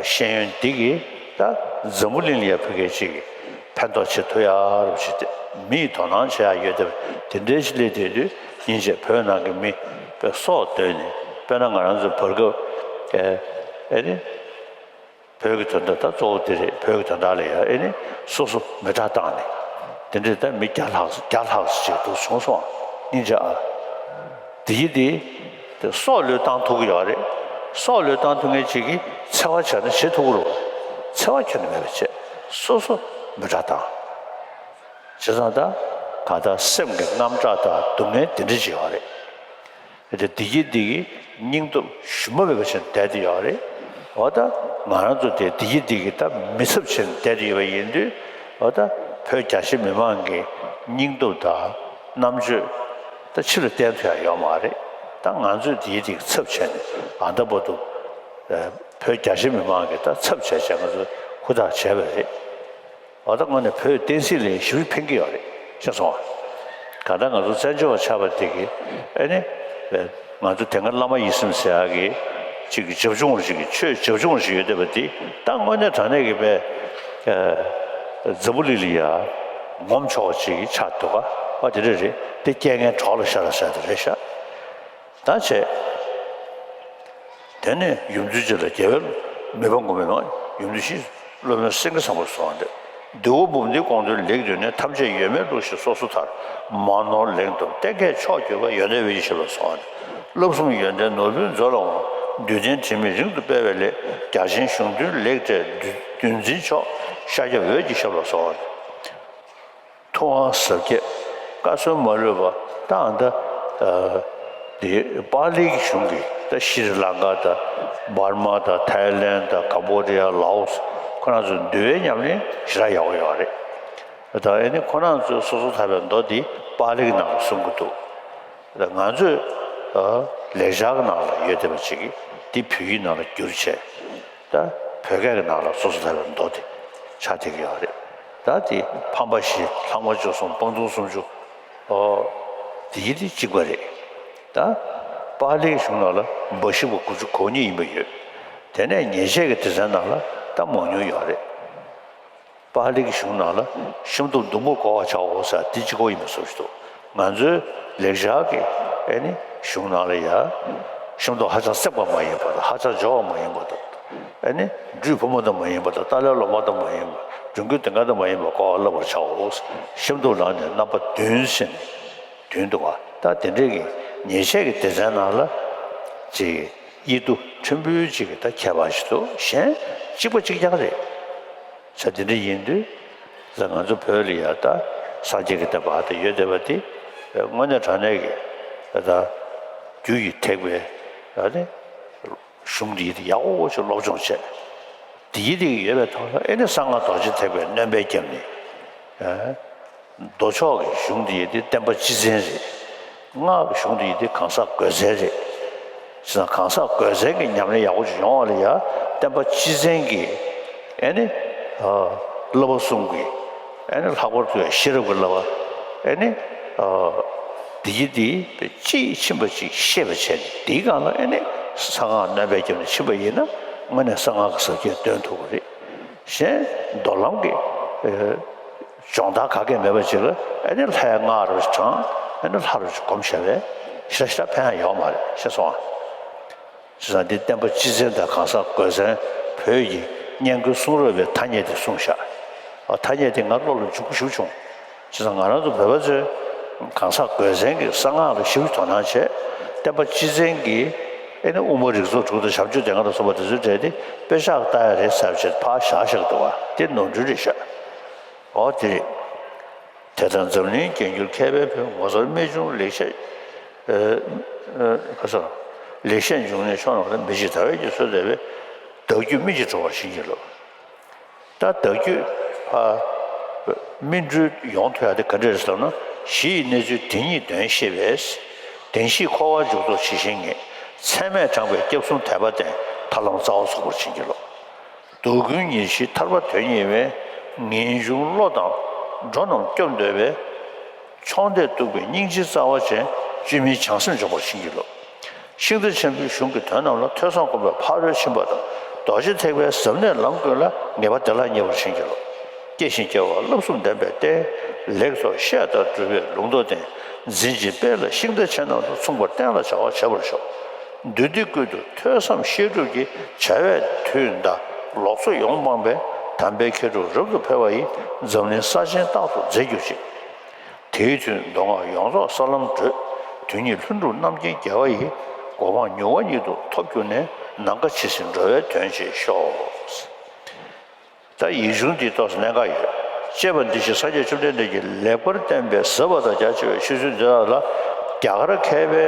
ཤེས་ཡོན་འདི་གིས་ད་འཛམ་བུ་གླིང་ལ་ཡ་ཕ་གི་ཅིག་ཕན་ཐོགས་བྱེད་ཐུབ་ཡག་རུ་བྱེད་དེ་མི་ཡི་དོ་སྣང་བྱེད་ཡག་ཡོད་དེ་དེ་འདྲའི་ཞིག་སླེབས་བསྡད་དུས་སྙིང་རྗེ་བོད་ནང་གི་མི་དཔེ་སྲོག་བཏོན་ནས་དཔེར་ན་ང་རང་ཚོ་བར་སྐབས་ཨེ་ནི་བོད་ཀྱི་དོན་དག་ད་གཙོ་བོ་དེ་རེད། བོད་ཀྱི་དོན་དག་ལ་ཡ་ཨེ་ནི་སོ་སོ་མི་ཁྲག་བཏང་ནས་དེ་འདྲའི་ད་མི་བརྒྱ་ལྷག་བརྒྱ་ལྷག་ཅིག་འདུག་བྱུང་སོང་། སྙིང་རྗེ་ཨ། དེ་ཡི་དེ་དེ་སྲོག་བློས་བཏང་ཐུབ་ཀྱི་ཡོད་རེད། སྲོག་བློས་བཏང་ཐུབ་མཁན་ཅིག་གིས་འཚེ་བ་བྱས་ན་བྱེད་ཐུབ་ཀྱི་རེད། འཚེ་བ་ཁྱོན་ནས་མེད་པ་བྱས་སོ་སོ་མི་ཁྲག་བཏང་། བྱས་ཙང་ད་ག་ད་སེམས་ཀྱི་དངངས་སྐྲག་དང་སྡུག་བསྔལ་དེ་འདྲ་ཅིག་ཡོད་རེད། དེ་བདེ་སྐྱིད་འདི་གི་སྙིང་སྟོབས་ཞུམ་པ་མེད་པ་བྱས་བསྡད་དེ་ཡོད་རེད། འོ་ད་ང་རང་ཚོ་དེ་བདེ་སྐྱིད་འདི་གི་ད་མི་ཚབ་བྱས་ནས་བསྡད་དེ་ཡོད་པ་ཡིན་དུས་འོ་ད་བོད་རྒྱ་ཆེ་མི་མང་གི་སྙིང་སྟོབས་དང་རྣམ་དཔྱོད་ད་ཕྱི་ལ་བསྟན་ཐུབ་ཡ་ཡོད་མ་རེད། ད་ང་ཚོས་བདེ་སྐྱིད་འདི་གི་ཚབ་བྱས་ནས་ཨ་ད་བར་དུ་བོད་རྒྱ་ཆེ་མི་མང་གི་ད་ཚབ་བྱས་བྱས་ང་ཚོ་ཧུར་ཐག་བྱས་པ་རེད། འོ་ད་དངོས་གནས་བོད་བསྟན་སྲིད་ལ་ཞེ་པོ་ཕན་གྱི་ཡོད་རེད་ཤེས་སོང་ང་། གང་ལྟར་ང་ཚོ་བཙན་བྱོལ་བ་ཆགས་པ་དེ་གི་ཨེ་ནི། ང་ཚོ་དེ་སྔ་བླ་མ་ཡིད་བཞིན་ཟེར་ཡག་གི་ཅིག་གི་བྱབ་ཆུང་བ་ཞིག་གི་ཆོས་བྱབ་ཆུང་བ་ཞིག་ཡོད་བསྡད་པ་དེ་ད་དངོས་གནས་དྲང་གནས་ཀྱི་པའི་འཛམ་བུ་གླིང་ལ་ཡ་ངོམ་ཆོག་པ་ཅིག་གི་ཆགས་འདུག་ག་ཨ་དེ་འདྲ་རེད། དེ་རྐྱེན་ངན་གྲོགས་ལ་ཤར་ལ་ཟེར་དེ་རེད་ཤག་ད་བྱས། དེ་ནས་ཡུམ་ཚུལ་ཅན་ལ་རྒྱལ་བའི་མི་ཕམ་ཀུན་མི་མང་ཡུམ་དུ་ཤི། སློབ་དཔོན་སེང་གེ་བཟང་པོ་གསོལ་བ་འདེབས། འདུལ་བ་འབུམ་སྡེའི་དགོངས་དོན་ལེགས་བསྡུས་ནས། ཐམས་ཅད་ཡོད་མེད་ལུགས་ཤེས་སོ་སོ་མཐར། མ་ནོར་ལེགས་འདོམས་གཏན་འཁེལ་མཆོག་གྱུར་པ། ཡོན་ཏན་འོད་ཀྱི་ཞབས་ལ་གསོལ་བ་འདེབས། བསླབ་གསུམ་ཡོན་ཏན་ནོར་བུའི་མཛོད་ལ་འོང་། རྡུལ་ཕྲན་དྲི་མེད་རིང་དུ་སྤེལ་བའི་སླད། རྒྱ་ཆེན་གཞུང་མཐུན་ལེགས་བཀྲས་འདུལ་འཛིན་མཆོག་ཤཱཀྱ་འོད་ཀྱི་ཞབས་ལ་གསོལ་བ་འདེབས། ཐུབ་དབང་ཟབ་རྒྱས་བཀའ་སྲོལ་མ་ལུས་པ་ད་ཨ་ད་དེ་པཱ་ལིའི་གཞུང་གི་ད་ཤྲི་ལང་ཀ་དང་འབར་མ་དང་ཐའི་ལེན་དང་ཀམ་བོ་ཌི་ཡ་ལའོ་སི་ཁོ་རང་ཚོ་འདུལ་བའི་ཉམས་ལེན་ཞེ་དྲག་ཡག་པོ་ཡོད་རེད། ད་ཨེ་ནི་ཁོ་རང་ཚོས་སོ་སོ་ཐར་པའི་མདོ་འདི་པཱ་ལིའི་ནང་ལ་གསུང་གི་འདུག་ད་ང་ཚོས་ལེགས་སྦྱར་གྱི་ནང་ལ་ཡོད་བསྡད་པ་ཅིག་གིས་འདི་བོད་ཡིག་ནང་ལ་བསྒྱུར་བྱས། ད་བོད་སྐད་ཀྱི་ནང་ལ་སོ་སོ་ཐར་པའི་མདོ་དེ་ཆགས་བསྡད་ཀྱི་ཡོད་རེད། ད་དེ་ཕམ་པ་བཞི་ལྷག་མ་བཅུ་གསུམ་སྤང་ལྟུང་སུམ་ཅུ། ཨོ། དེ་ཡི་དེ་གཅིག་པ་རེད། ད་པཱ་ལིའི་གཞུང་ནང་ལ་འབའ་ཞིག་པ་དགུ་བཅུ་གོ་གཉིས་ཡིན་པ་ཡོད། དེ་ནས་ཉེས་བྱས་ཀྱི་སྡེ་ཚན་ནང་ལ་ད་མང་ཉུང་ཡོད་རེད། པཱ་ལིའི་གཞུང་ནང་ལ་ཤམ་ཐབས་ཟླུམ་པོར་བགོ་བར་བྱའོ་ཟེར་འདི་གཅིག་པོ་ཡིན་པའི་བཟོ་ཞིག་འདུག་ང་ཚོའི་ལེགས་སྦྱར་གྱི་ཨེ་ནི་གཞུང་ནང་ལ་ཡ། ཤམ་ཐབས་ཧ་ཅང་བརྩེགས་པ་མ་ཡིན་པ་དང་ཧ་ཅང་སྦྱོར་བ་མ་ཡིན་པ་དང་། ཨེ་ནི་སྦྲུལ་ཕོ་མོ་དང་མ་ཡིན་པ་དང་། ཏཱ་ལའི་ལོ་མ་དང་མ་ཡིན་པ། སྦྲུལ་མགོའི་ལྡིང་ག་དང་མ་ཡིན་པ་བགོ་བར་བསླབ་པར་བྱའོ། ཤམ་ཐབས་ནང་ནས་རྣམ་པ་བདུན་ཟེར་ནས་བདུན་འདུག་ག་ད་དེ་འདྲའི་གི་ཉེས་བྱས་ཀྱི་སྡེ་ཚན་ནང་ལ་ཅིག་དབྱེ་བསྡུ་ཕྲན་བུ་ཅིག་གི་ད་ཁྱད་པར་ཞིག་འདུག་གཞན་གཅིག་པ་གཅིག་རྐྱང་རེད། ས་འདི་འདྲ་ཡིན་དུས། ས་ང་ཚོ་བོད་ལ་ཡ་ད་སངས་རྒྱས་ཀྱི་བསྟན་པ་ད་ཡོད་བསྡད་པ་དེ། དངོས་གནས་དྲང་གནས་ཀྱི་ད་རྒྱུ་ཡི་ཐེག་པའི་ད་ནི་གཞུང་འདི་ཡི་དེ་ཡག་པོ་ཞིག་སློབ་སྦྱོང་བྱས། དེ་ཡི་དེ་ཡོད་པའི་ཐོག་ལ་ཨེ་ནི་གསང་སྔགས་རྡོ་རྗེ་ཐེག་པའི་སྣོན་པ་བརྒྱབ་ནས། མདོ་ཕྱོགས་ཀྱི་གཞུང་འདི་ཡི་དེ་བསྟན་པ་སྤྱི་མཚན་རེད། སྔགས་ཀྱི་གཞུང་འདི་ཡི་དེ་གང་ཟག་དགོས་ཚད་རེད། བྱས་ཙང་གང་ཟག་དགོས་ཚད་ཀྱི་ཉམས་ལེན་ཡག་པོ་ཅིག་ཡོང་བ་ལ་ཡ་བསྟན་པ་སྤྱི་མཚན་གྱི་ཨེ་ནི་བསླབ་པ་གསུམ་གྱི་ ཨ་ནི་ལྷག་པར་དུ་ཡང་ཤེས་རབ་ཀྱི་བསླབ་པ་ཨ་ནི་འདི་ཡི་འདི་དཔེ་གཅིག་ཕྱིན་པ་ཅིག་ཤེས་པར་བྱས་ནས་འདིའི་སྒང་ལ་ཨ་ནི་གསང་སྔགས་སྣོན་པ་བརྒྱབ་ནས་ཕྱིན་པ་ཡིན་ན་དངོས་གནས་གསང་སྔགས་ཀྱི་ཟབ་ཁྱད་སྟོན་ཐུབ་པ་རེད། གཞན་མདོ་ལམ་གྱི་སྦྱོང་བརྡར་ག་གེ་མེད་པ་ཅིག་ལ་ཨ་ནི་ལྷའི་སྔགས་རུ་བགྲང་ཨ་ནི་ལྷ་རུ་སྒོམ་བྱས་པས་ཞེ་དྲག་ཕན་ཡོད་མ་རེད་ཤེས་སོང་ཨ། བྱས་ཙང་འདི་བསྟན་པ་སྤྱི་བཙན་དང་གང་ཟག་དགོས་བཙན་བོད་ཀྱི་སྙན་བརྒྱུད་གསུང་རབ་པའི་ཐ་སྙད་དེ་གསུངས་བཞག་ཨ་ཐ་སྙད་དེ་ང་བློ་ལ་འཇུག་གི་ཞུ་བྱུང་། བྱས་ཙང་ང་རང་ཚོ་བོད་པ་ཚོས་གང་ཟག་དགོས་བཙན་གྱི་གསང་སྔགས་ལ་ཞིབ་དོ་སྣང་བྱས། བསྟན་པ་སྤྱི་བཙན་གྱི་ཨེ་ནི་དབུ་མ་རིགས་ཚོགས་དྲུག་དང་བྱམས་ཆོས་སྡེ་ལྔ་དང་གསུམ་པ་དེ་ཚོའི་གྲས་དེ་དཔེ་ཆ་ལྟ་ཡ་རེད་ཟེར་བྱས་ཕར་བཞག་བཞག་འདུག་བ་དེ་ནོར་འཁྲུལ་རེད་ཤག་ཨོ་དེ་རེད། དེ་ལྟར་འཛམ་གླིང་རྒྱལ་འགྱུར་མཁས་པའི་བུ། ངོ་མཚར་རྨད་བྱུང་ལེགས་བཤད། ཨ་ཨ་ག་ཟེར། ལེགས་བཤད་འབྱུང་གནས་ཕྱོགས་རྣམས་ལ། མི་ཕྱེད་ཟླ་བས་ཀྱང་གསོལ་མཛད་པའི། བདག་རྒྱུད་སྨིན་ཅིང་གྲོལ་བར་བྱིན་གྱིས་རློབས། ད་བདག་རྒྱུད་ཨ་སྨིན་གྲོལ་ཡོང་ཐུབ་ཡ་དེ་ག་འདྲ་རེད་ཟེར་ན། གཞི་ཡི་གནས་ཚུལ་དེ་ཉིད་དོན་ཤེས་པས། བདེན་བཞིས་འཁོར་བ་འཇུག་ལྡོག་ཇི་བཞིན་ངེས། མཚན་མས་དྲངས་པའི་སྐྱབས་གསུམ་དད་པ་བརྟན། ཐར་ལམ་རྩ་བ་རྫོགས་པར་བྱིན་གྱིས་རློབས། སྡུག་ཀུན་ཉེར་ཞིའི་ཐར་པ་དོན་གཉེར་བའི། ངེས་འབྱུང་བློ་དང་འགྲོ་རྣམས་སྐྱོབ་འདོད་པའི། མཆོག་འདས་སྟུག་པའི་སྙིང་རྗེའི་རྩ་བ་ཅན། བཅོས་མིན་བྱང་སེམས་འཇོམས་པར་བྱིན་གྱིས་རློབས། ཤིང་རྟ་ཆེན་པོའི་གཞུང་གི་དོན་རྣམས་ལ། ཐོས་བསམ་སྒོམ་པས་ཕ་རོལ་ཕྱིན་པ་དང་། རྡོ་རྗེ་ཐེག་པའི་ཟབ་གནད་ལམ་ཀུན་ལ། ངེས་པ་བདེ་བླག་རྙེད་པར་བྱིན་གྱིས་རློབས། སྐྱེ་ཞིང་སྐྱེ་བ་བསླབ་གསུམ་ལྡན་པའི་རྟེན། ལེགས་ཚོགས་བཤད་དང་སྒྲུབ་པའི་ལུང་རྟོགས་ལྡན། འཛིན་ཅིང་སྤེལ་ལ་ཤིང་རྟ་ཆེ་རྣམས་དང་། མཚུངས་པར་བསྟེན་ལ་བྱ་བ་བྱེད་པར་ཤོག། འདུས་སྡེ་ཀུན་ཏུ་ཐོས་བསམ་བཤད་སྒྲུབ་ཀྱི། བྱ་བས་དུས་འདའ་ལོག་འཚོ་ཡོངས་སྤངས་པའི། དམ་པའི་མཁས་གྲུབ་རབ་ཏུ་འཕེལ་བ་ཡིས། འཛམ་གླིང་ས་ཆེན་རྟག་ཏུ་མཛེས་གྱུར་ཅིག། དེའི་མཐུས་མདོ་སྔགས་ཡོངས་རྫོགས་ས་ལམ་བགྲོད། དོན་གཉིས་ལྷུན་གྲུབ་རྣམ་མཁྱེན་རྒྱལ་བ་ཡི། གོ་འཕང་མྱུར་བ་ཉིད་དུ་ཐོབ་གྱུར་ནས། ནམ་མཁའ་ཇི་སྲིད་འགྲོ་བའི་དོན་བྱེད་ཤོག། ད་ཡིག་ཆུང་འདི་ཏོག་ཙམ་གནད་འགག་ཡོད། ཅེས་པ་འདི་ཕྱིར་སངས་རྒྱས་བཅོམ་ལྡན་འདས་ཀྱིས་ལེགས་པར་བསྟན་པའི་ཟབ་པ་དང་རྒྱ་ཆེ་བའི་ཆོས་ཚུལ་འདི་དག་ལ། རྒྱ་གར་མཁས་པའི་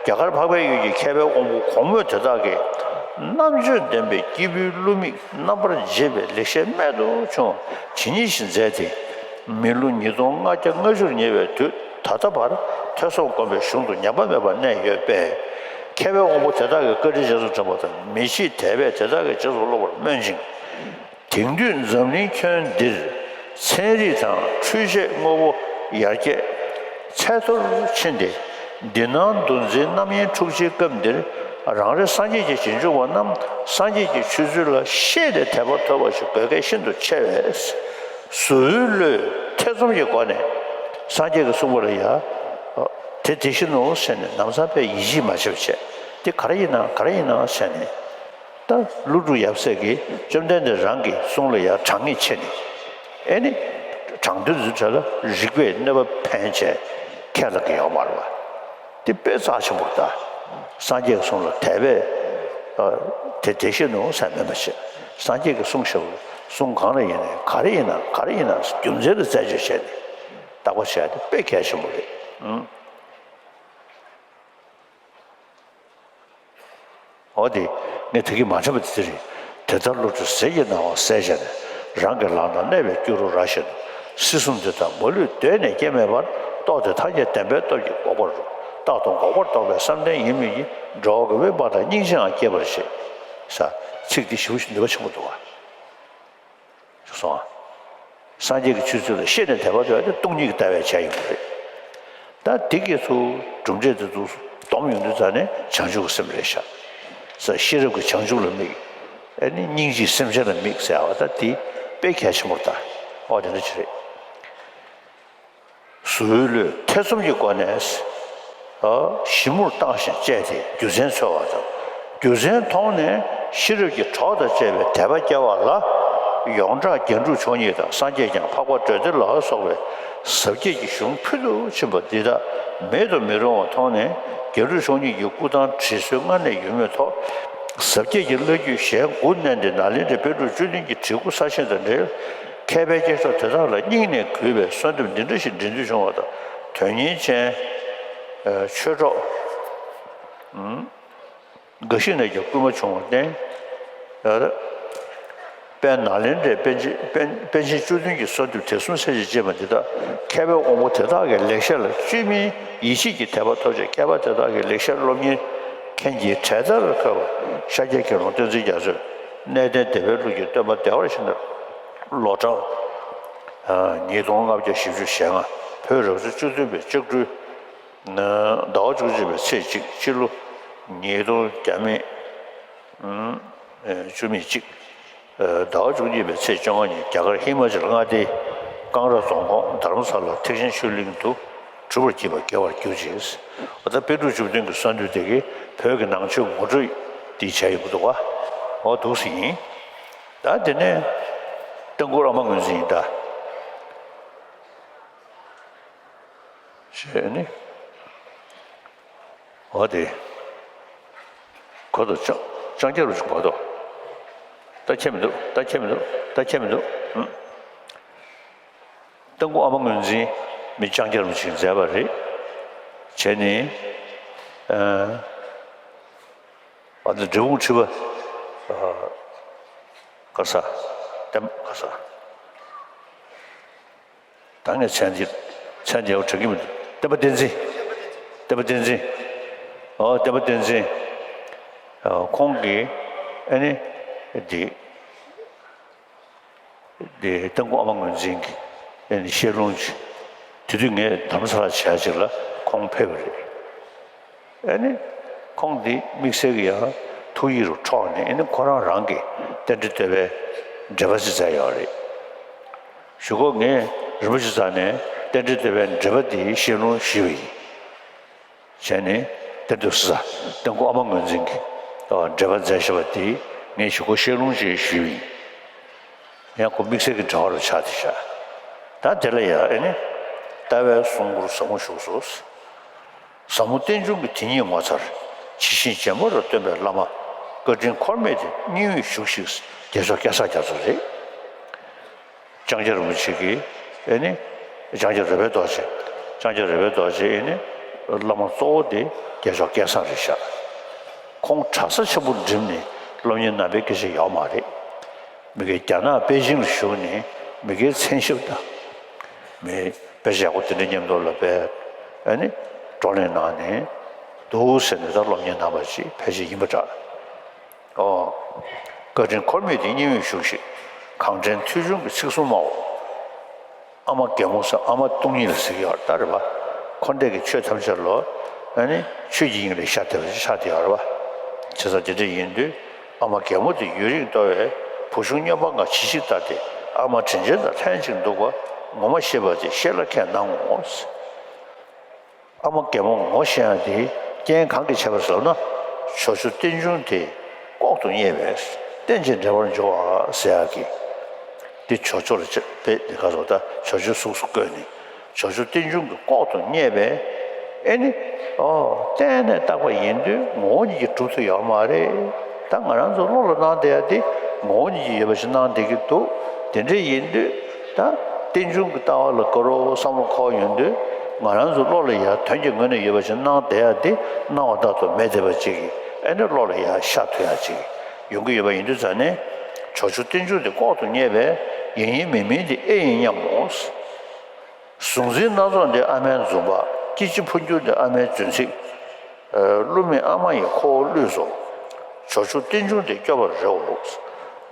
རྒྱ་གར་འཕགས་པའི་ཡུལ་གྱི་མཁས་པའི་དབང་པོ་གོང་མོས་དེ་དག་གི་རྣམ་དཔྱོད་ལྡན་པའི་སྐྱེས་བུའི་བློ་མིག་རྣམ་པར་འབྱེད་པའི་ལེགས་བཤད་རྨད་དུ་བྱུང་བ་ཇི་སྙེད་ཅིག་མཛད་དེ། མི་ལོ་ཉིས་སྟོང་ལྔ་བརྒྱ་ལྔ་བཅུར་ཉེ་བའི་དུས་ད་ལྟ་བར་ཐོས་བསམ་སྒོམ་པའི་གཞུང་དུ་ཉམས་པ་མེད་པར་གནས་ཡོད་པས། མཁས་པའི་དབང་པོ་དེ་དག་གི་བཀའ་དྲིན་རྗེས་སུ་དྲན་པ་དང་། མི་ཕྱེད་དད་པས་དེ་དག་གི་རྗེས་སུ་སློབ་པར་སྨོན་ཅིང་། དེང་དུས་འཛམ་གླིང་ཁྱོན་འདིར་ཚན་རིག་དང་འཕྲུལ་ཆས་དངོས་པོ་ཡར་རྒྱས་ཚད་མཐོར་ཕྱིན་ཏེ། འདི་སྣང་འདུ་འཛིའི་རྣམ་གཡེང་འཁྲུགས་ཆེའི་སྐབས་འདིར། རང་རེ་སངས་རྒྱས་ཀྱི་རྗེས་འཇུག་པ་རྣམས་སངས་རྒྱས་ཀྱི་ཆོས་ཚུལ་ལ་ཤེས་ཏེ་དད་པ་ཐོབ་པ་ཞིག་དགོས་གལ་ཤིན་ཏུ་ཆེ་བས། གཟུ་བོའི་བློས་ཐེ་ཚོམ་གྱི་སྒོ་ནས་སངས་རྒྱས་ཀྱིས་གསུངས་པ་ལ་ཡ། དེ་དེ་བཞིན་ནོ་ཟེར་ནས་ལམ་སང་དཔེ་ཡིད་ཆེས་མ་བྱེད་པ་བྱས། དེ་ག་རེ་ཡིན་ན་ག་རེ་ཡིན་ན་ཟེར་ནས། ད་ཀླུ་སྒྲུབ་ཡབ་སྲས་ཀྱིས་བཅོམ་ལྡན་འདས་རང་གི་གསུང་ལ་ཡང་དྲང་ངེས་ཆེ་ནས། ཨེ་ནི། དྲང་དོན་ཚོའི་གྲས་ལ་རིགས་པས་གནོད་པ་ཕན་བྱས་ཁས་ལེན་གྱི་ཡོད་མ་རེད་བ། དེ་དཔེ་རྩ་ཆེན་པོ་རེད་ད། སངས་རྒྱས་ཀྱི་གསུང་ལ་དད་པས། ཨ། དེ་དེ་བཞིན་ནོ་ཟེར་མིན་པ་བྱས། སངས་རྒྱས་ཀྱི་གསུང་ཞེས་པ་གསུང་གང་ལ་ཡིན་ནའི་ག་རེ་ཡིན་ན་ག་རེ་ཡིན་ན་རྒྱུ་མཚན་ལ་རྩད་གཅོད་བྱས་ནས་བརྟག་པ་བྱས་ཏེ་དཔེ་གལ་ཆེན་པོ་རེད། ཨང་། འོ་དེ། ངས་ད་གིན་མ་དྲན་པ་དེ་དེ་རེད། དེ་ལྟར་བློ་གྲོས་ཟིལ་གྱིས་གནང་བ་གསལ་བྱས་ནས། རང་གི་ལག་ན་གནས་པའི་སྐྱུ་རུ་ར་བཞིན་དུ། སྲིད་གསུམ་འདི་དག་མ་ལུས་གདོད་ནས་སྐྱེ་མེད་པར། རྟོགས་ཏེ་ཐར་བྱེད་བདེན་པའི་སྟོབས་ཀྱིས་འགོག་པར་འགྱུར། རྟག་ཏུ་འགོག་པར་རྟོགས་པའི་བསམ་གཏན་ཡིན་མིན་གྱིས། འགྲོ་བ་གི་དབེན་པ་དང་སྙིང་རྗེའང་སྐྱེད་པར་བྱེད། ས། ཚིག་འདི་ཞེ་པོ་ཞིག་ནུས་པ་ཆེན་པོ་འདུག་བ། སོང་། སངས་རྒྱས་ཀྱི་ཆོས་ཚུལ་ལ་ཤེས་ནས་དད་པ་ཐོབ་ཡ་དེ་སྟོང་ཉིད་ཀྱི་ལྟ་བས་བྱས་ཡོང་གི་རེད། ད་འདི་གས་ཚུར་གྲུབ་འབྲས་དེ་ཚུར་བསྡོམས་ཡོང་དུས་ད་ནི་བྱང་ཆུབ་ཀྱི་སེམས་རེད་ཤག་ས། ཤེས་རབ་ཀྱི་བྱང་ཆུབ་ལ་དམིགས། ཨེ་ནི་སྙིང་རྗེའི་སེམས་ཅན་ལ་དམིགས་ཟེར་བ་ད་འདི་དཔེ་གལ་ཆེན་པོ་རེད་ད། ཨོ་དེ་འདྲ་ཅིག་རེད། གཟུ་བོའི་བློས་ཐེ་ཚོམ་གྱི་སྒོ་ནས། ཨ། ཞིབ་མོར་བརྟགས་ཤིང་དཔྱད་དེ་རྒྱུ་མཚན་འཚོལ་བ་དང་། རྒྱུ་མཚན་མཐོང་ནས་ཤེས་རབ་ཀྱི་གྲོགས་དང་བཅས་པའི་དད་པ་སྐྱེ་བ་ལ། ཡོངས་གྲགས་རྒྱན་དྲུག་མཆོག་གཉིས་དང་། སངས་རྒྱས་བསྐྱངས་འཕགས་པ་སྤྲོས་བདེ་ལ་སོགས་པའི་ཟབ་རྒྱས་ཀྱི་གཞུང་ཕུལ་དུ་ཕྱིན་པ་འདི་དག་མེད་དུ་མི་རུང་བ་མཐོང་ནས། རྒྱན་དྲུག་མཆོག་གཉིས་ཀྱི་སྐུ་ཐང་བྲིས་སྲོལ་སྔར་ནས་ཡོད་མུས་ཐོག། ཟབ་རྒྱས་ཀྱི་བླ་བརྒྱུད་གཞན་དགུ་བསྣན་ཏེ་ནཱ་ལེནྡྲའི་པཎ་གྲུབ་བཅུ་བདུན་གྱི་བྲིས་སྐུ་གསར་བཞེངས་དང་འབྲེལ། མཁས་པའི་སྐྱེས་མཆོག་དེ་དག་ལ་སྙིང་ནས་གུས་པའི་གསོལ་འདེབས་འདི་འདྲ་ཞིག་འབྲི་འདོད་བྱུང་བ་དང་། དོན་གཉེར་ཅན། ཨ། ཆོས་གྲོགས། ཨུམ། འགའ་ཞིག་ནས་ཀྱང་སྐུལ་མ་བྱུང་བར་བརྟེན། ཨ། དཔལ་ནཱ་ལེནྡྲའི་པཎ་ཆེན་པཎ་པཎ་ཆེན་བཅུ་བདུན་གྱི་གསོལ་འདེབས་དེབ་གསུམ་གསལ་བྱེད་ཅེས་པ་འདི་དག་མཁས་པའི་དབང་པོ་དེ་དག་གི་ལེགས་བཤད་ལ་བཅོས་མིན་ཡིད་ཆེས་ཀྱི་དད་པ་ཐོབ་ཅིང་། མཁས་པ་དེ་དག་གི་ལེགས་བཤད་སློབ་གཉེར་མཁན་གྱི་གྲལ་མཐར་འཁོད་པ་ཤཱཀྱའི་མཁས་གྲུབ་བསྟན་འཛིན་རྒྱ་མཚོས་གནས་བརྟན་སྡེ་པའི་ལུགས་ཀྱི་སྟོན་པ་བདེ་བར་གཤེགས་ནས་ལོ་གྲངས་ ཉིས་སྟོང་ལྔ་བརྒྱ་བཞི་བཅུ་ཞེ་ལྔ། བོད་རབ་བྱུང་བཅུ་བདུན་པའི་ལྕགས་སྦྲུལ། ཟླ་བ་བཅུ་གཅིག་པའི་ཚེས་གཅིག་སྤྱི་ལོ་ཉིས་སྟོང་བརྒྱ་མེད་བཅུ་མེད་གཅིག་ཟླ་བ་བཅུ་གཉིས་པའི་ཚེས་བཅོ་ལྔ་ཉིན་རྒྱ་གར་ཧི་མ་ཅལ་མངའ་སྡེའི་ཀང་ར་རྫོང་ཁོངས་དྷ་རམ་ས་ལ་ཐེག་ཆེན་ཆོས་གླིང་དུ་གྲུབ་པར་བགྱིས་པ་དགེ་བར་གྱུར་ཅིག་འོ་ད་པཎ་གྲུབ་བཅུ་བདུན་གྱི་གསོལ་འདེབས་དེ་གིས་བོད་ཀྱི་ནང་ཆོས་ངོ་སྤྲོད་འདི་བྱས་ཡོང་གི་འདུག་ག་འོ་འདུག་སེ་ཡིན། ད་དེ་ནས་རྟ་མགོ་ཨ་མ་ངོས་འཛིན་ཡིན་ད། ཞེས་ནི། འོ་དེ། གོ་དོ་ཅང་ཅང་རྒྱ་རུ་ཅིག་གོ་དོ། ད་ཁྱད་མི་འདུག་ད་ཁྱད་མི་འདུག་ད་ཁྱད་མི་འདུག་ཨུམ། རྟ་མགོ་ཨ་མ་ངོས་འཛིན་མི་ཅང་རྒྱ་རུ་ཅིག་མཛད་པ་རེད། བྱས་ནི། ཨ་ནི་འབྲས་སྤུངས་ཁྲི་པ། ཨ། ག་ས། བསྟན་ག་ས། ད་ངས་མཚན་འདི་མཚན་འདི་ཡག་པོ་དྲན་གྱི་མི་འདུག་བསྟན་པ་བསྟན་འཛིན། བསྟན་པ་བསྟན་འཛིན། ཨོ་བསྟན་པ་བསྟན་འཛིན། ཨོ་ཁོང་གིས་ཨ་ནི་འདི་འདི་རྟ་མགོ་ཨ་མ་ངོས་འཛིན་གྱི་ཨ་ནི་བཤད་ལུང་ཅིག་དེ་དུས་ངས་དྷ་རམ་ས་ལ་བྱས་ཅིག་ལ་ཁོང་ཕེབས་པ་རེད། ཨ་ནི། ཁོང་འདི་དམིགས་བསལ་གྱི་ཡང་ཐུགས་ཡིད་རུ་འཕྲོག་ནས་ཨ་ནི་ཁོ་རང་རང་གི་རྟེན་འབྲེལ་བསྟོད་པའི་འགྲེལ་པ་ཞིག་མཛད་ཡོད་རེད། གཞུག་གུ་ངས་རིན་པོ་ཆེ་ཚང་ནས་རྟེན་འབྲེལ་བསྟོད་པའི་འགྲེལ་པ་འདི་བཤད་ལུང་ཞུས་པ་ཡིན། བྱས་ནས་དེ་དུས་སུ་རྟ་མགོ་ཨ་མ་ངོས་འཛིན་གྱིས་འགྲེལ་པ་མཛད་བཞག་པ་འདི་ངས་གཞུག་གུ་བཤད་ལུང་ཞིག་ཞུས་པ་ཡིན། ཡང་ཁོ་དམིགས་བསལ་གྱི་འབྲེལ་བ་རུ་ཆགས་ཏེ་བཞག་ད་དེ་ལ་ཡང་ཨ་ནི། ལྟ་བའི་གསུང་མགུར་ཟབ་མོ་བཞུགས་སོ། ཟབ་མོ་རྟེན་འབྱུང་གི་དེ་ཉིད་ངོ་མཚར། ཇི་བཞིན་བརྗེད་མེད་རུ་སྟོན་པའི་བླ་མ། བཀའ་དྲིན་འཁོར་མེད་དེ་སྙིང་དབུས་བཞུགས་ཤིག་རྒྱལ་མཆོག་སྐལ་བཟང་རྒྱ་མཚོ་རེད། ལྕང་སྐྱ་རིན་པོ་ཆེ་གིས་ཨེ་ནི། ལྕང་སྐྱ་རོལ་པའི་རྡོ་རྗེ། ལྕང་སྐྱ་རོལ་པའི་རྡོ་རྗེ་ཨེ་ནི། བླ་མ་གཙོ་བོ་དེ་རྒྱལ་མཆོག་སྐལ་བཟང་རེད་ཤག་ཁོང་གྲྭ་ས་ཆེན་པོ་འགྲིམས་ནས་སློབ་གཉེར་གནང་བའི་སྐད་ཆ་ཡོད་མ་རེད། མི་སྒེར་རྒྱ་ནག་པེ་ཅིང་ལ་བཞུགས་ནས་མི་སྒེར་མཚན་ཞབས་དང་། མི་དཔེ་ཆ་ཡག་པོ་དེ་འདྲ་མཉམ་དུ་ལ་དཔེ་ཨ་ནི་བགྲོ་གླེང་གནང་ནས་འདུག་ཟེར་ནས་ད་སློབ་གཉེར་གནང་བ་ཞིག་ཕལ་ཆེར་ཡིན་པ་འདྲ། ཨོ། བཀའ་དྲིན་འཁོར་མེད་དེ་སྙིང་དབུས་བཞུགས་ཤིག་གངས་ཅན་མཐིལ་འབྱུང་གི་ཚིག་གསུམ་མའོ། ཨ་མ་རྒན་མོ་ཟེར་ཨ་མ་སྟོང་ཉིད་ལ་ཟེར་གྱི་ཡོད་རེད་ད་རེད་པ། འཁོར་འདས་ཀྱི་ཆོས་ཐམས་ཅད་ལོ། ཨ་ནི་ཆོས་ཀྱི་དབྱིངས་ལས་ཤར་བསྡད་པ་ཞིག་ཆགས་བསྡད་ཡོད་རེད་པ། བྱས་ཙང་དེ་འདྲ་ཡིན་དུས། ཨ་མ་རྒན་མོ་དེ་ཡུན་རིང་འགྲོགས་པའི་བུ་ཆུང་སྨྱོན་པ་ང་ཇི་ཞིག་ལྟ་སྟེ་ཨ་མ་དྲིན་ཅན་དང་ལྷན་ཅིག་འདུག་པ་ངོ་མ་ཤེས་པ་དེ་ཤེས་སླ་མཁན་གནང་ངོ་། ཨ་མ་རྒན་མོ་ངོ་ཤེས་ཡ་དེ་རྐྱེན་གང་གིས་བྱས་པ་ཟེར་ན། ཇོ་ཇོ་རྟེན་འབྱུང་དེ་ལྐོག་ཏུ་རྙེད་པས་རྟེན་ཅིང་འབྲེལ་བར་འགྱུར་བ་ཟེར་ཡ་གི། དེ་ཇོ་ཇོ་ལ་བྱས་པས་དེ་ག་ཟེར་ད་ཇོ་ཇོའི་གཟུགས་སུ་བཀོད་ནས། ཇོ་ཇོ་རྟེན་འབྱུང་གི་ལྐོག་ཏུ་རྙེད་པས། ཨེ་ནི། ཨོ། གཏན་ནས་བཏགས་པ་ཡིན་དུས་ངོ་བོ་ཉིད་ཀྱིས་གྲུབ་ཐུབ་ཡོད་མ་རེད། ད་ང་རང་ཚོ་བློ་ལ་སྣང་བསྡད་ཡ་དེ་ངོ་བོ་ཉིད་ཀྱིས་ཡོད་པ་ཞིག་སྣང་བསྡད་ཀྱི་འདུག་དེ་འདྲ་ཡིན་དུས་ད་རྟེན་འབྱུང་གི་ལྟ་བ་ལ་དགའ་རབས་བསམ་བློ་འཁོར་ཡོང་དུས་ང་རང་ཚོ་བློ་ལ་ཡ་དོན་གྱི་ངོས་ནས་ཡོད་པ་ཞིག་སྣང་བསྡད་ཡ་དེ་སྣང་བ་ལྟར་དུ་མེད་བསྡད་པ་ཅིག་གིས་ཨེ་ནི་བློ་ལ་ཡ་ཤར་ཐུབ་ཡ་ཅིག་ཡོང་གི་ཡོད་པ་ཡིན་དུས་ཙང་ནས་ཇོ་ཇོ་རྟེན་འབྱུང་དེ་ལྐོག་ཏུ་རྙེད་པས་ཡིན་ཡིན་མིན་མིན་དེ་ཨེ་ཡིན་སྙམ་མོ། གཟུང་འཛིན་སྣ་ཚོགས་འདི་ཨ་མའི་འཛུམ་བག་སྐྱེ་འཆི་འཕོ་འགྱུར་འདི་ཨ་མའི་རྫུན་ཚིག་ཨ། བསླུ་མེད་ཨ་མ་ཡི་ཁོ་བོ་བསླུས་སོ། ཇོ་ཇོ་རྟེན་འབྱུང་འདི་སྐྱོབ་པར་རེའོ།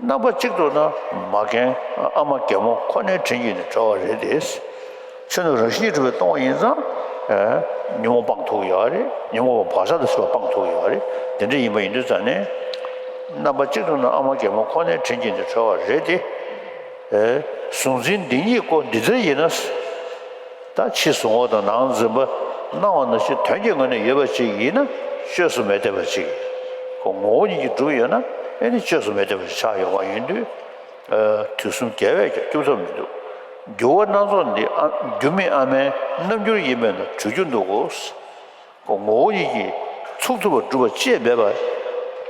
རྣམ་པ་གཅིག་ཏུ་ན་མ་རྒན་ཨ་མ་རྒན་མོ་ཁོ་ནའི་དྲིན་གྱིས་ནི་གྲོལ་བ་རེད་དེ། ཆོས་རྣམས་རང་བཞིན་གྱིས་གྲུབ་པས་སྟོང་པ་ཡིན་ཙང་། ཨ། ཉོན་མོངས་སྤང་ཐུབ་ཀྱི་ཡོད་རེད། ཉོན་མོངས་པ་བག་ཆགས་དང་བཅས་པ་སྤང་ཐུབ་ཀྱི་ཡོད་རེད། དེ་འདྲ་ཡིན་པ་ཡིན་དུས་ཙང་ནས། རྣམ་པ་གཅིག་ཏུ་ན་ཨ་མ་རྒན་མོ་ཁོ་ནའི་དྲིན་གྱིས་ནི་གྲོལ་བ་རེད་དེ། ཨེ། གཟུང་འཛིན་འདི་ཉིད་ཀོ་འདི་ལྟར་ཡིན་ན། ད་ཕྱི་གཟུང་བ་དང་ནང་འཛིན་པ་སྣང་བ་ནང་བཞིན་དོན་གྱི་ངོས་ནས་ཡོད་པ་ཅིག་ཡིན་ན་བཅོས་སུ་མི་ལྡན་པ་ཅིག་ཁོ་ངོ་བོ་ཉིད་ཀྱིས་གྲུབ་ཡོད་ན་ཨེ་ནི་བཅོས་སུ་མི་ལྡན་པ་ཞིག་ཆགས་ཡོང་བ་ཡིན་དུས། ཨ། དུས་གསུམ་རྒྱལ་བས་ཀྱང་སྐྱོབ་ཐབས་མི་འདུག་འགྱུར་བ་སྣ་ཚོགས་འདི་ཨ། འགྱུར་མེད་ཨ་མའི་རྣམ་འགྱུར་ཡིན་པས་ན་གྲོལ་རྒྱུ་འདུག་གོ། ཁོ་ངོ་བོ་ཉིད་ཀྱིས་ཚུགས་ཐུབ་པར་གྲུབ་པ་ཅེས་འབད་པ།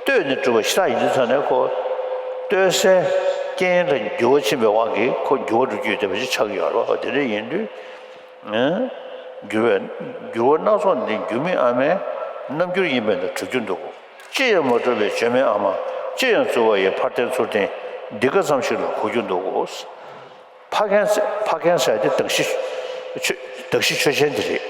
ལྟོས་ནས་གྲུབ་པ་ཤ་སྟག་ཡིན་དུས་ཙང་ནས་ཁོ། ལྟོས་སའི་རྐྱེན་ལ་འགྱུར་བ་ཕྱིན་པའི་དབང་གིས་ཁོ་འགྱུར་བ་འགྲོ་རྒྱུ་ཡོད་བསྡད་པ་ཞིག་ཆགས་ཀྱི་ཡོད་རེད་བ། དེ་འདྲ་ཡིན་དུས། ཨ། འགྱུར་བའི་འགྱུར་བ་སྣ་ཚོགས་འདི་འགྱུར་མེད་ཨ་མའི་རྣམ་འགྱུར་ཡིན་པས་ན་གྲུབ་རྒྱུ་འདུག་ཅི་ཡང་མ་གྲུབ་པའི་བརྗོད་མེད་ཨ་མ། ཅི་ཡང་བཙུར་བ་ཡི་ཕར་བསྟན་ཚུར་བསྟན་འདི་ག་ཙམ་ཞིག་ལ་གོ་རྒྱུ་འདུག་གོ། ཕ་རྒན་ཟེར། ཕ་རྒན་ཟེར་དེ་གདགས་གཞི་ཆོས། གདགས་གཞི་ཆོས་ཅན་དེ་རེད།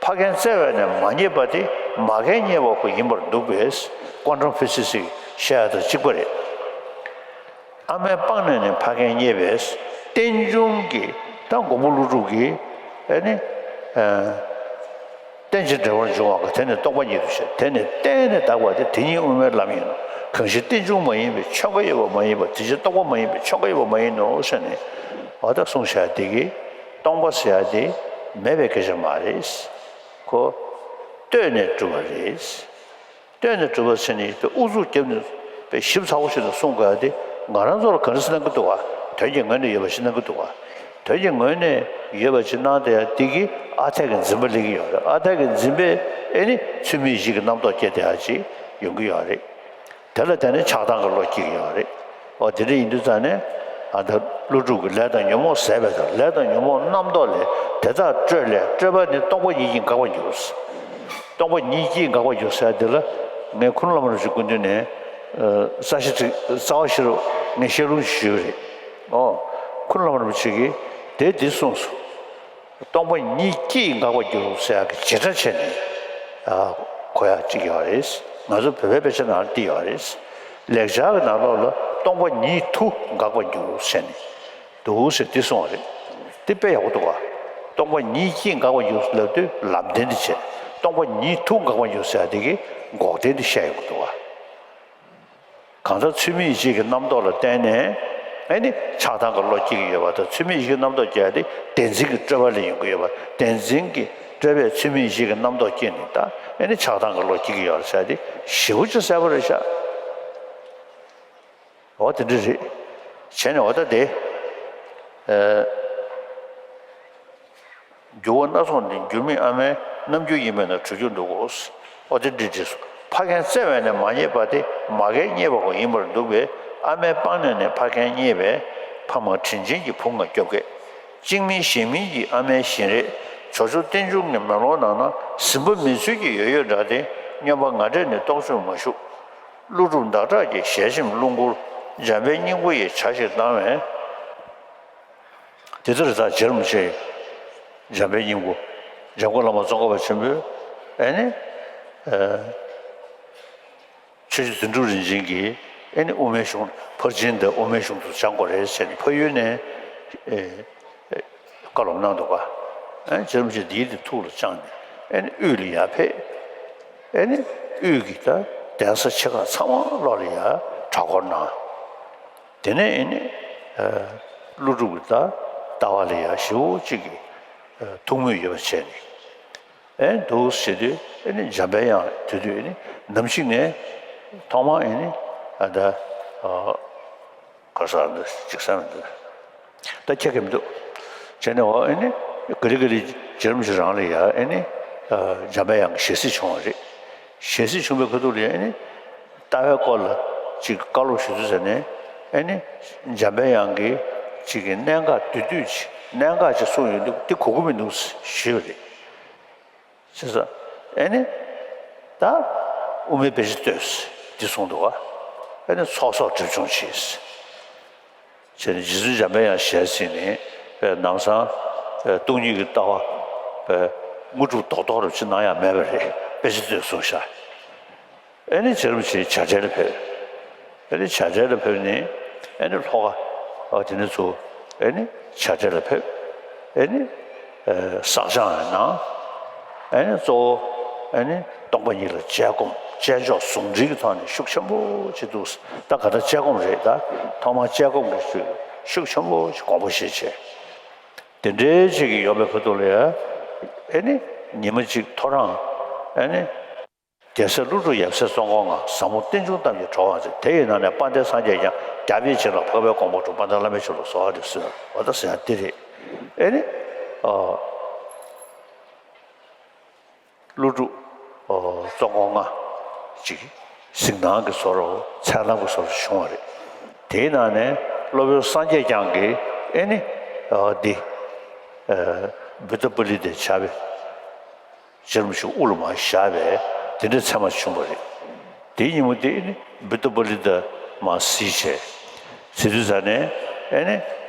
ཕ་རྒན་བཙལ་བས་ནི་མ་རྙེད་པ་དེ་མ་རྒན་རྙེད་པ་ཁོ་ཡིན་པར་འདུག་པས། ཀོན་ཊམ་ཕི་སི་སིག་བཤད་ཡ་དང་གཅིག་པ་རེད། ཨ་མས་སྤངས་ནས་ནི་ཕ་རྒན་རྙེད་པས། རྟེན་འབྱུང་གི་ད་མགོན་པོ་ཀླུ་སྒྲུབ་ཀྱི་ཨེ་ནི། རྟེན་ཅིང་འབྲེལ་བར་འབྱུང་བ་ག་དེ་ནི་རྟོག་པ་ཉིད་དུ་བཤད། དེ་ནི་གཏན་ནས་དག་པ་སྟེ་དེ་ཉིད་དབུ་མའི་ལམ་ཡིན་ནོ། གང་ཞིག་རྟེན་འབྱུང་མ་ཡིན་པའི་ཆོས་འགའ་ཡོད་པ་མ་ཡིན་པ་དེ་ཕྱིར་རྟོག་པ་མ་ཡིན་པའི་ཆོས་འགའ་ཡོད་པ་མ་ཡིན་ནོ་ཟེར་ནས། འོ་ད་གསུངས་བཞག་དེ་གིས་སྟོང་པ་ཟེར་ཡ་དེ་མེད་པའི་སྐད་ཆ་མ་རེད། ཁོ་ལྟོས་ནས་གྲུབ་པ་རེད། ལྟོས་ནས་གྲུབ་པ་ཟེར་ནས་དེ་ཨུ་ཚུགས་བརྒྱབ་ནས་དཔེ་ཞིབ་ཚགས་པོ་ཞིག་ཏུ་གསུང་དགོས་ཡ་དེ་ང་རང་ཚོ་ལ་ག་འདྲ་སེ་གནང་གི་འདུག་ག་དོན་གྱི་ངོས་ནས་ཡོད་པ་ཞིག་གནང་གི་འདུག་ག་དོན་གྱི་ངོས་ནས་ཡོད་པ་ཞིག་གནང་བསྡད་ཡ་དེ་གིས་ཨ་འཐས་ཀྱི་འཛིན་པ་སླེབས་ཀྱི་ཡོད་རེད། ཨ་འཐས་ཀྱི་འཛིན་པས་ཨེ་ནི་ཚུལ་མིན་ཡིད་བྱེད་ཀྱི་རྣམ་རྟོག་སྐྱེས་བསྡད་ཡ་ཅིག་ཡོང་གི་ཡོད་རེད། དེ་ལ་བརྟེན་ནས་ཆགས་སྡང་གི་བློ་སྐྱེ་གི་ཡོད་རེད། འོ་དེ་འདྲ་ཡིན་དུས་ཙང་ནས་ཨ་ད་ཀླུ་སྒྲུབ་ཀྱི་ལས་དང་ཉོན་མོངས་ཟད་པའི་ཐབས། ལས་དང་ཉོན་མོངས་རྣམ་རྟོག་ལས་དེ་དག་སྤྲོས་ལས། སྤྲོས་པ་ནི་སྟོང་པ་ཉིད་ཀྱིས་འགག་པར་འགྱུར། སྟོང་པ་ཉིད་ཀྱིས་འགག་པར་འགྱུར་ཟེར་དེ་ལ་ངས་ཁུ་ནུ་བླ་མ་རིན་པོ་ཆེའི་སྐུ་མདུན་ནས་རྩ་ཤེ་ཚིག་རྩ་བ་ཤེས་རབ་ངས་བཤད་ལུགས་ཞུས་པ་རེད། ཨོ་ཁུ་ནུ་བླ་མ་རིན་པོ་ཆེ་གིས་དེ་འདི་གསུངས་སོ། སྟོང་པ་ཉིད་ཀྱིས་འགག་པར་འགྱུར་ཟེར་ཡག་གི་བྱེ་བྲག་བྱས་ནས་ཨ་གོ་ཡག་ཅིག་ཡོད་རེད། ང་ཚོ་བོད་པའི་དཔེ་ཆ་ནང་ལ་འདི་ཡོད་རེད། ལེགས་སྦྱར་གྱི་ནང་ལོགས་ལ་སྟོང་པ་ཉིད་དུ་འགག་པར་འགྱུར་ཟེར་ནས་འདུག་ཟེར་འདི་གསུངས་པ་རེད། འདི་དཔེ་ཡག་པོ་འདུག་ག་སྟོང་པ་ཉིད་ཀྱིས་འགག་པར་འགྱུར་ལབ་དུས་ལམ་བདེན་འདི་བྱས། སྟོང་པ་ཉིད་དུ་འགག་པར་འགྱུར་ཟེར་ཡག་འདི་གི་འགོག་བདེན་འདི་བཤད་ཡོང་གི་འདུག་ག་གང་ལྟར་ཚུལ་མིན་ཡིད་བྱེད་ཀྱི་རྣམ་རྟོག་ལ་བརྟེན་ནས་ཨེ་ནི་ཆགས་སྡང་གི་བློ་སྐྱེ་གི་ཡོད་པ་དང་། ཚུལ་མིན་ཡིད་བྱེད་ཀྱི་རྣམ་རྟོག་སྐྱེ་ཡ་དེ་བདེན་འཛིན་གྱི་སྤྲོས་པ་ལས་ཡོང་གི་ཡོད་པ། བདེན་འཛིན་གྱི་སྤྲོས་པས་ཚུལ་མིན་ཡིད་བྱེད་ཀྱི་རྣམ་རྟོག་སྐྱེས་ནས་ད་ཨེ་ནི་ཆགས་སྡང་གི་བློ་སྐྱེ་གི་ཡོད་རེད་ཟེར་ཡ་དེ་ཞེ་པོ་ཅིག་གསལ་པོ་རེད་ཤག་འོ་དེ་འདྲ་རེད། བྱས་ནས་འོ་ད་དེ། ཨ། འགྱུར་བ་སྣ་ཚོགས་འདི་འགྱུར་མེད་ཨ་མའི་རྣམ་འགྱུར་ཡིན་པས་ན་གྲོལ་རྒྱུར་འདུག་གོ། འོ་དེ་འདྲ་འདྲ་སོ། ཕ་རྒན་བརྩེ་བས་ནི་མ་རྙེད་པ་སྟེ་མ་རྒན་རྙེད་པ་པོ་ཡིན་པར་འདུག་པས། ཨ་མའི་པང་ནས་ནི་ཕ་རྒན་རྙེད་པས། ཕ་མ་དྲིན་ཅན་གྱི་བུ་ང་སྐྱོབ་མཁས། གཅིག་མིན་གཞན་མིན་གྱི་ཨ་མའི་བཞིན་རས། ཇོ་ཇོ་རྟེན་འབྱུང་གི་མེ་ལོང་ནང་ན་ཟིན་པ་མེད་ཚུལ་གྱི་ཡོད་ཡོད་འདྲ་སྟེ། སྨྱོན་པ་ང་འདྲས་ནི་རྟོག་དཔྱོད་མ་ཞུགས། ཀླུ་སྒྲུབ་འདག་སྐྲག་གི་ཞལ་ཆེམས་རླུང་འཁོར། འཇམ་པའི་སྙིང་པོ་ཡི་ཆ་ཞིག་བཏང་བས། དེ་ལྟར་ད་རྗེ་རིན་པོ་ཆེ་འཇམ་པའི་སྙིང་པོ། འཇམ་མགོན་བླ་མ་ཙོང་ཁ་པ་ཆེན་པོས་ཨེ་ནི། ཨ། ཆོས་རྗེ་དོན་གྲུབ་རིན་ཆེན་གྱིས་ཨེ་ནི་དབུ་མའི་གཞུང་ཕར་ཕྱིན་དང་དབུ་མའི་གཞུང་དུ་སྦྱང་དགོས་རེད་ཟེར་ནས་ཕ་ཡུལ་ནས་ཨེ་བཀའ་སློབ་གནང་འདུག་ག་ཨེ་རྗེ་རིན་པོ་ཆེ་འདིའི་དེ་ཐུགས་ལ་བཅངས་ནས་ཨེ་ནི་དབུས་ལ་ཡར་ཕེབས། ཨེ་ནི་དབུས་ཀྱི་ད་གདན་ས་ཆེ་ཁག་ཚང་མ་ལོག་ལ་ཡར་གྲྭ་སྐོར་གནང་། དེ་ནས་ཨེ་ནི། ཨ། ཀླུ་སྒྲུབ་ཀྱི་ད་ལྟ་བ་ལ་ཡང་ཞེ་པོ་ཅིག་གི། ཨ། ཐུགས་མོས་ཡོད་པ་བྱས་ནས། ཨེ་འདུག་ཟེར་དུས་ཨེ་ནི་འཇམ་པའི་དབྱངས་དེ་དུས་ཨེ་ནི་ནམ་ཞིག་ནས་ཐོག་མར་ཨེ་ནི་ཨ་ད། ཨ། ག་ས་འདི་ཅིག་ས་མི་འདུག་ད་ཁྱེད་ཀྱི་མི་འདུག་བྱས་ནས་འོ་ཨེ་ནི་ག་ལེ་ག་ལེ་རྗེ་རིན་པོ་ཆེ་རང་ལ་ཡང་ཨེ་ནི། ཨ། འཇམ་པའི་དབྱངས་ཀྱི་ཞལ་གཟིགས་བྱུང་བ་རེད། ཞལ་གཟིགས་བྱུང་བའི་ཁ་ཐུག་ལ་ཡང་ཨེ་ནི། ལྟ་བའི་སྐོར་ལ་ཅིག་བཀའ་སློབ་ཞུ་དུས་ཟེར་ནས་ཨེ་ནི་འཇམ་པའི་དབྱངས་ཀྱིས་ཅིག་གི་གནད་འགག་བསྡུས་བསྡུས་ཅིག་གནད་འགག་ཅིག་གསུངས་ཡོང་དུས་འདི་གོ་གི་མི་འདུག་ཞུས་པ་རེད། བྱས་ཙང་ཨེ་ནི་ད་དབུ་མའི་དཔེ་ཆ་ལྟོས་འདི་གསུངས་འདུག་ག་ཨེ་ནི་ཚོགས་གསོག་སྒྲིབ་སྦྱོང་བྱས། བྱས་ནས་རྗེ་བཙུན་འཇམ་པའི་དབྱངས་ཞལ་གཟིགས་ནས་ལམ་སང་སྟོང་ཉིད་ཀྱི་ལྟ་བ་དངོས་གྲུབ་རྡོག་རྡོག་རུ་ཅིག་གནང་ཡ་མེད་པ་རེད། དཔེ་ཆ་ལྟོས་གསུངས་ཤག་ཨེ་ནི་རྗེ་རིན་པོ་ཆེ་བྱ་བྲལ་ལ་ཕེབས། ཨེ་ནི་བྱ་བྲལ་ལ་ཕེབས་ནས་ཨེ་ནི་ལྷོ་ཁ་ཨ་དེ་ནས་ཚུར་ཨེ་ནི་བྱ་བྲལ་ལ་ཕེབས། ཨེ་ནི་ཨ་བསགས་སྦྱང་ཡང་གནང་། ཨེ་ནི་གཙོ་བོ་ཨེ་ནི་སྟོང་པ་ཉིད་ལ་དཔྱད་སྒོམ་དཔྱད་འཇོག་ཟུང་འབྲེལ་གྱི་ཐོག་ནས་ཤུགས་ཆེན་པོ་ཅིག་འདུག་ད་ག་ད་དཔྱད་སྒོམ་རེད། ད་ཐོག་མར་དཔྱད་སྒོམ་གྱི་ཤུགས་ཆེན་པོ་ཅིག་དགོངས་པ་བཞེས་བྱས། དེ་འདྲའི་ཅིག་གི་ཡོང་བའི་ཁ་ཐུག་ལ་ཡ། ཨེ་ནི་ཉི་མ་གཅིག་ཐོ་རངས། ཨེ་ནི། རྒྱལ་སྲས་ཀླུ་སྒྲུབ་ཡབ་སྲས་ཙོང་ཁ་མངའ། ཟབ་མོ་རྟེན་འབྱུང་གཏམ་གྱི་གྲོགས་པ་ཚེ། དེ་ཡི་ནང་ནས་དཔལ་ལྡན་སངས་རྒྱས་ཀྱང་། རྒྱལ་བའི་བྱིན་རླབས་འཕགས་པའི་དགོངས་པ་གྲུབ། དཔལ་ལྡན་བླ་མའི་ཆོས་ལ་གསོལ་བ་འདེབས་ཟེར་བ་ད་ཟེར་ཡ་འདི་རེད། ཨེ་ནི། ཨ། ཀླུ་སྒྲུབ། ཨོ། ཙོང་ཁ་མངའ་ཅིག་གཟིགས་སྣང་གི་བཟོ་འདྲ་འཚེར་སྣང་གི་བཟོ་འདྲ་བྱུང་བ་རེད། དེའི་ནང་ནས་སློབ་དཔོན་སངས་རྒྱས་བསྐྱངས་ཀྱིས་ཨེ་ནི། ཨོ། འདི། ཨ། བུདྡྷ་པཱ་ལི་ཏའི་ཕྱག་དཔེ་རྗེ་རིན་པོ་ཆེ་དབུ་ལ་མར་བཞག་པའི་དེ་འདྲའི་མཚན་མ་བྱུང་བ་རེད། དེའི་ཉིན་མོ་དེ་ཨེ་ནི་བུདྡྷ་པཱ་ལི་ཏ་མར་གཟིགས་བྱས། ཟེར་དུས་ཙ་ནས་ཨེ་ནི།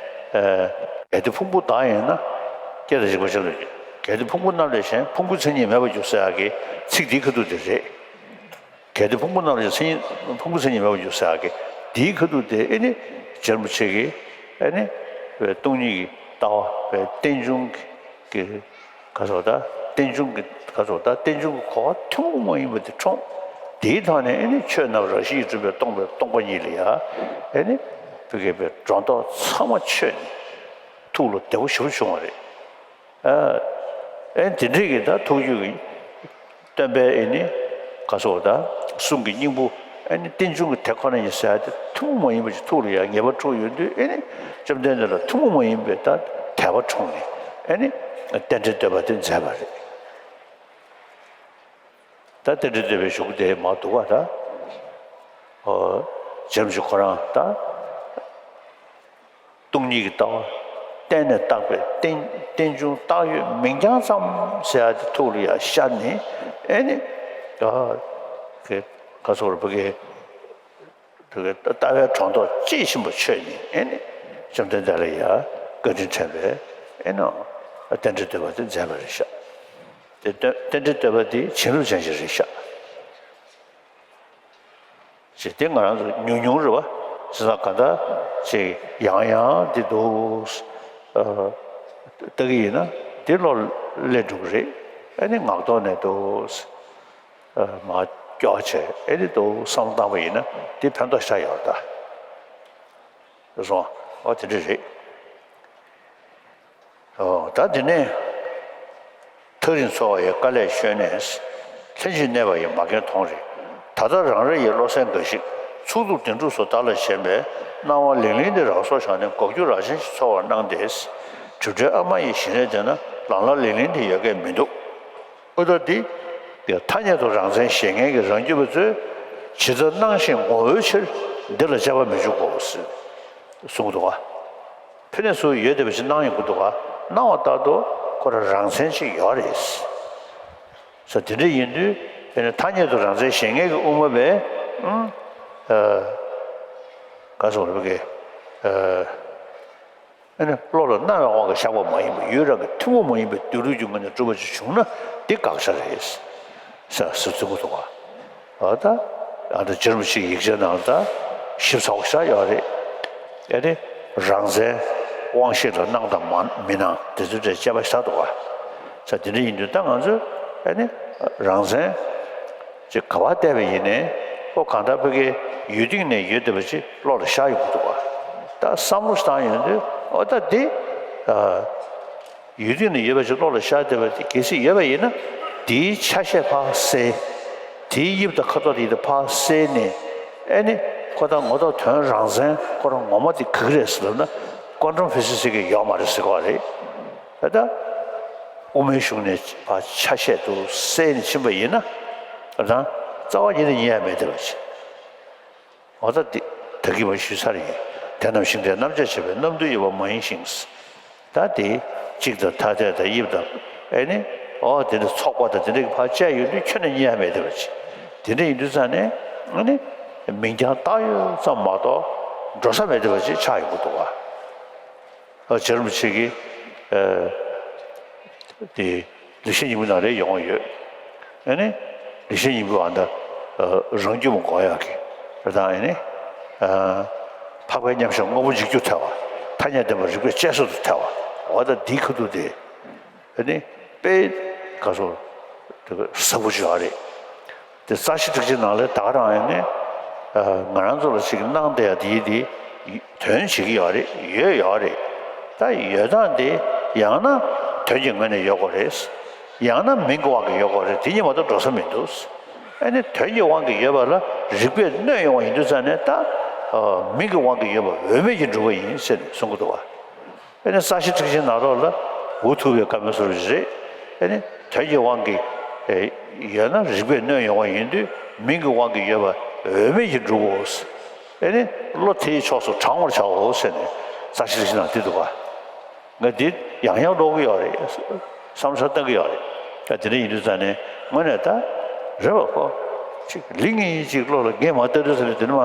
ཨ། གལ་ཏེ་ཕུང་པོ་བདག་ཡིན་ན། སྐྱེ་དང་འཇིག་པ་ཆེན་ལ་འགྱུར། གལ་ཏེ་ཕུང་པོ་རྣམས་ལས་གཞན། ཕུང་པོའི་མཚན་ཉིད་མེད་པར་འགྱུར་ཟེར་ཡག་གི་ཚིག་འདིའི་ཁ་ཐུག་དེ་རེད། གལ་ཏེ་ཕུང་པོ་རྣམས་ལས་གཞན། ཕུང་པོའི་མཚན་ཉིད་མེད་པར་འགྱུར་ཟེར་ཡག་གི་འདིའི་ཁ་ཐུག་དེ་ཨེ་ནི་རྗེ་རིན་པོ་ཆེ་གིས་ཨེ་ནི། པའི་སྟོང་ཉིད་ཀྱི་ལྟ་བ་པའི་རྟེན་འབྱུང་གི་ག་ཟེར་བ་ད་རྟེན་འབྱུང་གི་ག་ཟེར་བ་ད་རྟེན་འབྱུང་གི་གོ་བ་ཐུན་མོང་མ་ཡིན་པ་དེ་འཁྲུངས། དེའི་ཐོག་ནས་ཨེ་ནི་ཆོས་རྣམས་རང་བཞིན་གྱིས་གྲུབ་པས་སྟོང་པའི་སྟོང་པ་ཉིད་ལ་ཡ་ཨེ་ནི་བོད་སྐད་པའི་སྒྲོ་འདོགས་ཚང་མ་ཆོད་ནས་ཐུགས་ལ་བདེ་པོ་ཞེ་པོ་བྱུང་བ་རེད། ཨ་ཨེ་དེ་འདྲས་ཀྱི་ད་ཐུགས་རྒྱུད་ཀྱི་སྟོན་པའི་ཨེ་ནི་ག་ཟེར་བ་ད་གསུང་གི་སྙིང་པོ་ཨེ་ནི་རྟེན་འབྱུང་གི་དེ་ཁོ་ན་ཡིན་ཟེར་ཡ་དེ་ཐུན་མོང་མ་ཡིན་པ་ཞིག་ཐུགས་ལ་ཡ་ངེས་པ་འཁྲུངས་ཡོང་དུས་ཨེ་ནི་བཅོམ་ལྡན་འདས་ལ་ཐུན་མོང་མ་ཡིན་པའི་ད་དད་པ་འཁྲུངས་ནས་ཨེ་ནི་རྟེན་འབྲེལ་བསྟོད་པ་དེ་མཛད་པ་རེད། ད་རྟེན་འབྲེལ་བསྟོད་པའི་གཞུག་གུ་དེ་མར་འདུག་ག་ད། ཨོ། རྗེ་རིན་པོ་ཆེ་ཁོ་རང་ད། སྟོང་ཉིད་ཀྱི་ལྟ་བ་གཏན་ནས་བཏགས་པའི་རྟེན་རྟེན་འབྱུང་བཏགས་ཡོད་མིང་རྐྱང་ཙམ་ཟེར་ཡ་དེ་ཐུགས་ལ་ཡ་ཤར་ནས་ཨེ་ནི། ཨ། ག་ཟེར་བ་རེད་བོད་སྐད། བོད་སྐད་ལྟ་བའི་སྒྲོ་འདོགས་དཔྱིས་ཕྱིན་པ་ཆོད་ནས་ཨེ་ནི། བཅོམ་ལྡན་འདས་ལ་ཡ་བཀའ་དྲིན་དྲན་པས་ཨེ་ནི། རྟེན་འབྲེལ་བསྟོད་པ་དེ་མཛད་པ་རེད་ཤག་དེ་རྟེན་རྟེན་འབྲེལ་བསྟོད་པ་དེ་བྱིན་རླབས་ཅན་ཞིག་རེད་ཤག་ཅེས་དེ་ང་རང་ཚོ་ཉུང་ཉུང་རེད་བ། བྱས་ཙང་ག་འདྲ་ཅིག་ཡང་ཡང་འདི་འདུག་ཨ། ལྟ་གི་ཡིན་ན་འདི་བློ་སླེབས་འགྲོ་གི་རེད། ཨ་ནི་ངག་ཐོག་ནས་འདུག་ཨ། མར་སྐྱོར་བྱས་ཨ་ནི་འདུག་བསམ་བློ་བཏང་པ་ཡིན་ན་འདི་ཕན་ཐོགས་ཤ་ཡོད་ད། རེད་སོང་། ཨོ་དེ་འདྲ་རེད། ཨོ་ད་འདི་ནས། ཐག་རིང་ཚོར་བ་ཡི་དཀའ་ལས་ཤོར་ནས། ལྷན་ཅིག་གནས་པ་ཡི་མ་རྒན་མཐོང་རེ། ད་ལྟ་རང་རེ་ཡི་བློ་གསལ་འགའ་ཞིག་ཚུགས་ཐུབ་བདེན་གྲུབ་སོགས་བདག་ལ་བྱིན་པས། སྣང་བ་ལིང་ལིང་དེ་རང་སོར་བཞག་ནས་འགོག་རྒྱུ་རང་བཞིན་ཞིག་ཚོར་བར་སྣང་སྟེ། གྲིབ་བྲལ་ཨ་མ་ཡི་ཞལ་ནས་བལྟས་ན་ལང་ལ་ལིང་ལིང་དེ་ཡོད་སྐད་མི་འདུག་ཨོ་ད་འདི། ཐ་སྙད་དུ་རང་མཚན་བཞེད་མཁན་གྱི་རང་རྒྱུད་པ་ཚོས་ཇི་ལྟར་སྣང་ཞིང་ངོ་བོའི་ཕྱིར་འདི་ལ་དཔྱད་པ་མི་འཇུག་གོ་ཟེར་གསུངས་འདུག་བ། ཕ་ནས་སུ་ཡོད་བསྡད་པ་ཞིག་སྣང་ཡོང་གི་འདུག་ག་སྣང་བ་ལྟར་དུ་ཁོ་རང་རང་མཚན་ཅིག་ཡོད་རེད། ས་དེ་འདྲ་ཡིན་དུས་ཕ་ནས་ཐ་སྙད་དུ་རང་མཚན་བཞེད་མཁན་གྱི་དབུ་མ་པས་ཨང་། ཨ། ག་སོང་རེད་པ་གི། ཨ། ཨ་ནི་བློ་ལ་སྣང་བའི་དབང་གིས་བཞག་པ་མ་ཡིན་པ་ཡུལ་རང་གི་ཐུན་མོང་མ་ཡིན་པའི་སྡོད་ལུགས་ཀྱི་ངོས་ནས་གྲུབ་པ་ཅིག་བྱུང་ན་འདི་དགག་བྱ་རེད། ས་ཟེར་ཚུལ་གོ་ཐུབ་པ། ཨ་ད། ཨ་ད་རྗེ་རིན་པོ་ཆེའི་ཡིག་ཆའི་ནང་ད་ཞིབ་ཚགས་པོ་ཞེ་དྲག་ཡོད་རེད། ཨེ་ནི། རང་མཚན་དབང་ཤེས་ལ་སྣང་དང་མ་མི་སྣང་དེ་ཚོའི་གྲས་དཔྱད་པ་ཞེ་དྲག་འདུག་ག་ས་དེ་འདྲ་ཡིན་དུས་ད་ང་ཚོས་ཨེ་ནི། རང་མཚན་ཅིག་ག་པར་བལྟས་པ་ཡིན་ནའི་ཨོ་གང་ལྟར་ཕ་གིའི་ཡུལ་སྟེང་ནས་ཡོད་བསྡད་པ་ཅིག་བློ་ལ་ཤར་ཡོང་གི་འདུག་ག་ད་བསམ་བློ་ཞིག་བཏང་ཡོང་དུས་ཨོ་ད་འདི། ཨ། ཡུལ་སྟེང་ན་ཡོད་པ་ཞིག་བློ་ལ་ཤར་བསྡད་པ་དེ་གལ་སྲིད་ཡོད་པ་ཡིན་ན། དེའི་ཆ་ཤས་ཕར་བསལ། དེའི་དབྱིབས་དང་ཁ་དོག་དེ་ཡིན་དུ་ཕར་བསལ་ནས། ཨེ་ནི། ཁོ་ད་ངོ་ཐོག་དོན་རང་མཚན་ཁོ་རང་ངོ་མ་དེ་ག་གི་རེད་ཟེར་ལབ་ན། ཀོན་ཊམ་ཕི་སི་སི་གི་ཡོད་མ་རེད་ཟེར་གོ་རེད། ད་ལྟ། དབུ་མའི་གཞུང་ནས་ཕར་ཆ་ཤས་དུ་བསལ་ནས་ཕྱིན་པ་ཡིན་ན། ད་རྩ་བ་ཉིད་ནས་རྙེད་ཡ་མེད་བསྡད་པ་ཅིག་འོ་ད་འདི་ད་གིན་མ་ཞུས་ཚར་ཡིན། དེ་རྣམས་ཤིང་རྟའི་རྣམ་གཞག་བྱེད་པའི་རྣམ་འདུལ་ཡོད་པ་མ་ཡིན་ཞིང་། ད་དེ་གཅིག་དང་ཐ་དད་དང་དབྱིབས་དང་ཨེ་ནི། ཨོ་དེ་འདྲ་ཚོགས་པ་དང་དེ་འདྲ་གི་ཕར་བཅད་ཡོད་དུས་ཁྱོན་ནས་རྙེད་ཡ་མེད་བསྡད་པ་ཅིག་དེ་འདྲ་ཡིན་དུས་ཙང་ནས་ཨེ་ནི། མིང་རྐྱང་བཏགས་ཡོད་ཙམ་མ་གཏོགས་འགྲོ་ས་མེད་བསྡད་པ་ཅིག་ཆགས་ཡོང་གི་འདུག་བ། ཨ་རྗེ་རིན་པོ་ཆེ་གིས་ཨ་དེ་ལེགས་བཤད་སྙིང་པོའི་ནང་ལ་ཡོང་ཡོད། ཨ་ནི་ལེགས་བཤད་སྙིང་པོའི་ཨ་ད་ཨ་རང་རྒྱུད་མ་འགོག་ཡག་གི་རེད་དང་ཨ་ནི་ཨ་འཕགས་པའི་མཉམ་གཞག་དངོས་པོ་འཇིག་རྒྱུར་ཐལ་བ། ཐ་སྙད་བདེན་པ་རིགས་པས་དཔྱད་བཟོད་དུ་ཐལ་བ། འོ་ད་འདིའི་ཁ་ཐུག་དེ། ཨ་ནི་དཔེ་ག་ཚོད་དེ་ཟབ་པོ་ཞིག་ཡོད་རེད། དེ་རྩ་ཤེ་ཊཱིཀ་ཆེན་ནང་ལ་ད་ག་རང་ཡིན་ནའི་ང་རང་ཚོ་ལ་ཞིག་གནང་བསྡད་ཡ་དེ་དེ་དོན་བྱེད་ཀྱི་ཡོད་རེད། ཡོད་ཡོད་རེད། ད་ཡོད་སྟངས་དེ་ཡང་ན་དོན་གྱི་ངོས་ནས་ཡོད་དགོས་རེད། ཡང་ན་མིང་གི་དབང་གིས་ཡོད་དགོས་རེད། དེ་གཉིས་མ་གཏོགས་འགྲོ་ས་མི་འདུག་ཨ་ནི་དོན་གྱི་དབང་གིས་ཡོད་པ་ལ་རིགས་པས་གནོད་ཡོང་བ་ཡིན་དུས་ཙང་ནས་ད་མིང་གི་དབང་གིས་ཡོད་པ་འོས་མེད་ཀྱི་འགྲུབ་པ་ཡིན་ཟེར་ནས་གསུང་གི་འདུག་བ། ཨེ་ནི་རྩ་ཤེ་ཊཱིཀ་ཆེན་ནང་ལོགས་ལ་འུ་ཐུག་པའི་བཀའ་མོལ་སོགས་རེད། ཨེ་ནི་དོན་གྱི་དབང་གིས་ཨེ་ཡོད་ན་རིགས་པས་གནོད་ཡོང་བ་ཡིན་དུས་མིང་གི་དབང་གིས་ཡོད་པ་འོས་མེད་ཀྱི་འགྲུབ་བོ། ཨེ་ནི་བློ་དེའི་ཕྱོགས་སུ་དྲང་བར་བྱའོ་ཟེར་ནས་རྩ་ཤེ་ཊཱིཀ་ཆེན་ནང་དེ་འདུག་ག་ང་འདི་ཡང་ཡང་ཀློག་གི་ཡོད་རེད། བསམ་བློ་བཏང་གི་ཡོད་རེད། ད་དེ་འདྲ་ཡིན་དུས་ཙང་ནས་དངོས་གནས་ད་རེད་བ་ཁོ། ཅིག་ལི་ངེ་ཅིག་བློ་ལ་འགེལ་མ་བཏང་དུས་ཙང་ནས་དེ་ནི་མ།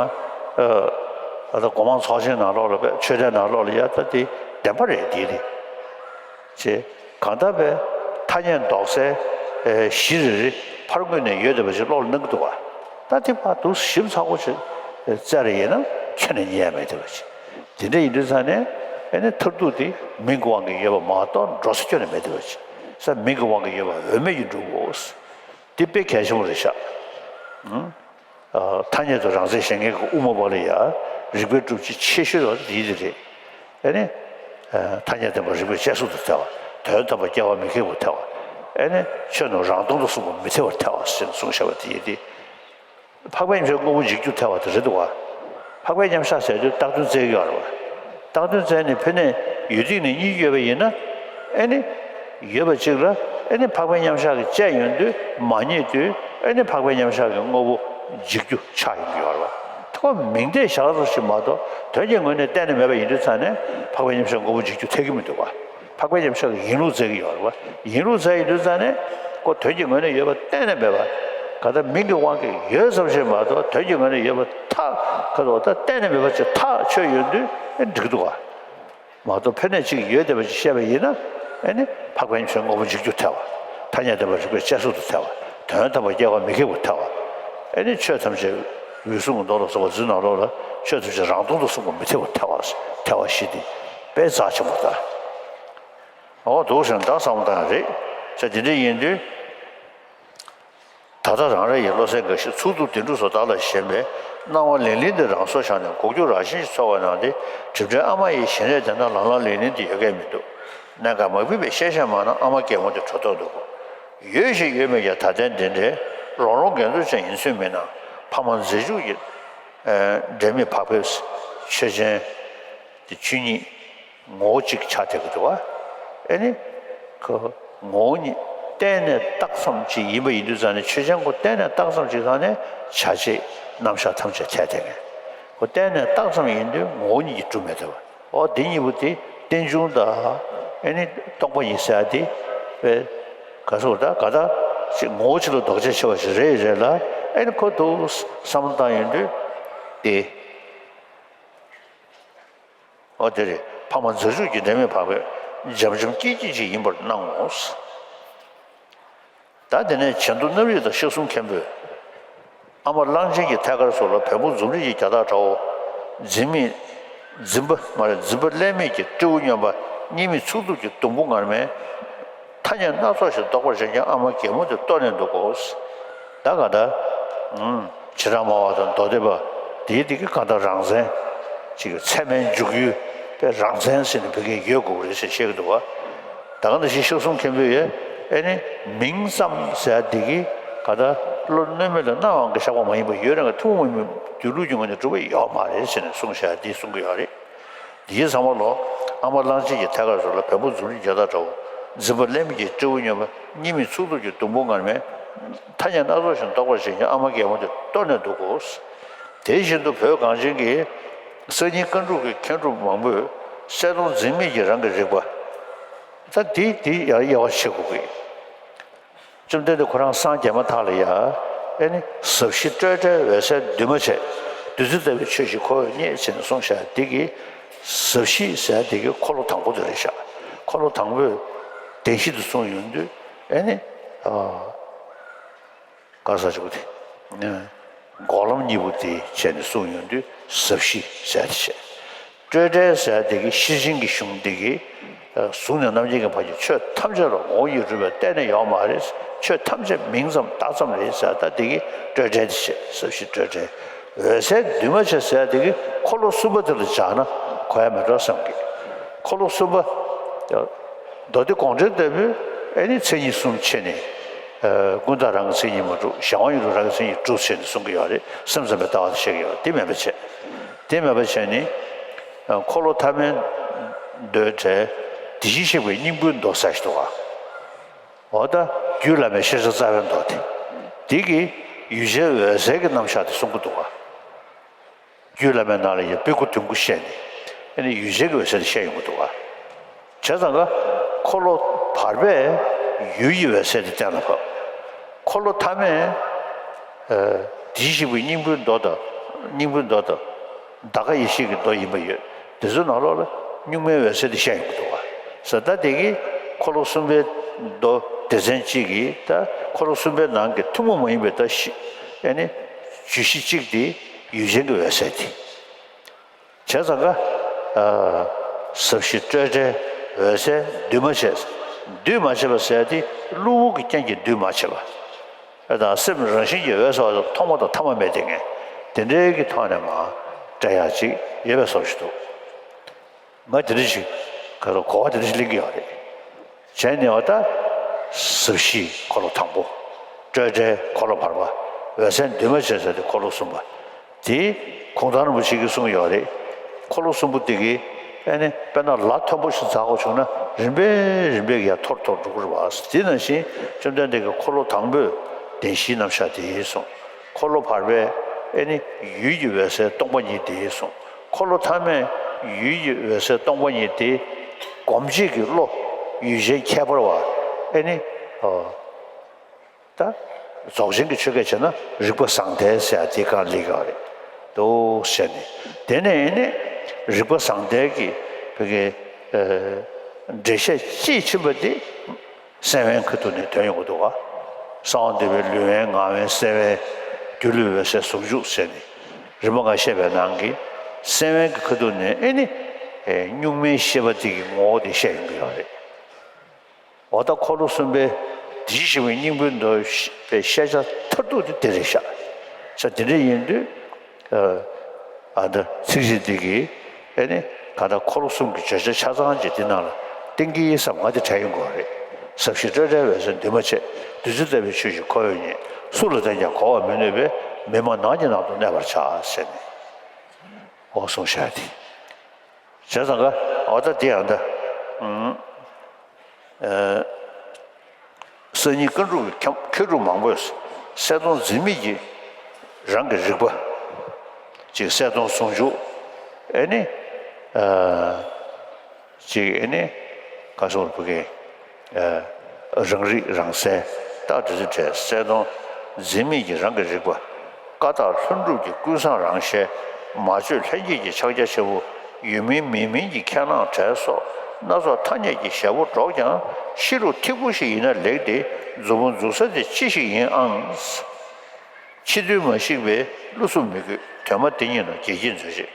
ཨ་ད་སྒོ་མང་ཚོགས་ཆེན་ནང་ལོགས་ལ་བས་ཆོས་གྲྭའི་ནང་ལོགས་ལ་ཡ་ད་དེ་བདེན་པ་རེད་དེ་རེད། ཅེས་གང་ལྟར་བས་ཐ་སྙད་འདོགས་སའི་གཞི་རེ་རེ་ཕར་ངོས་ནས་ཡོད་བསྡད་པ་ཞིག་བློ་ལ་སྣང་གི་འདུག་བ། ད་དེ་ཕར་འདུག་ཞིབ་ཚགས་པོ་ཞིག་བཙལ་རེ་ཡིན་ན་ཁྱོན་ནས་རྙེད་ཡ་མེད་བསྡད་པ་ཞིག་དེ་འདྲ་ཡིན་དུས་ཙང་ནས་ ཨེ་ནི་མཐར་ཐུག་དེ་མིང་གི་དབང་གིས་ཡོད་པ་མ་གཏོགས་འགྲོ་ས་ཁྱོན་ནས་མེད་དེ་བ་ཅིག་ས། མིང་གི་དབང་གིས་ཡོད་པ་འོས་མེད་ཀྱི་འགྲུབ་དགོས། འདི་དཔེ་གལ་ཆེན་པོ་རེད་ཤག་ཨ། ཐ་སྙད་དུ་རང་མཚན་གཞན་ངེས་ཀྱི་དབུ་མ་པ་ལ་ཡ། རིགས་པའི་སྒྲུབ་བྱེད་ཆེ་ཤོས་པ་དེ་ཡིན་དེ་རེད། ཨེ་ནི། ཨ། ཐ་སྙད་བདེན་པ་རིགས་པས་དཔྱད་གསུམ་དུ་ཐལ་བ། དོན་དམ་པ་སྐྱེ་བ་མི་འཁེལ་བར་ཐལ་བ། ཨེ་ནི། ཆོས་རྣམས་རང་སྟོང་དུ་གསུངས་པ་མི་འཐད་པར་ཐལ་བ་ཞེས་གསུངས་བཞག་པ་དེ་ཡིན་ཏེ། འཕགས་པའི་ཉམས་བཞག་དངོས་པོ་འཇིག་རྒྱུར་ཐལ་བ་དེ་རེད་འདུག་བ། འཕགས་པའི་མཉམ་བཞག་ཟེར་དུས་རྟག་དོན་བཙལ་གྱི་ཡོད་རེད་བ། རྟག་དོན་བཙལ་ནས་ཕི་ནས་ཡུལ་སྟེང་ནས་རྙེད་ཀྱི་ཡོད་པ་ཡིན་ན། ཨེ་ནི། ཡོད་པ་གཅིག་ལ་ཨེ་ནི་འཕགས་པའི་མཉམ་བཞག་གིས་དཔྱད་ཡོང་དུས་མ་རྙེད་དུས་ཨེ་ནི་འཕགས་པའི་མཉམ་བཞག་གི་དངོས་པོ་འཇིག་རྒྱུ་ཆགས་ཡོང་གི་ཡོད་རེད་བ། ཐོག་མིང་བརྡས་བཞག་རོགས་ཞེས་མ་གཏོགས་དོན་གྱི་ངོས་ནས་གཏན་ནས་མེད་པ་ཡིན་དུས་ཙང་ནས་འཕགས་པའི་མཉམ་བཞག་དངོས་པོ་འཇིག་རྒྱུ་ཐལ་གྱི་མི་འདུག་བ། འཕགས་པའི་མཉམ་བཞག་གི་ཡིན་ལུགས་བཙལ་གྱི་ཡོད་རེད་བ། ཡིན་ལུགས་བཙལ་ཡོང་དུས་ཙང་ནས་ཁོ་དོན་གྱི་ངོས་ནས་ཡོད་པ་གཏན་ནས་མེད་པ། ག་ད་མིང་གི་དབང་གིས་ཡོད་ཙམ་ཞིག་མ་གཏོགས་དོན་གྱི་ངོས་ནས་ཡོད་པ་ཐག་ག་ད་གཏན་ནས་མེད་པ་ཅིག་ཐག་ཆོད་ཡོང་དུས་ཨེ་འགྲིག་འདུག་བ། མ་གཏོགས་ཕི་ནས་ཅིག་ཡོད་བསྡད་པ་ཅིག་བཤད་པ་ཡིན་ན་ཨེ་ནི་འཕགས་པའི་མཉམ་བཞག་དངོས་པོ་འཇིག་རྒྱུར་ཐལ་བ། ཐ་སྙད་བདེན་པ་རིགས་པས་དཔྱད་གསུམ་དུ་ཐལ་བ། དོན་དམ་པ་སྐྱེ་བ་མི་འཁེལ་བར་ཐལ་བ། ཨེ་ནི་ཆོས་ཐམས་ཅད་འོད་སྲུང་གི་མདོ་ལ་སོགས་པ་འདི་ནང་ལོགས་ལ་ཆོས་ཐམས་ཅད་རང་སྟོང་དུ་གསུངས་པ་མི་འཐད་པར་ཐལ་བ། ཐལ་བ་ཞེས་ཏེ་དཔེ་རྩ་ཆེན་པོ་ལྟ། འོ་འདུག་ཟེར་ན་ད་བསམ་བློ་བཏང་ཡ་རེད། ཟེར་དེ་འདྲ་ཡིན་དུས། ད་ལྟ་རང་རེ་ཡི་བློ་གསལ་དགའ་བཞི་ཚུལ་ཁྲིམས་བདེ་འབྲུ་སོགས་བདག་ལ་ཞེན་པས་སྣང་བ་ལིང་ལིང་འདི་རང་སོར་བཞག་ནས་འགུག་རྒྱུ་རང་བཞིན་གྱིས་ཚོར་བ་ན་དེ་སྒྲིབ་བྲལ་ཨ་མ་ཡི་ཞེན་རེས་དེ་ན་ལང་ལང་ལིང་ལིང་དེ་ཡོད་མཁན་མི་འདུག་གནད་འགག་མ་ཕུད་པའི་ཤེས་བྱ་མང་ན་ཨ་མ་རྒན་མོ་དེ་གྲོལ་ཐོག་འདུག་གོ། ཡོད་ཞིག་ཡོད་མེད་ཀྱང་ད་ལྟའི་འདི་འདྲའི་རོང་རོང་རྒན་ཚོ་ཅན་ཡིན་ཚོད་མིན་ན་ཕ་མ་མཛེས་ལྕུག་གི་འབྲལ་མེད་བག་ཕེབས་ཆོས་ཅན་དེ་ཆོས་ཉིད། ངོ་བོ་གཅིག་ཆགས་བསྡད་ཀྱི་འདུག་བ། ཨེ་ནི། ཁོ་ངོ་བོ་ཉིད་གཏན་ནས་རྟགས་ཙམ་ཅིག་ཡིན་པ་ཡིན་དུས་ཙང་ནས་ཆོས་ཅན་ཁོ་གཏན་ནས་རྟགས་ཙམ་ཅིག་ཙང་ནས་བྱ་བྱེད་རྣམ་གཞག་ཐམས་ཅད་ཐལ་བསྡད་མཁན། ཁོ་གཏན་ནས་རྟགས་ཙམ་ཡིན་དུས་ངོ་བོ་ཉིད་ཀྱིས་གྲུབ་མེད་དེ་བ། འོ་འདི་གཉིས་པོ་དེ་རྟེན་འབྱུང་དང་ཨེ་ནི་རྟོག་པ་ཡིན་ཟེར་ཡ་དེ་བས། ག་སོགས་ད་ག་ད་ཅིག་ངོ་བོ་གཅིག་ལ་ལྡོག་ཕྱོགས་ཆེ་བ་ཞིག་རེད་རེད་ལ། ཨེ་ནི་ཁོ་འདུག་བསམ་བློ་བཏང་ཡོང་དུས་དེ། འོ་དེ་རེད། ཕ་མ་མཛེས་ལྕུག་གི་འབྲལ་མེད་བག་ཕེབས་འཇམ་འཇམ་སྐྱིད་སྐྱིད་ཅིག་ཡིན་པར་སྣང་ངོ་། ད་དེ་ནས་བྱེ་མདོ་སྣབས་རིས་དང་གཤེགས་གསུམ་མཁན་པོས། ཨ་མ་གླང་ཆེན་གྱི་ཐད་ཀར་སོགས་ལ་བེམ་པོ་འཛུམ་རིས་ཀྱི་རྒྱ་སྟག་འདྲ་བོ། འཛིན་མེད། འཛིན་པ་མ་རེད། འཛིན་པ་ཀླད་མེད་ཀྱི་སྤྲེའུ་སྨྱོན་པ་གཉིས་མེད་ཚུགས་ཐུབ་ཀྱི་སྡོང་པོ་ངར་མས། ཐ་སྙད་སྣ་ཚོགས་ཤིག་འདོགས་པར་བྱེད་ཀྱང་ཨ་མ་རྒན་མོ་དེ་ལྟོས་ནས་འདུག་གོ། ད་ག་ད། ཨུམ། བྱེ་བྲག་སྨྲ་བ་དང་མདོ་སྡེ་པ། དེའི་དེ་གི་གང་ལྟར་རང་མཚན། ཅིག་ཚད་མའི་འཇུག་ཡུལ་དེ་རང་མཚན་ཟེར་ནས་བོད་སྐད་ཡོད་དགོས་རེད་ཟེར་བཤད་ཀྱི་འདུག་བ། ད་ག་ནང་བཞིན་གཤེགས་གསུམ་མཁན་པོས་ཡ། ཨེ་ནི། མིང་ཙམ་ཟེར་དེ་གི་ག་ད་བློ་གནོད་མེད་ལ་སྣང་བའང་གི་བཞག་པ་མ་ཡིན་པ་ཡོད་རང་གི་ཐུན་མོང་མ་ཡིན་པའི་སྡོད་ལུགས་ཀྱི་ངོས་ནས་གྲུབ་པ་ཡོད་མ་རེད་ཟེར་ནས་གསུངས་བཞག་འདི་གསུང་གི་ཡོད་རེད། འདིའི་ཚང་མ་ལོ། ཨ་མ་གླང་ཆེན་གྱི་ཐད་ཀར་སོགས་ལ་བེམ་པོ་འཛུམ་རིས་རྒྱ་སྟག་འདྲ་བོ། འཛིན་པ་ཀླད་མེད་ཀྱི་སྤྲེའུ་སྨྱོན་པ་གཉིས་མེད་ཚུགས་ཐུབ་ཀྱི་སྡོང་པོ་ངར་མས། ཐ་སྙད་སྣ་ཚོགས་ཤིག་འདོགས་པར་བྱེད་ཀྱང་ཨ་མ་རྒན་མོ་དེ་ལྟོས་ནས་འདུག་གོ། དེ་བཞིན་དུ་བོད་གངས་ཅན་གྱི་སང་ཉིན་མཁའ་འགྲོ་གི་མཁས་གྲུབ་མང་པོས་གསལ་སྟོང་འཛིན་མེད་ཀྱི་རང་གི་རིག་པ། ད་དེ་དེ་ཡང་དབྱེ་བ་ཕྱེ་དགོས་ཀྱི། བཅོམ་ལྡན་འདས་ཁོ་རང་སངས་རྒྱས་མ་ཐག་ལ་ཡ། ཨེ་ནི་ཟབ་ཞི་སྤྲོས་བྲལ་འོད་གསལ་འདུས་མ་བྱས། བདུད་རྩི་ལྟ་བུའི་ཆོས་ཤིག་ཁོ་བོས་རྙེད་ཟེར་ནས་གསུངས་བཞག་འདི་གི། ཟབ་ཞི་ཟེར་འདི་གི་འཁོར་ལོ་དང་པོ་དེ་རེད་བཞག་འཁོར་ལོ་དང་པོས་བདེན་བཞི་དུ་གསུངས་ཡོང་དུས་ཨེ་ནི། ཨ། ག་ས་ཆུ་དེ། འགོག་ལམ་གཉིས་པོ་དེ་བྱས་ནས་གསུངས་ཡོང་དུས་ཟབ་ཞི་ཟེར་དེ་བྱས། སྤྲོས་བྲལ་ཟེར་དེ་གི་ཤེར་ཕྱིན་གྱི་གཞུང་དེ་གི། གཟུགས་ནས་རྣམ་མཁྱེན་གྱི་བར་གྱི་ཆོས་ཐམས་ཅད་ལ་ངོ་བོ་ཉིད་གྲུབ་པའི་གཏན་ནས་ཡོད་མ་རེད། ཆོས་ཐམས་ཅད་མིང་ཙམ་བཏགས་ཙམ་རེད་ཟེར་ད་དེ་གི་སྤྲོས་བྲལ་དེ་བྱས་ཟབ་ཞི་སྤྲོས་བྲལ། འོད་གསལ་འདུས་མ་བྱས་ཟེར་དེ་གི་འཁོར་ལོ་གསུམ་པ་དེ་ལ་སྦྱར་ན་གོ་ཡ་མེད་འགྲོ་བསམ་གི། འཁོར་ལོ་གསུམ་པ། མདོ་སྡེ་དགོངས་འགྲེལ་ལྟ་བུའི་ཨེ་ནི་མཚན་ཉིད་གསུམ་ཕྱེ་ནས། ཀུན་བརྟགས་རང་གི་མཚན་ཉིད་མ་གྲུབ་གཞན་དབང་ཡུལ་དུ་རང་གི་མཚན་ཉིད་གྲུབ་ཟེར་ནས་གསུང་གི་ཡོད་རེད། སེམས་ཙམ་པའི་ལྟ་བ་དེ་བཤད་ཀྱི་ཡོད་རེད། དེ་མེད་པ་བྱས། དེ་མེད་པ་བྱས་ནི། འཁོར་ལོ་ཐ་མའི་མདོའི་གྲས་དེ་བཞིན་གཤེགས་པའི་སྙིང་པོའི་མདོ་ཟེར་ཞིག་འདུག་ག་འོ་ད་རྒྱུད་བླ་མའི་ཤེས་བྱ་རྩ་བའི་མདོ་དེ། དེ་གི་ཡུལ་ཅན་འོད་གསལ་གྱི་རྣམ་གཞག་དེ་གསུང་གི་འདུག་ག་རྒྱུད་བླ་མའི་ནང་ལ་ཡང་དཔེ་དགུ་དོན་དགུ་བཤད་ནས། ཨ་ནི་ཡུལ་ཅན་གྱི་འོད་གསལ་དེ་བཤད་ཡོང་གི་འདུག་ག་བྱས་ཙང་ཀ། འཁོར་ལོ་བར་པས་ཡུལ་གྱི་འོད་གསལ་དེ་གཏན་ལ་ཕབ། འཁོར་ལོ་ཐ་མས། ཨ། དེ་བཞིན་གཤེགས་པའི་སྙིང་པོའི་མདོ་དང་། སྙིང་པོའི་མདོ་དང་། འདའ་ཀ་ཡེ་ཤེས་ཀྱི་མདོ་ཡིན་པ་ཡོད། དེ་ཚོའི་ནང་ལོགས་ལ་གཉུག་མའི་འོད་གསལ་དེ་བཤད་ཡོང་གི་འདུག་ག་ས་ད་དེ་གི་འཁོར་ལོ་གསུམ་པའི་མདོ་སྡེ་ཚན་གཅིག་གིས་ད་འཁོར་ལོ་གསུམ་པའི་ནང་གི་ཐུན་མོང་མ་ཡིན་པའི་ད་གཞི། ཨ་ནི། བརྗོད་གཞི་གཅིག་དེ་ཡུལ་ཅན་གྱི་འོད་གསལ་དེ། བྱས་ཙང་ཀ། ཨ། ཟབ་ཞི་སྤྲོས་བྲལ་འོད་གསལ་འདུས་མ་བྱས། འདུས་མ་བྱས་པ་ཟེར་ཡ་དེ་གློ་བུར་གྱི་རྐྱེན་གྱིས་འདུས་མ་བྱས་པ། དང་སེམས་རང་བཞིན་གྱིས་འོད་གསལ་བ་ཐོག་མ་དང་ཐ་མ་མེད་དེ་ངས་དེ་འདྲའི་གི་ཐོག་ནས་མར་སྤྲད་ཡག་ཅིག་ཡོད་པའི་བཟོ་ཞིག་འདུག་ང་དེ་འདྲ་ཞིག་ག་རེ་གོ་བ་དེ་འདྲ་ཞིག་ལེན་གྱི་ཡོད་རེད། བྱས་ནས་འོ་ད་ཟབ་ཞི་འཁོར་ལོ་དང་པོ། སྤྲོས་བྲལ་འཁོར་ལོ་བར་པ། འོད་གསལ་འདུས་མ་བྱས་ཟེར་ཏེ་འཁོར་ལོ་གསུམ་པ། དེ་གུང་ཐང་རིན་པོ་ཆེ་གིས་གསུངས་ཡོད་རེད། འཁོར་ལོ་གསུམ་པོ་དེ་གི་ཨེ་ནི་དཔེར་ན་ལ་མཐོན་པོ་ཞིག་འཛེག་དགོས་བྱུང་ན་རིམ་པས་རིམ་པས་ཀྱི་ཡར་མཐོ་རུ་མཐོ་རུ་འགྲོ་གི་རེད་བ། དེ་ནང་བཞིན་བཅོམ་ལྡན་འདས་ཀྱིས་འཁོར་ལོ་དང་པོས་བདེན་བཞིའི་རྣམ་གཞག་དེ་གསུངས། འཁོར་ལོ་བར་པས་ཨེ་ནི་ཡུལ་གྱི་འོད་གསལ་སྟོང་པ་ཉིད་དེ་གསུངས། འཁོར་ལོ་ཐ་མས་ཡུལ་གྱི་འོད་གསལ་སྟོང་པ་ཉིད་དེ་སྒོམ་བྱེད་ཀྱི་བློ་ཡུལ་ཅན་ཁྱད་པར་བ་ཨེ་ནི་ཨ། ད་རྫོགས་ཆེན་གྱི་ཆོས་སྐད་བྱས་ན་རིག་པ་བཟང་ལྡན་ཟེར་ཡ་དེ་གང་ལེགས་ཡོད་རེད་འདུག་ཟེར་ནས། དེ་ནས་ཨེ་ནི་རིག་པ་བཟང་ལྡན་གྱི་བོད་ཀྱི་ཨ་འགྲེལ་བཤད་དཔྱིས་ཕྱིན་པ་དེ་སེམས་དབེན་ཁ་ཐུག་ནས་ཐོན་ཡོང་གི་འདུག་ག་གསང་བ་འདུས་པའི་ལུས་དབེན་ངག་དབེན་སེམས་དབེན་སྒྱུ་ལུས་འོད་གསལ་ཟུང་འཇུག་ཟེར་ནས་རིམ་པ་ལྔ་བཤད་པའི་ནང་གི་སེམས་དབེན་གྱི་ཁ་ཐུག་ནས་ཨེ་ནི་ཨེ་གཉུག་མའི་ཤེས་པ་དེ་གི་ངོ་བོ་དེ་བཤད་ཡོང་གི་ཡོད་རེད། འོ་ད་འཁོར་ལོ་གསུམ་པའི་དེ་བཞིན་གཤེགས་པའི་སྙིང་པོའི་མདོ་པའི་བཤད་བྱ་མཐར་ཐུག་དེ་དེ་རེད་ཤག་ས་དེ་འདྲ་ཡིན་དུས་ཨ་ད་ཚིགས་བཅད་འདི་གིས་ཨེ་ནི་གང་ལྟར་འཁོར་ལོ་གསུམ་གྱི་བརྗོད་བྱ་ཆ་ཚང་ཅིག་འདི་ནང་ལ་བསྟན་གྱི་ཡིན་བསམ་ང་དེ་དྲན་ཡོང་གི་རེད། ཟབ་ཞི་སྤྲོས་བྲལ་འོད་གསལ་འདུས་མ་བྱས། བདུད་རྩི་ལྟ་བུའི་ཆོས་ཀྱི་ཁོ་བོས་ཉིད། སུ་ལ་བསྟན་ཀྱང་གོ་བར་མི་ནུས་པས། མི་སྨྲ་ནགས་ཀྱི་ནང་དུ་གནས་པར་བྱ་ཟེར་ནས་འོ་གསུངས་བཞག་དེ། བྱས་ཙང་ཀ་འོ་ད་འདི་ཡང་ད་ཨུམ་ཨ་སང་ཉིན་བཀའ་འགྲུབ་ཀྱི་མཁས་གྲུབ་མང་པོས་གསལ་སྟོང་འཛིན་མེད་ཀྱི་རང་གི་རིག་པ་ཅིག་གསལ་སྟོང་ཟུང་འཇུག་ཨེ་ནི་ཨ་ཅིག་ཨེ་ནི་ག་སོགས་བུ་གའི་ཨ་རང་རིག་རང་གསལ་རྟགས་འདི་ཚོ་བྲལ་གསལ་སྟོང་འཛིན་མེད་ཀྱི་རང་གི་རིག་པ། ཀ་དག་ལྷུན་གྲུབ་ཀྱི་ཀུན་བཟང་རང་ཞལ། མ་བཅོས་ལྷན་སྐྱེས་ཀྱི་ཕྱག་རྒྱ་ཆེན་པོ། ཡོད་མིན་མེད་མིན་གྱི་ཁས་བླངས་བྲལ་སོགས་སྣ་ཚོགས་ཐ་སྙད་ཀྱི་ཞལ་པོ་སྒྲོགས་ཀྱང་ཕྱི་རུ་ཐིགས་པོ་ཞིག་ཡིན་ན་ལེགས་ཏེ་མཛུབ་མོ་འཛུགས་ས་དེ་ཅི་ཞིག་ཡིན་ཨང་། ཕྱི་དོན་མ་ཞིག་པས་བློ་སུ་མི་དགོས། དོན་སྨྲ་དེ་ཉིད་ནོ་བརྒྱད་ཀྱིས་མཛོད་ཅིག་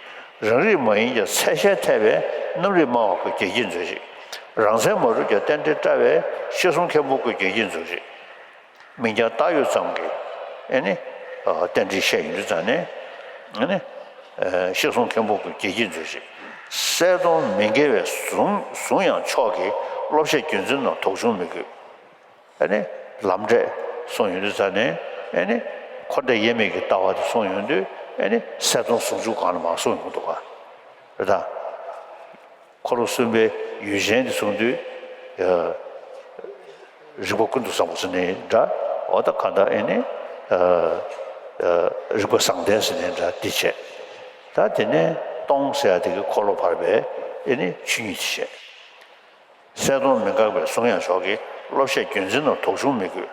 རང་རིག་མ་ཡིན་ཀྱང་ཚད་གཞལ་འཐད་པས་རྣམ་རིག་སྨྲ་བ་ཁོས་བརྒྱད་ཀྱིས་མཛོད་ཅིག་རང་མཚན་མ་གྲུབ་ཀྱང་རྟེན་འབྲེལ་བཀྲལ་བས་གཤེགས་གསུམ་མཁན་པོ་ཁོས་བརྒྱད་ཀྱིས་མཛོད་ཅིག་མིང་རྐྱང་བཏགས་ཡོད་ཙམ་གྱིས་ཨེ་ནི་རྟེན་འབྲེལ་བཤད་ཡོང་དུས་ཙང་ནས་ཨེ་ནི་གཤེགས་གསུམ་མཁན་པོ་ཁོས་བརྒྱད་ཀྱིས་མཛོད་ཅིག་གསལ་སྟོང་མི་འགལ་བས་བཟུང་བཟུང་ཡང་ཆོག་གི་བློ་བཤད་རྒྱུན་འཛིན་ནོ་དོགས་གཞུང་མི་དགོས། ཨེ་ནི་ལམ་འབྲས་གསུངས་ཡོང་དུས་ཙང་ནས་ཨེ་ནི་འཁོར་འདས་དབྱེར་མེད་ཀྱི་ལྟ་བ་དེ་གསུངས་ཡོང་དུས་ཨེ་ནི་གསལ་སྟོང་ཟུང་འཇུག་སྒང་ལ་མར་གསུངས་ཡོང་འདུག་ག་རེད་ད། འཁོར་ལོ་གསུམ་པའི་ཡུལ་ཅན་དེ་གསུངས་དུས། རིག་པ་ཀུན་ཏུ་བཟང་པོ་ཟེར་ནའི་འདྲ། འོ་ད་གང་ལྟར་ཨེ་ནི། རིག་པ་བཟང་ལྡན་ཟེར་ནའི་འདྲ་འདི་བྱས། ད་དེ་ནས་སྟོང་ཟེར་ཡ་དེ་གི་འཁོར་ལོ་བར་པའི་ཨེ་ནི་ཆོས་ཉིད་དེ་བྱས། གསལ་སྟོང་མི་འགག་པས་བཟུང་ཡང་ཆོག་གི་བློ་བཤད་རྒྱུན་འཛིན་ནོ་དོགས་གཞུང་མི་དགོས།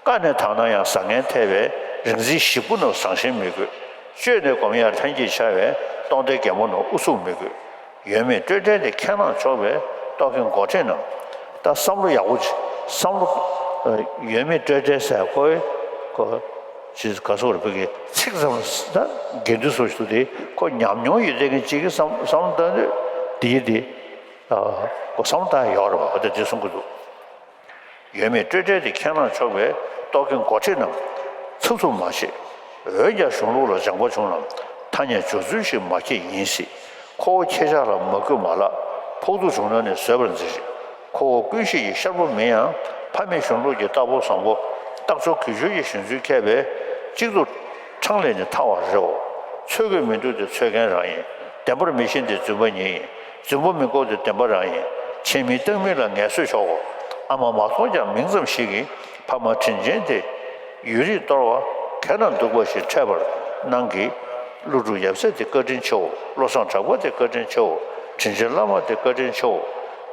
བཀའ་ནི་དག་ན་ཡང་བཟང་ངན་ཐལ་བའི་རིག་འཛིན་ཞིག་པོ་ནོ་བཟང་ཞེན་མི་དགོས། བཅོས་ནས་སྒོམ་ཡང་ལྷན་སྐྱེས་འཆར་བའི་སྟོང་སྡེ་རྒན་པོ་ནོ་ཨུ་ཚུགས་མི་དགོས། ཡོད་མེད་སྤྲོས་བྲལ་དེ་ཁས་བླངས་ཆོག་པའི་རྟོག་གེ་མགོ་ཁྲིད་རྣམས། ད་བསམ་བློ་ཡག་པོ་བྱེད། བསམ་བློ་ཡོད་མེད་སྤྲོས་བྲལ་ཟེར་ཁོའི་ཁོ་ཅི་ག་སོགས་རེ་བོད་ཀྱི་ཚིག་ཙམ་ད་དགེ་འདུན་སོགས་ཞུ་དེ་ཁོ་ཉམས་མྱོང་ཡོད་དེ་གི་ཅིག་གི་བསམ་བསམ་བློ་བཏང་དུས་དེ་ཡི་དེ་ཁོ་བསམ་བློ་བཏང་ཡོད་རེད་བ། ད་དེ་གསུང་གི་འདུག་ཡོད་མེད་སྤྲོས་བྲལ་དེ་ཁས་བླངས་ཆོག་པའི་རྟོག་གེ་མགོ་ཁྲིད་རྣམས་ཚབ་ཚུབ་མ་བྱེད། འོན་ཀྱང་གཞུང་ལུགས་ལ་སྦྱངས་པ་བྱུང་རྣམས་ཐ་སྙད་སྦྱོར་ཚུལ་ཞིག་མ་ཁྱེད་ཡིན་སྲིད། ཁོ་བོ་ཁྱེད་ཅག་ལ་མ་གུས་མ་ལགས། ཕོག་ཐུག་བྱུང་ན་ནི་བཟོད་པར་མཛད་ཅིག་ཁོ་བོ་ཀུན་ཤེས་ཀྱི་ཤར་བུ་མིན་ཡང་ཕ་མེས་གཞུང་ལུགས་ཀྱི་བདག་པོ་བཟང་པོ་རྟག་སྦྱོར་གུས་སྦྱོར་གྱི་གཞི་འཛུལ་མཁས་པས་གཅིག་ཏུ་འཕྲང་ལས་ནི་ཐར་བར་རེའོ། ཚོད་དགོས་མི་འདུག་སྟེ་ཚོད་མཁན་རང་ཡིན། བདེན་པར་མི་ཤེས་ཏེ་རྫུན་པ་ཉིད་ཡིན། རྫུན་པ་མི་དགོས་ཏེ་བདེན་པ་རང་ཡིན། ཆེས་མིན་བཏང་མིན་ལ་ངལ་གསོས་ཆོག་གོ། ཨ་མ་མ་མཐོང་ཀྱང་མིང་ཙམ་ཞིག་གིས་ཕ་མ་དྲིན་ཅན་དེ། ཡུན་རིང་གཏོར་བ་གན་ན་འདུག་པ་ཞིག་འཕྲད་པར་གནང་གི། ཀླུ་སྒྲུབ་ཡབ་སྲས་དེ་བཀའ་དྲིན་ཆེའོ། བློ་བཟང་གྲགས་པ་དེ་བཀའ་དྲིན་ཆེའོ། དྲིན་ཅན་བླ་མ་དེ་བཀའ་དྲིན་ཆེའོ།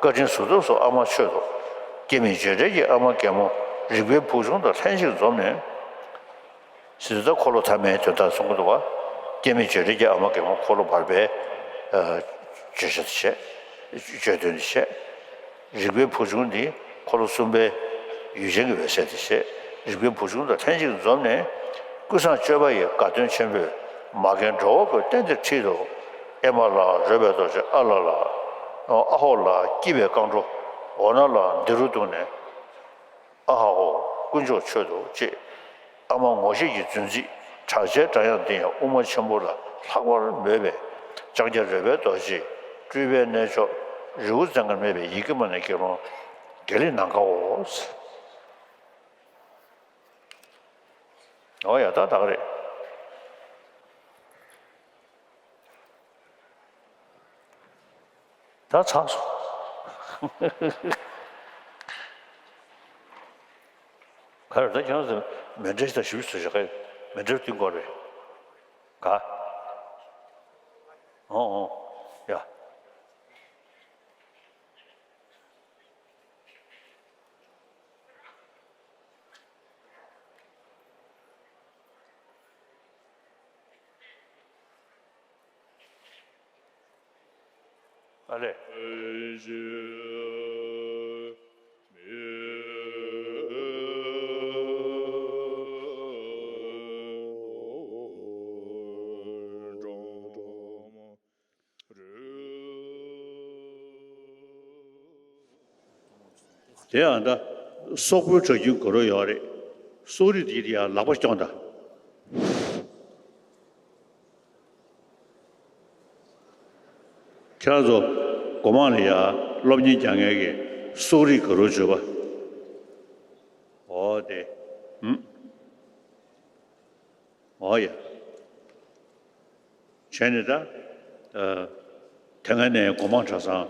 བཀའ་དྲིན་གཟུ་ཐབས་སུ་ཨ་མ་མཆོད་དོ། སྐྱེ་མེད་བརྗོད་བྲལ་གྱི་ཨ་མ་རྒན་མོ་རིག་པའི་བུ་ཆུང་དང་ལྷན་ཅིག་འཛོམས་ནས། ཟེར་དུས་ད་འཁོར་ལོ་ཐ་མའི་དོན་དག་གསུང་གི་འདུག་བ། སྐྱེ་མེད་བརྗོད་བྲལ་གྱི་ཨ་མ་རྒན་མོ་འཁོར་ལོ་བར་པའི་ཨ་བརྗོད་བྱ་དེ་བྱས། བརྗོད་དོན་དེ་བྱས། རིག་པའི་བུ་ཆུང་འདི་འཁོར་ལོ་གསུམ་པའི་ཡུལ་ཅན་གྱི་འོད་གསལ་དེ་བྱས། རིག་པའི་བུ་ཆུང་དང་ལྷན་ཅིག་འཛོམས་ནས། ཀུན་བཟང་སྤྱོད་པ་ཡི་དགའ་སྟོན་ཆེན་པོས་མ་རྒན་འགྲོ་བ་ཀུན་གཏན་དུ་ཁྲིད་དོ། ཨེ་མ་ལགས་རོལ་པའི་རྡོ་རྗེ་ཨ་ལ་ལ། ཨ་ཧོ་ལ་སྐྱིད་པའི་རྐང་འགྲོ། འོ་ན་ལ་འདི་རུ་འདུག་ནས། ཨ་ཧ་ཧོ་དཀོན་མཆོག་མཆོད་དོ་ཅེས། ཨ་མ་ངོ་ཤེས་ཀྱི་རྫུན་ཚིག། བྲག་ཆའི་སྒྲ་དབྱངས་འདི་ཡང་དབུ་མ་ཆེན་པོ་ལ་ལྷག་པར་མོས་པའི་ལྕང་སྐྱ་རོལ་པའི་རྡོ་རྗེ་སྤྲུལ་པའི་གནས་མཆོག་རི་བོ་རྩེ་ལྔར་སྨྲས་པའི་ཡི་གེ་མ་ཎི་དགེ་སློང་དགེ་ལེགས་ནམ་མཁའོ། འོ་ཡ་ད་ད་ག་རེད། ད་ཚར་སོང་། ག་རེ་ད་ཁྱེད་རང་ཚོ་མེ་འདྲ་ཞིག་དང་ཞིབ་ཞིབ་བཟོ་བྱ་ག་མེ་འདྲ་བསྟུན་དགོས་རེད། ག་ཨོ་ཨོ་ཡ། ཨ་ལེ། དེ་ཡང་ད་སོག་པོའི་གྲྭ་རྒྱུན་དགོས་རོགས་ཡོད་རེད། སོག་རིགས་དེ་ཡང་ལག་པ་སྐྱོང་ད། ཁྱེད་རང་ཚོ་སྒོ་མང་ལ་ཡ་སློབ་གཉེར་རྒྱག་མཁན་གྱི་སོག་རིགས་དགའ་རབ་བརྗོད་པ། འོ་དེ། ཧུམ། འོ་ཡ། བྱས་ནས་ད། ཨ། དེ་སྔ་ནས་སྒོ་མང་གྲྭ་ཚང་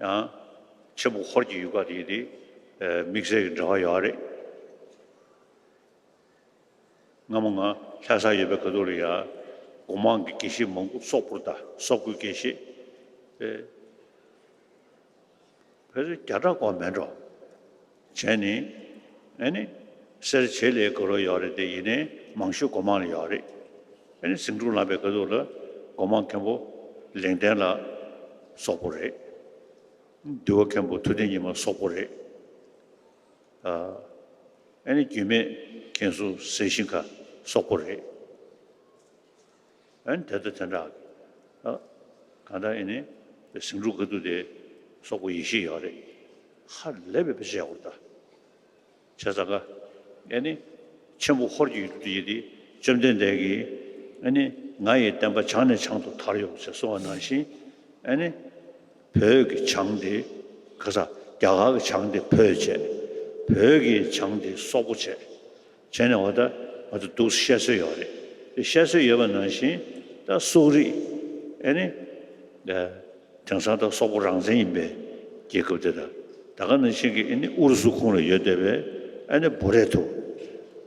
ཡང་ཆེན་པོ་ཧོར་གྱི་ཡུལ་ཁག་དེ་དེ་དམིགས་བསལ་གྱི་འབྲེལ་བ་ཡོད་རེད། སྔ་མོ་ང་ལྷ་སར་ཡོད་པའི་སྐབས་དུས་ལ་ཡ་སྒོ་མང་གི་དགེ་བཤེས་མང་པོ་སོག་པོར་ད་སོག་པོའི་དགེ་བཤེས་དེ་བོད་ཚོ་བརྒྱ་ཕྲག་སྐོར་མེད་འགྲོ། བྱས་ནས་ཨ་ནི་སེར་བྱེས་ལས་དགའ་རབ་ཡོད་རེད་དེ་ཡིན་ནའི་མང་ཤོས་སྒོ་མང་ལ་ཡོད་རེད། ཨ་ནི་ཟིང་འཁྲུག་ལངས་པའི་སྐབས་དུས་ལ་སྒོ་མང་མཁན་པོ་ལེགས་ལྡན་ལགས་སོག་པོ་རེད། འདུལ་བ་མཁན་པོ་ཐུབ་བསྟན་ཉི་མ་སོག་པོ་རེད། ཨ། ཨ་ནི་རྒྱུད་སྨད་མཁན་ཟུར་ཟས་ཤིང་ཁ་སོག་པོ་རེད། ཨ་ནི་དེ་ལྟ་དེ་འདྲ། ཨ། གང་ལྟར་ཨ་ནི་ཟིང་འཁྲུག་ག་དུས་དེ་སོག་པོ་ཡེ་ཤེས་ཡོད་རེད། ཧ་ལས་པའི་དཔེ་ཆ་ཡག་པོ་ད། བྱས་ཙང་ཀ། ཨ་ནི་ཆེན་པོ་ཧོར་གྱི་ཡུལ་དུ་ཡིན་ཏེ་བཅོམ་ལྡན་འདས་ཀྱིས་ཨ་ནི་ང་ཡི་བསྟན་པ་བྱང་ནས་བྱང་དུ་དར་ཡོང་ཞེས་གསུངས་པ་ནང་བཞིན་ཨ་ནི། བོད་ཀྱི་བྱང་དེ་ག་ས་རྒྱ་གར་གྱི་བྱང་དེ་བོད་བྱས། བོད་ཀྱི་བྱང་དེ་སོག་པོ་བྱས། བྱས་ནས་འོ་ད་ང་ཚོ་འདུག་བཤད་སྲོལ་ཡོད་རེད། དེ་བཤད་སྲོལ་ཡོད་པ་ནང་བཞིན་ད་སོག་རིགས་ཨེ་ནི་དེང་སང་ད་སོག་པོ་རང་བཙན་ཡིན་པའི་རྒྱལ་ཁབ་དེ་དང་ད་ག་ནང་བཞིན་གྱི་ཨེ་ནི་ཨུ་རུ་སུ་ཁོངས་ལ་ཡོད་བསྡད་པའི་ཨེ་ནི་བུ་རེ་ཐུ།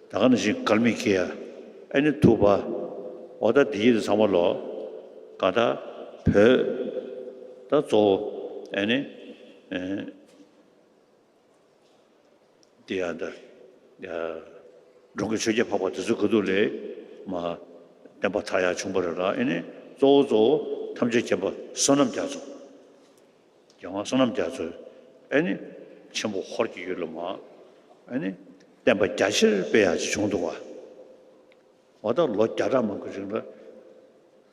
ད་ག་ནང་བཞིན་ཀལ་མི་ཀི་ཡ། ཨེ་ནི་ཐུ་པ། འོ་ད་འདི་ཡིན་ཚང་མ་ལོ། ག་ད་བོད་ད་གཙོ་བོ་ཨེ་ནི་ཨེ། འདི་ཡང་འདི། འགྲོ་མགོན་ཆོས་རྒྱལ་འཕགས་པ་དེ་ཚོའི་སྐབས་དུས་ལས་མ་བསྟན་པ་དར་ཡག་བྱུང་བ་རེད་ལ་ཨེ་ནི་གཙོ་བོ་གཙོ་བོ་ཐམས་ཅད་མཁྱེན་པ་བསོད་ནམས་རྒྱ་མཚོ། རྒྱལ་དབང་བསོད་ནམས་རྒྱ་མཚོས་ཨེ་ནི་ཆེན་པོ་ཧོར་གྱི་ཡུལ་ལ་མ་ཨེ་ནི་བསྟན་པ་རྒྱ་ཆེར་སྤེལ་ཡག་ཅིག་བྱུང་འདུག་བ། འོ་ད་ལོ་བརྒྱ་ཕྲག་མང་པོའི་རིང་ལ་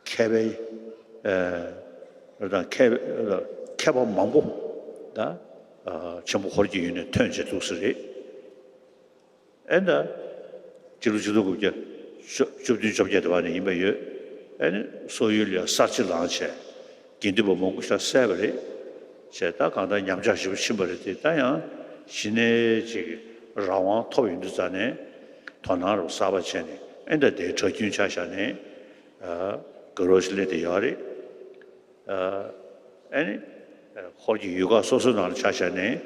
མཁས་པའི་ཨ་དང་མཁས་མཁས་པ་མང་པོ་ད་ཨ་ཆེན་པོ་ཧོར་གྱི་ཡུལ་ནས་ཐོན་བྱས་འདུག་ས་རེད། ཨེ་ད་སྤྱི་ལོ་ཆིག་སྟོང་དགུ་བརྒྱ་བཅུ་བདུན་བཅོ་བརྒྱད་དེ་བར་ནས་ཡིན་པ་ཡོད། ཨེ་ནི་སོག་ཡུལ་ལ་གསར་བརྗེ་ལངས་བྱས། དགེ་འདུན་པ་མང་པོ་ཞིག་བསད་པ་རེད། བྱས་ད་གང་ལྟར་ཉམས་ཆག་ཞེ་པོ་ཕྱིན་པ་རེད་དེ་ད་ཡང་གཞི་ནས་ཅིག་རང་དབང་ཐོབ་ཡོང་དུས་ཙ་ནས་དོ་སྣང་རུ་གསར་པ་བྱས་ནས་ཨེ་ད་དེའི་གྲྭ་རྒྱུན་ཆ་བཞག་ནས་དགའ་རབ་ཞིག་སླེབས་བསྡད་ཡོད་རེད། ཨེ་ནི་ཧོར་གྱི་ཡུལ་ཁག་སོ་སོའི་ནང་ལ་ཆ་བཞག་ནས་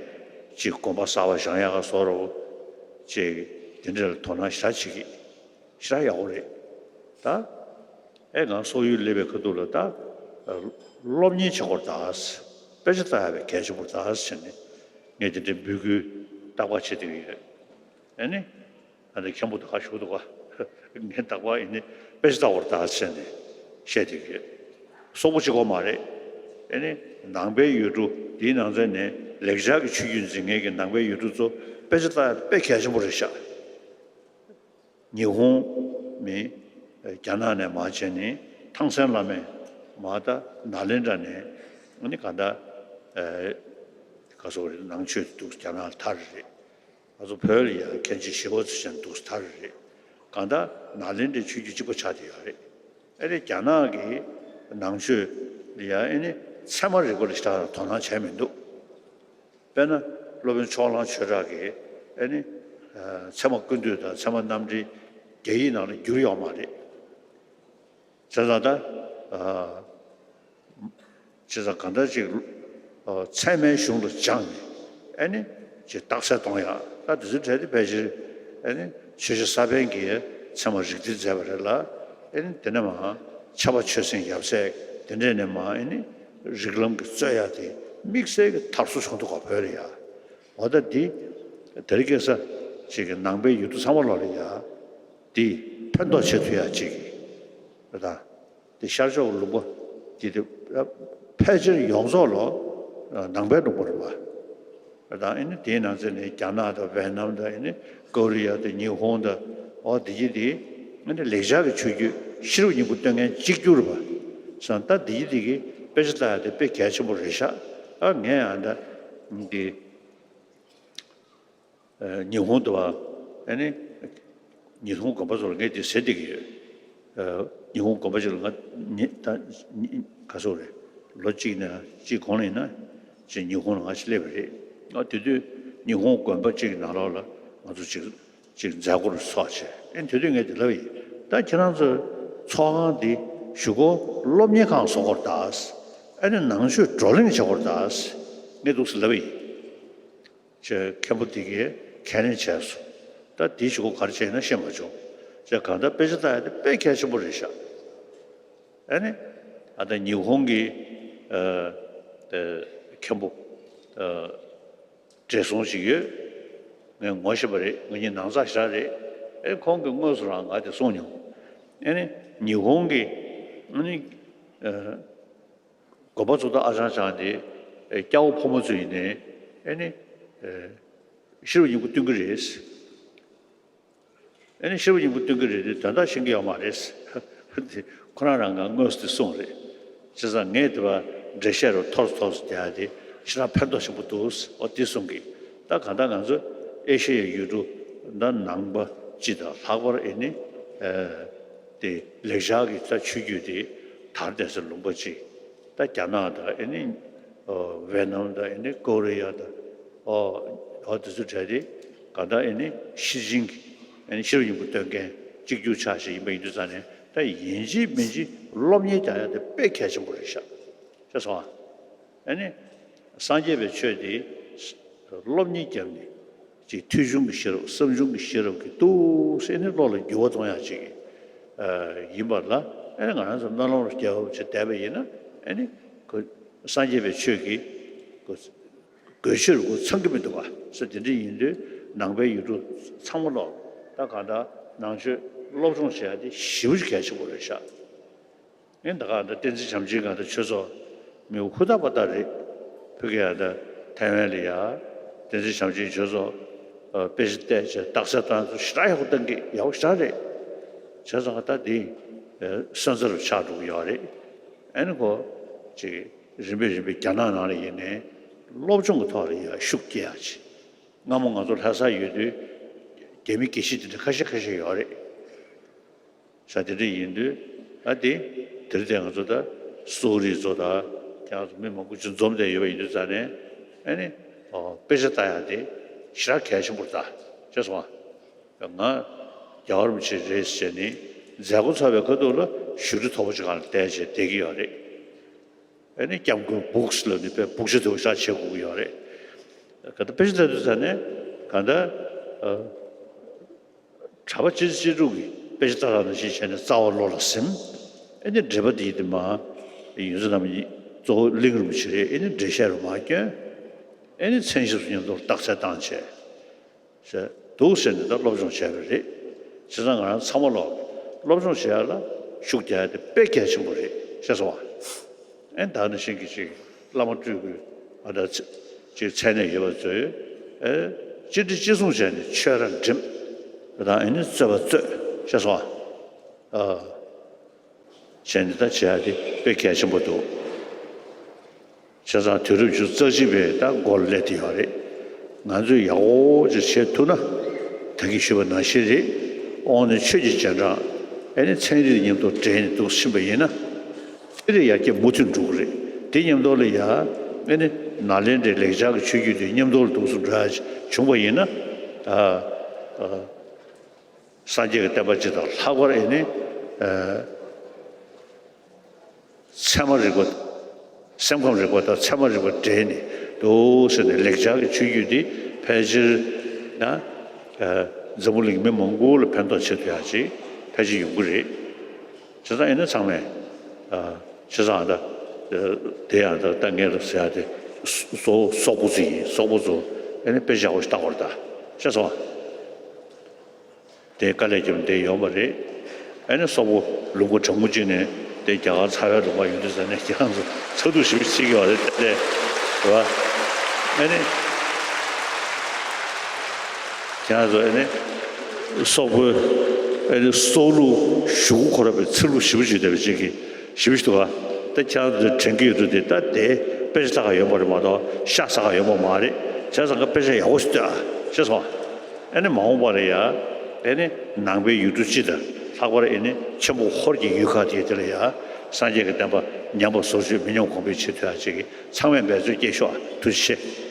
ཅིག་དགོན་པ་གསར་པ་བཞེངས་ཡག་ག་སོགས་རུ་ཅིག་དེ་འདྲ་ལ་དོ་སྣང་ཞེ་དྲག་བྱེད་ཀྱི། ཞེ་དྲག་ཡག་པོ་རེད། ད། ཨེ་ང་སོག་ཡུལ་སླེབས་པའི་ཁ་ཐུག་ལ་ད། སློབ་གཉེར་བྱེད་དགོས་རེད་ད། དཔེ་ཆ་ལྟ་ཡག་དཔེ་གལ་ཆེན་པོ་རེད་ད་ཟེར་ནས། ངས་དེ་འདྲའི་འབོད་སྐུལ་རྟག་པར་བྱེད་བསྡད་ཀྱི་ཡོད། ཨེ་ནི། ཨ་ནི་མཁན་པོ་ད་ག་བཞུགས་འདུག་ག་ངས་རྟག་པར་ཡིན་ནི་དཔེ་ཆ་ལྟ་དགོས་རེད་ད་ཟེར་ནས་བཤད་བསྡད་ཀྱི་ཡོད། སོག་པོ་གཅིག་པོ་མ་རེད། ཨེ་ནི། ནང་པའི་ཡུལ་གྲུ་འདིའི་ནང་ཚན་ནས་ལེགས་སྦྱར་གྱི་ཆོས་བརྒྱུད་འཛིན་མཁན་གྱི་ནང་པའི་ཡུལ་གྲུ་ཚོ་དཔེ་ཆ་ལྟ་ཡག་དཔེ་གལ་ཆེན་པོ་རེད་ཤག་ཉི་ཧོང་མི། རྒྱ་ནག་ནས་མར་བྱས་ནས་ཐང་སན་བླ་མས་མར་ད་ནཱ་ལེནྡྲ་ནས་ཨ་ནི་ག་ད་ ཨེ་ག་སོག་རེད། ནང་ཆོས་འདུག་རྒྱ་ནག་ཐར་རེད། ང་ཚོ་བོད་ལ་ཡང་མཁན་ཆེན་ཞི་བ་འཚོ་ཅན་འདུག་ཐར་རེད། གང་ལྟར་ནཱ་ལེནྡྲའི་ཆོས་བརྒྱུད་གཅིག་པ་ཆགས་བསྡད་ཡོད་རེད། ཨེ་རེད། རྒྱ་ནག་གི་ནང་ཆོས་ལ་ཡང་ཨེ་ནི་ཚད་མ་རིག་པ་ལ་ཞེ་དྲག་དོ་སྣང་བྱས་མི་འདུག་དཔེར་ན་སློབ་དཔོན་ཕྱོགས་གླང་ཆོས་གྲགས་ཀྱིས་ཨེ་ནི་ཚད་མ་ཀུན་བཏུས་དང་ཚད་མ་རྣམ་འགྲེལ་རྒྱ་ཡིག་ནང་ལ་བསྒྱུར་ཡོད་མ་རེད། བྱས་ཙང་ད། བྱས་ཙང་གང་ལྟར་ཅིག་ཚད་མའི་གཞུང་ལ་སྦྱངས་ནས་ཨེ་ནི་ཅིག་རྟགས་གསལ་གཏོང་ཡག་ད་དེ་ཚོའི་གྲས་དེ་ཕལ་ཆེར་ཨེ་ནི་ཆོས་རྗེ་ས་པཎ་གྱིས་ཚད་མ་རིགས་འཛིན་མཛད་པ་རེད་ལ། ཨེ་ནི་དེ་ནས་མར་ཕྱྭ་པ་ཆོས་སེང་ཡབ་སྲས་དེ་འདྲས་ནས་མར་ཨེ་ནི་རིགས་ལམ་གྱི་རྩོད་ཡག་དེ་དམིགས་བསལ་གྱི་དར་སོ་བྱུང་འདུག་ག་བོད་ལ་ཡ། འོ་ད་འདི་དེ་རིང་ཁ་སང་ཅིག་གི་ནང་པའི་ཡུལ་གྲུ་ཚང་མ་ལོག་ལ་ཡ་འདི་ཕན་ཐོགས་བྱེད་ཐུབ་ཡག་ཅིག་རེད་ད། འདི་ཤར་ཕྱོགས་ལུང་པ་འདི་དེ་ཕལ་ཆེར་ཡོངས་རྫོགས་ལོ་ནང་པའི་ལུང་པ་རེད་པ། རེད་ད། ཨེ་ནི་དེའི་ནང་ཚན་ནས་རྒྱ་ནག་དང་ཝེ་ནམ་དང་ཨེ་ནི་ཀོ་རི་ཡ་དང་ཉི་ཧོང་དང་འོ་འདི་གྱིས་དེ་ཨེ་ནི་ལེགས་སྦྱར་གྱི་ཆོས་བརྒྱུད་ཤེས་རབ་སྙིང་པོ་སྟོན་མཁན་གཅིག་གྱུར་པ་སང་ད་འདི་གྱིས་དེ་གི་དཔེ་ཆ་ལྟ་ཡག་དེ་དཔེ་གལ་ཆེན་པོ་རེད་ཤག་ཨ་ངས་ཡང་ད་འདི། ཉི་ཧོང་དུ་བ་ཨ་ནི་ཉི་ཧོང་དགོན་པ་ཚོ་ལ་ངས་དེ་ཟེར་བསྡད་ཀྱི་ཡོད། ཉི་ཧོང་དགོན་པ་ཅིག་ལ་ང་ཉི་ད་ཉི་ག་སོག་རེད། ལོ་གཅིག་ནས་གཅིག་གོང་ལ་ཡིན་ན་ཅིག་ཉི་ཧོང་ལ་ང་ཅིག་སླེབས་པ་རེད། ཨ་དེ་དུས་ཉི་ཧོང་དགོན་པ་གཅིག་གི་ནང་ལོགས་ལ་ང་ཚོ་ཅིག་ཅིག་མཛད་སྒོར་ཚོགས་བྱས། ཨ་དེ་དུས་ངས་དེ་ལབ་ཡིན། ད་ཁྱེད་རང་ཚོ་ཚོགས་ཁང་འདི་གཞུག་གུ་སློབ་གཉེར་ཁང་བཟོ་དགོས་རེད་ད། ཨ་ནི་ནང་ཆོས་བགྲོ་གླེང་བྱེད་དགོས་རེད་ད། ངས་འདུག་སེ་ལབ་ཡིན། ཅེས་མཁན་པོ་དེ་གིས་ཁས་ལེན་བྱས་སོང་། ད་དེའི་གཞུག་གུ་ག་རེ་བྱས་ཡིན་ན་ཤེས་མ་བྱུང་། ཅེས་གང་ལྟར་དཔེ་ཆ་ལྟ་ཡག་དེ་དཔེ་གལ་ཆེན་པོ་རེད་ཤག་ཨ་ནི་ཨ་ད་ཉི་ཧོང་གི་ཨ་ཨ་མཁན་པོ་ཨ་བགྲེས་སོང་ཞིག་ཡོད། ངས་ངོ་ཤེས་པ་རེད། ང་གཉིས་ནང་ཚགས་ཞེ་དྲག་རེད། ཨེ་ཁོང་གིས་དངོས་སུ་རང་ང་དེ་གསུངས་མྱོང་། ཨ་ནི་ཉི་ཧོང་གི་ཨ་ནི་ཨ། དགོན་པ་གཙུག་ཏོར་ཨ་ཞང་ཞང་དེ་ཨེ་སྐྱ་བོ་ཕོ་མོ་ཚོ་ཡིན་ནའི་ཨེ་ནི་ཨེ་ཤེས་རབ་སྙིང་པོ་སྟོན་གྱི་རེད། ཨེ་ནི་ཤེས་རབ་སྙིང་པོ་སྟོན་གྱི་རེད་དེ་དོན་དག་ཤེས་ཀྱི་ཡོད་མ་རེད། དེ་ཁོ་རང་རང་ག་དངོས་སུ་དེ་གསུངས་རེད། བྱས་ཙང་ངས་དེ་བ་འགྲེལ་བཤད་རུ་ཐོར་ཐོར་རྒྱག་དེ་ཞེ་དྲག་ཕན་ཐོགས་ཆེན་པོ་འདུག་འོ་དེ་གསུང་གི། ད་གང་ལྟར་ང་ཚོ་ཨེ་ཤེ་ཡའི་ཡུལ་གྲུ་ད་ནང་པ་སྤྱི་དང་ལྷག་པར་ཨེ་ནི་ཨེ་དེ་ལེགས་སྦྱར་གྱི་ད་ཆོས་བརྒྱུད་དེ་དར་བསྡད་སའི་ལུང་པ་ཅིག་ད་རྒྱ་ནག་དང་ཨེ་ནི་ཝེ་ནམ་དང་ཨེ་ནི་ཀོ་རི་ཡ་དང་ཨོ་ཨོ་དེ་ཚོ་གྲས་དེ་ག་ད་ཨེ་ནི་ཤེར་ཕྱིན་གྱི་ཨེ་ནི་ཤེས་རབ་སྙིང་པོ་སྟོན་མཁན་གཅིག་གྱུར་ཆགས་ཤིག་ཡིན་པ་ཡིན་དུས་ཙང་ནས་ད་ཡིན་གཅིག་མིན་གཅིག་སློབ་གཉེར་རྒྱག་ཡ་དེ་དཔེ་གལ་ཆེན་པོ་རེད་ཤག་ཤེས་སོང་ཨ། ཨེ་ནི་སངས་རྒྱས་པའི་ཆོས་དེ་སློབ་གཉེར་བརྒྱབ་ནས་ཅིག་ཐོས་བྱུང་གི་ཤེས་རབ་བསམ་བྱུང་གི་ཤེས་རབ་ཀྱིས་འདུག་སེ་ནི་བློ་ལ་འགྱུར་བ་གཏོང་ཡག་ཅིག་ཨ་ཡིན་པ་ལ་ཨེ་ནི་ང་རང་ཚོ་སྨོན་ལམ་རྒྱག་ཅིག་བསྡད་པ་ཡིན་ན་ཨེ་ནི་ཁོ་སངས་རྒྱས་པའི་ཆོས་ཀྱི་ཁོ་དགོས་ཆེད་དུ་ཁོ་ཚང་གི་མི་འདུག་ག་ཟེར། དེ་འདྲ་ཡིན་དུས་ནང་པའི་ཡུལ་གྲུ་ཚང་མ་ལོག་ད་གང་ལྟར་ནང་ཆོས་སློབ་སྦྱོང་བྱེད་ཡག་དེ་ཞེ་པོ་ཅིག་གལ་ཆེན་པོ་རེད་ཤག་ཨེ་ད་ག་ད་བསྟན་འཛིན་བྱམས་ཆེན་ག་ད་ཆོས་ཚོགས་མི་ཧུར་ཐག་པ་ད་རེད། ཕ་གི་ཡ་ད་ཐའེ་ཝན་ལ་ཡ་བསྟན་འཛིན་བྱམས་ཆེན་ཆོས་ཚོགས་དཔེ་ཆ་བལྟས་བྱས་རྟགས་གསལ་བཏང་ཚུལ་ཞེ་དྲག་ཡག་པོ་བཏང་གི་ཡག་པོ་ཞེ་དྲག་རེད། བྱས་ཙང་ད་འདི་སོན་རྩ་རུ་ཆགས་འགྲོ་གི་ཡོད་རེད། ཨེ་ནི་ཁོ་ཅིག་རིམ་པས་རིམ་པས་རྒྱ་ནག་ནང་ལ་ཡིན་ནའི་སློབ་སྦྱོང་གི་ཐོག་ལ་ཡ་ཤུགས་རྒྱག་ཡག་ཅིག་སྔ་མོ་ང་ཚོ་ལྷ་སར་ཡོད་དུས་རྒྱ་མི་དགེ་བཤེས་དེ་འདྲ་ཁ་ཤས་ཁ་ཤས་ཡོད་རེད། ས་དེ་འདྲ་ཡིན་དུས་ཨ་དེ་དེར་དེ་ང་ཚོ་ད་གསོ་རིག་ཚོ་ད་ཁྱེད་རང་ཚོ་མི་མང་པོ་ཅིག་འཛོམས་བསྡད་ཡོད་པ་ཡིན་དུས་ཙང་ནས་ཨ་ནི་དཔེ་ཆ་ལྟ་ཡག་དེ་ཞེ་དྲག་གལ་ཆེན་པོ་རེད་ད། ཤེས་སོང་ང་། ང་རྒྱལ་བ་རིན་པོ་ཆེ་རེད་ཟེར་ནས་མཛད་སྒོ་ཚོགས་པའི་ཁ་ཐུག་ལ་བཞུགས་ཁྲི་མཐོ་པོ་ཅིག་སྒང་ལ་བསྡད་བྱས་བསྡད་ཀྱི་ཡོད་རེད། ཨ་ནི་སྐྱབས་མགོན་བུག་སི་ལབ་ནས་དཔེ་བུག་ཆ་དེ་བ་ཞག་བྱེད་དགོས་ཀྱི་ཡོད་རེད། ག་ད་དཔེ་ཆ་ལྟ་དུས་ཙང་ནས་ག་ད་གྲྭ་པ་སྤྱི་སྤྱི་ཕྲུག་གིས་དཔེ་ཆ་ལྟ་རག་ནང་བཞིན་བྱས་ནས་རྩ་བ་བློ་ལ་ཟིན། ཨེ་ནི་འགྲེལ་པ་འདི་ཡིན་དུས་མ། ཡོངས་འཛིན་རྣམ་གཉིས་གཙོ་བོ་གླིང་རིན་པོ་ཆེ་རེད། ཨེ་ནི་འགྲེལ་བཤད་རུ་མ་བསྐྱོན། ཨེ་ནི་མཚན་ཞབས་སུ་མཉམ་དུ་རྟགས་གསལ་བཏང་བྱས། ཟེར་འདུག་ཟེར་ནས་ད་སློབ་སྦྱོང་བྱས་པ་རེད། བྱས་ཙང་ང་རང་ཚང་མ་ལོག་སློབ་སྦྱོང་བྱེད་ཡག་ལ་ཤུགས་རྒྱག་ཡག་དེ་དཔེ་གལ་ཆེན་པོ་རེད། ཤེས་སོང་ང་། ཨེ་ད་ནང་བཞིན་གྱི་ཅིག་བླ་མ་སྤྲུལ་སྐུ་ཨ་ད་ཅིག་མཚན་གནས་ཡོད་པ་ཚོས་ཨེ་གཅིག་སྒྲིལ་གཅིག་མཚུངས་བྱས་ནས་ཆོས་ར་འགྲིམ། ཨ་ད་ཨེ་ནི་རྩོད་པ་རྩོད། ཤེས་སོང་ང་། ཨ་བྱས་ནས་ད་བྱེད་ཡག་དེ་དཔེ་གལ་ཆེན་པོ་འདུག་བྱས་ཙང་དུས་རབས་བཅུ་རྩ་གཅིག་པའི་ད་འགོ་ལ་སླེབས་བསྡད་ཡོད་རེད། ང་ཚོས་ཡག་པོ་ཅིག་བྱེད་ཐུབ་ན། ད་གིན་ཞུས་པ་ནང་བཞིན་རེད། དབང་ནི་ཆོས་ཀྱི་རྗེས་འབྲང་། ཨེ་ནི་ཚན་རིག་མཉམ་དུ་འདྲེས་ནས་འདུག་ཕྱིན་པ་ཡིན་ན། དེ་ལ་ཡར་རྒྱས་མུ་མཐུད་འགྲོ་གི་རེད། དེ་མཉམ་དུ་ལ་ཡ། ཨེ་ནི་ནཱ་ལེནྡྲའི་ལེགས་སྦྱར་གྱི་ཆོས་བརྒྱུད་དེ་མཉམ་དུ་ལ་འདུག་སེ་འགྲོ་ཡ་བྱུང་བ་ཡིན་ན། ཨ། ཨ། སངས་རྒྱས་ཀྱི་བསྟན་པ་སྤྱི་དང་ལྷག་པར་ཨེ་ནི། ཨ། ཚད་མ་རིག་པ། སེམས་ཁམས་རིག་པ་དང་ཚད་མ་རིག་པ་འདྲེས་ནས་འདུག་ཟེར་ནས་ལེགས་སྦྱར་གྱི་ཆོས་བརྒྱུད་འདི་ཕལ་ཆེར་ན། ཨ། འཛམ་བུ་གླིང་མི་མང་པོ་ལ་ཕན་ཐོགས་བྱེད་ཐུབ་ཡག་ཅིག་ཕལ་ཆེར་ཡོང་གི་རེད། བྱས་ཙང་ཨེ་ནི་ཚང་མས། ཨ། བྱས་ཙང་ད། དེ་ཡང་ད་ད་ངས་ལ་ཟེར་ཡག་དེ། སོ་སོག་པོ་ཚོ་ཡིན། སོག་པོ་ཚོ་ཨེ་ནི་དཔེ་ཆ་ཡག་པོ་ཞིག་ལྟ་དགོས་རེད་ད། ཤེས་སོང་ཨ། དེ་དཀའ་ལས་བརྒྱབ་ནས་དེ་ཡོང་བ་རེད། ཨ་ནི་སོག་པོ་ལུང་པ་གྲང་མོ་གཅིག་ནས་དེ་རྒྱ་གར་ཚ་བའི་ལུང་པ་ཡོང་དུས་ཙ་ནས་ཁྱེད་རང་ཚོ་ཚ་གདུང་ཞེ་པོ་ཅིག་ཡོད་རེད་དེ་རེད་བ། ཨ་ནི་ཁྱེད་རང་ཚོ་ཨ་ནི་སོག་པོའི་ཨ་ནི་སྲོག་ལུག་ཞུ་གུ་ཁོ་ར་པའི་ཚ་ལུག་ཞེ་པོ་ཅིག་བསྡད་པ་ཅིག་གིས་ཞེ་པོ་ཅིག་འདུག་བ། ད་ཁྱེད་རང་ཚོ་དྲན་གྱི་ཡོད་དུས་དེ་ད་དེ་དཔེ་ཆ་ལྟ་ག་ཡོང་བ་རེད་མ་གཏོགས་ཤ་ཟ་ག་ཡོང་བ་མ་རེད། བྱས་ཙང་ཀ་དཔེ་ཆ་ཡག་པོ་ཞིག་ལྟོས་ཨ། ཤེས་སོང་ཨ། ཨེ་ནི་མ་འོངས་པ་ལ་ཡ། ཨེ་ནི་ནང་པའི་ཡུལ་གྲུ་སྤྱི་དང་ལྷག་པར་ཨེ་ནི་ཆེན་པོ་ཧོར་གྱི་ཡུལ་ཁག་དེ་དེ་ལ་ཡ། སངས་རྒྱས་ཀྱི་བསྟན་པ་ཉམས་པ་སོར་ཆུད་མི་ཉམས་གོང་འཕེལ་བྱེད་ཐུབ་ཡ་ཅིག་གི་ཚང་མས་འབད་རྩོལ་སྐྱེད་ཤོག་ཨ། ཐུགས་རྗེ་ཆེ།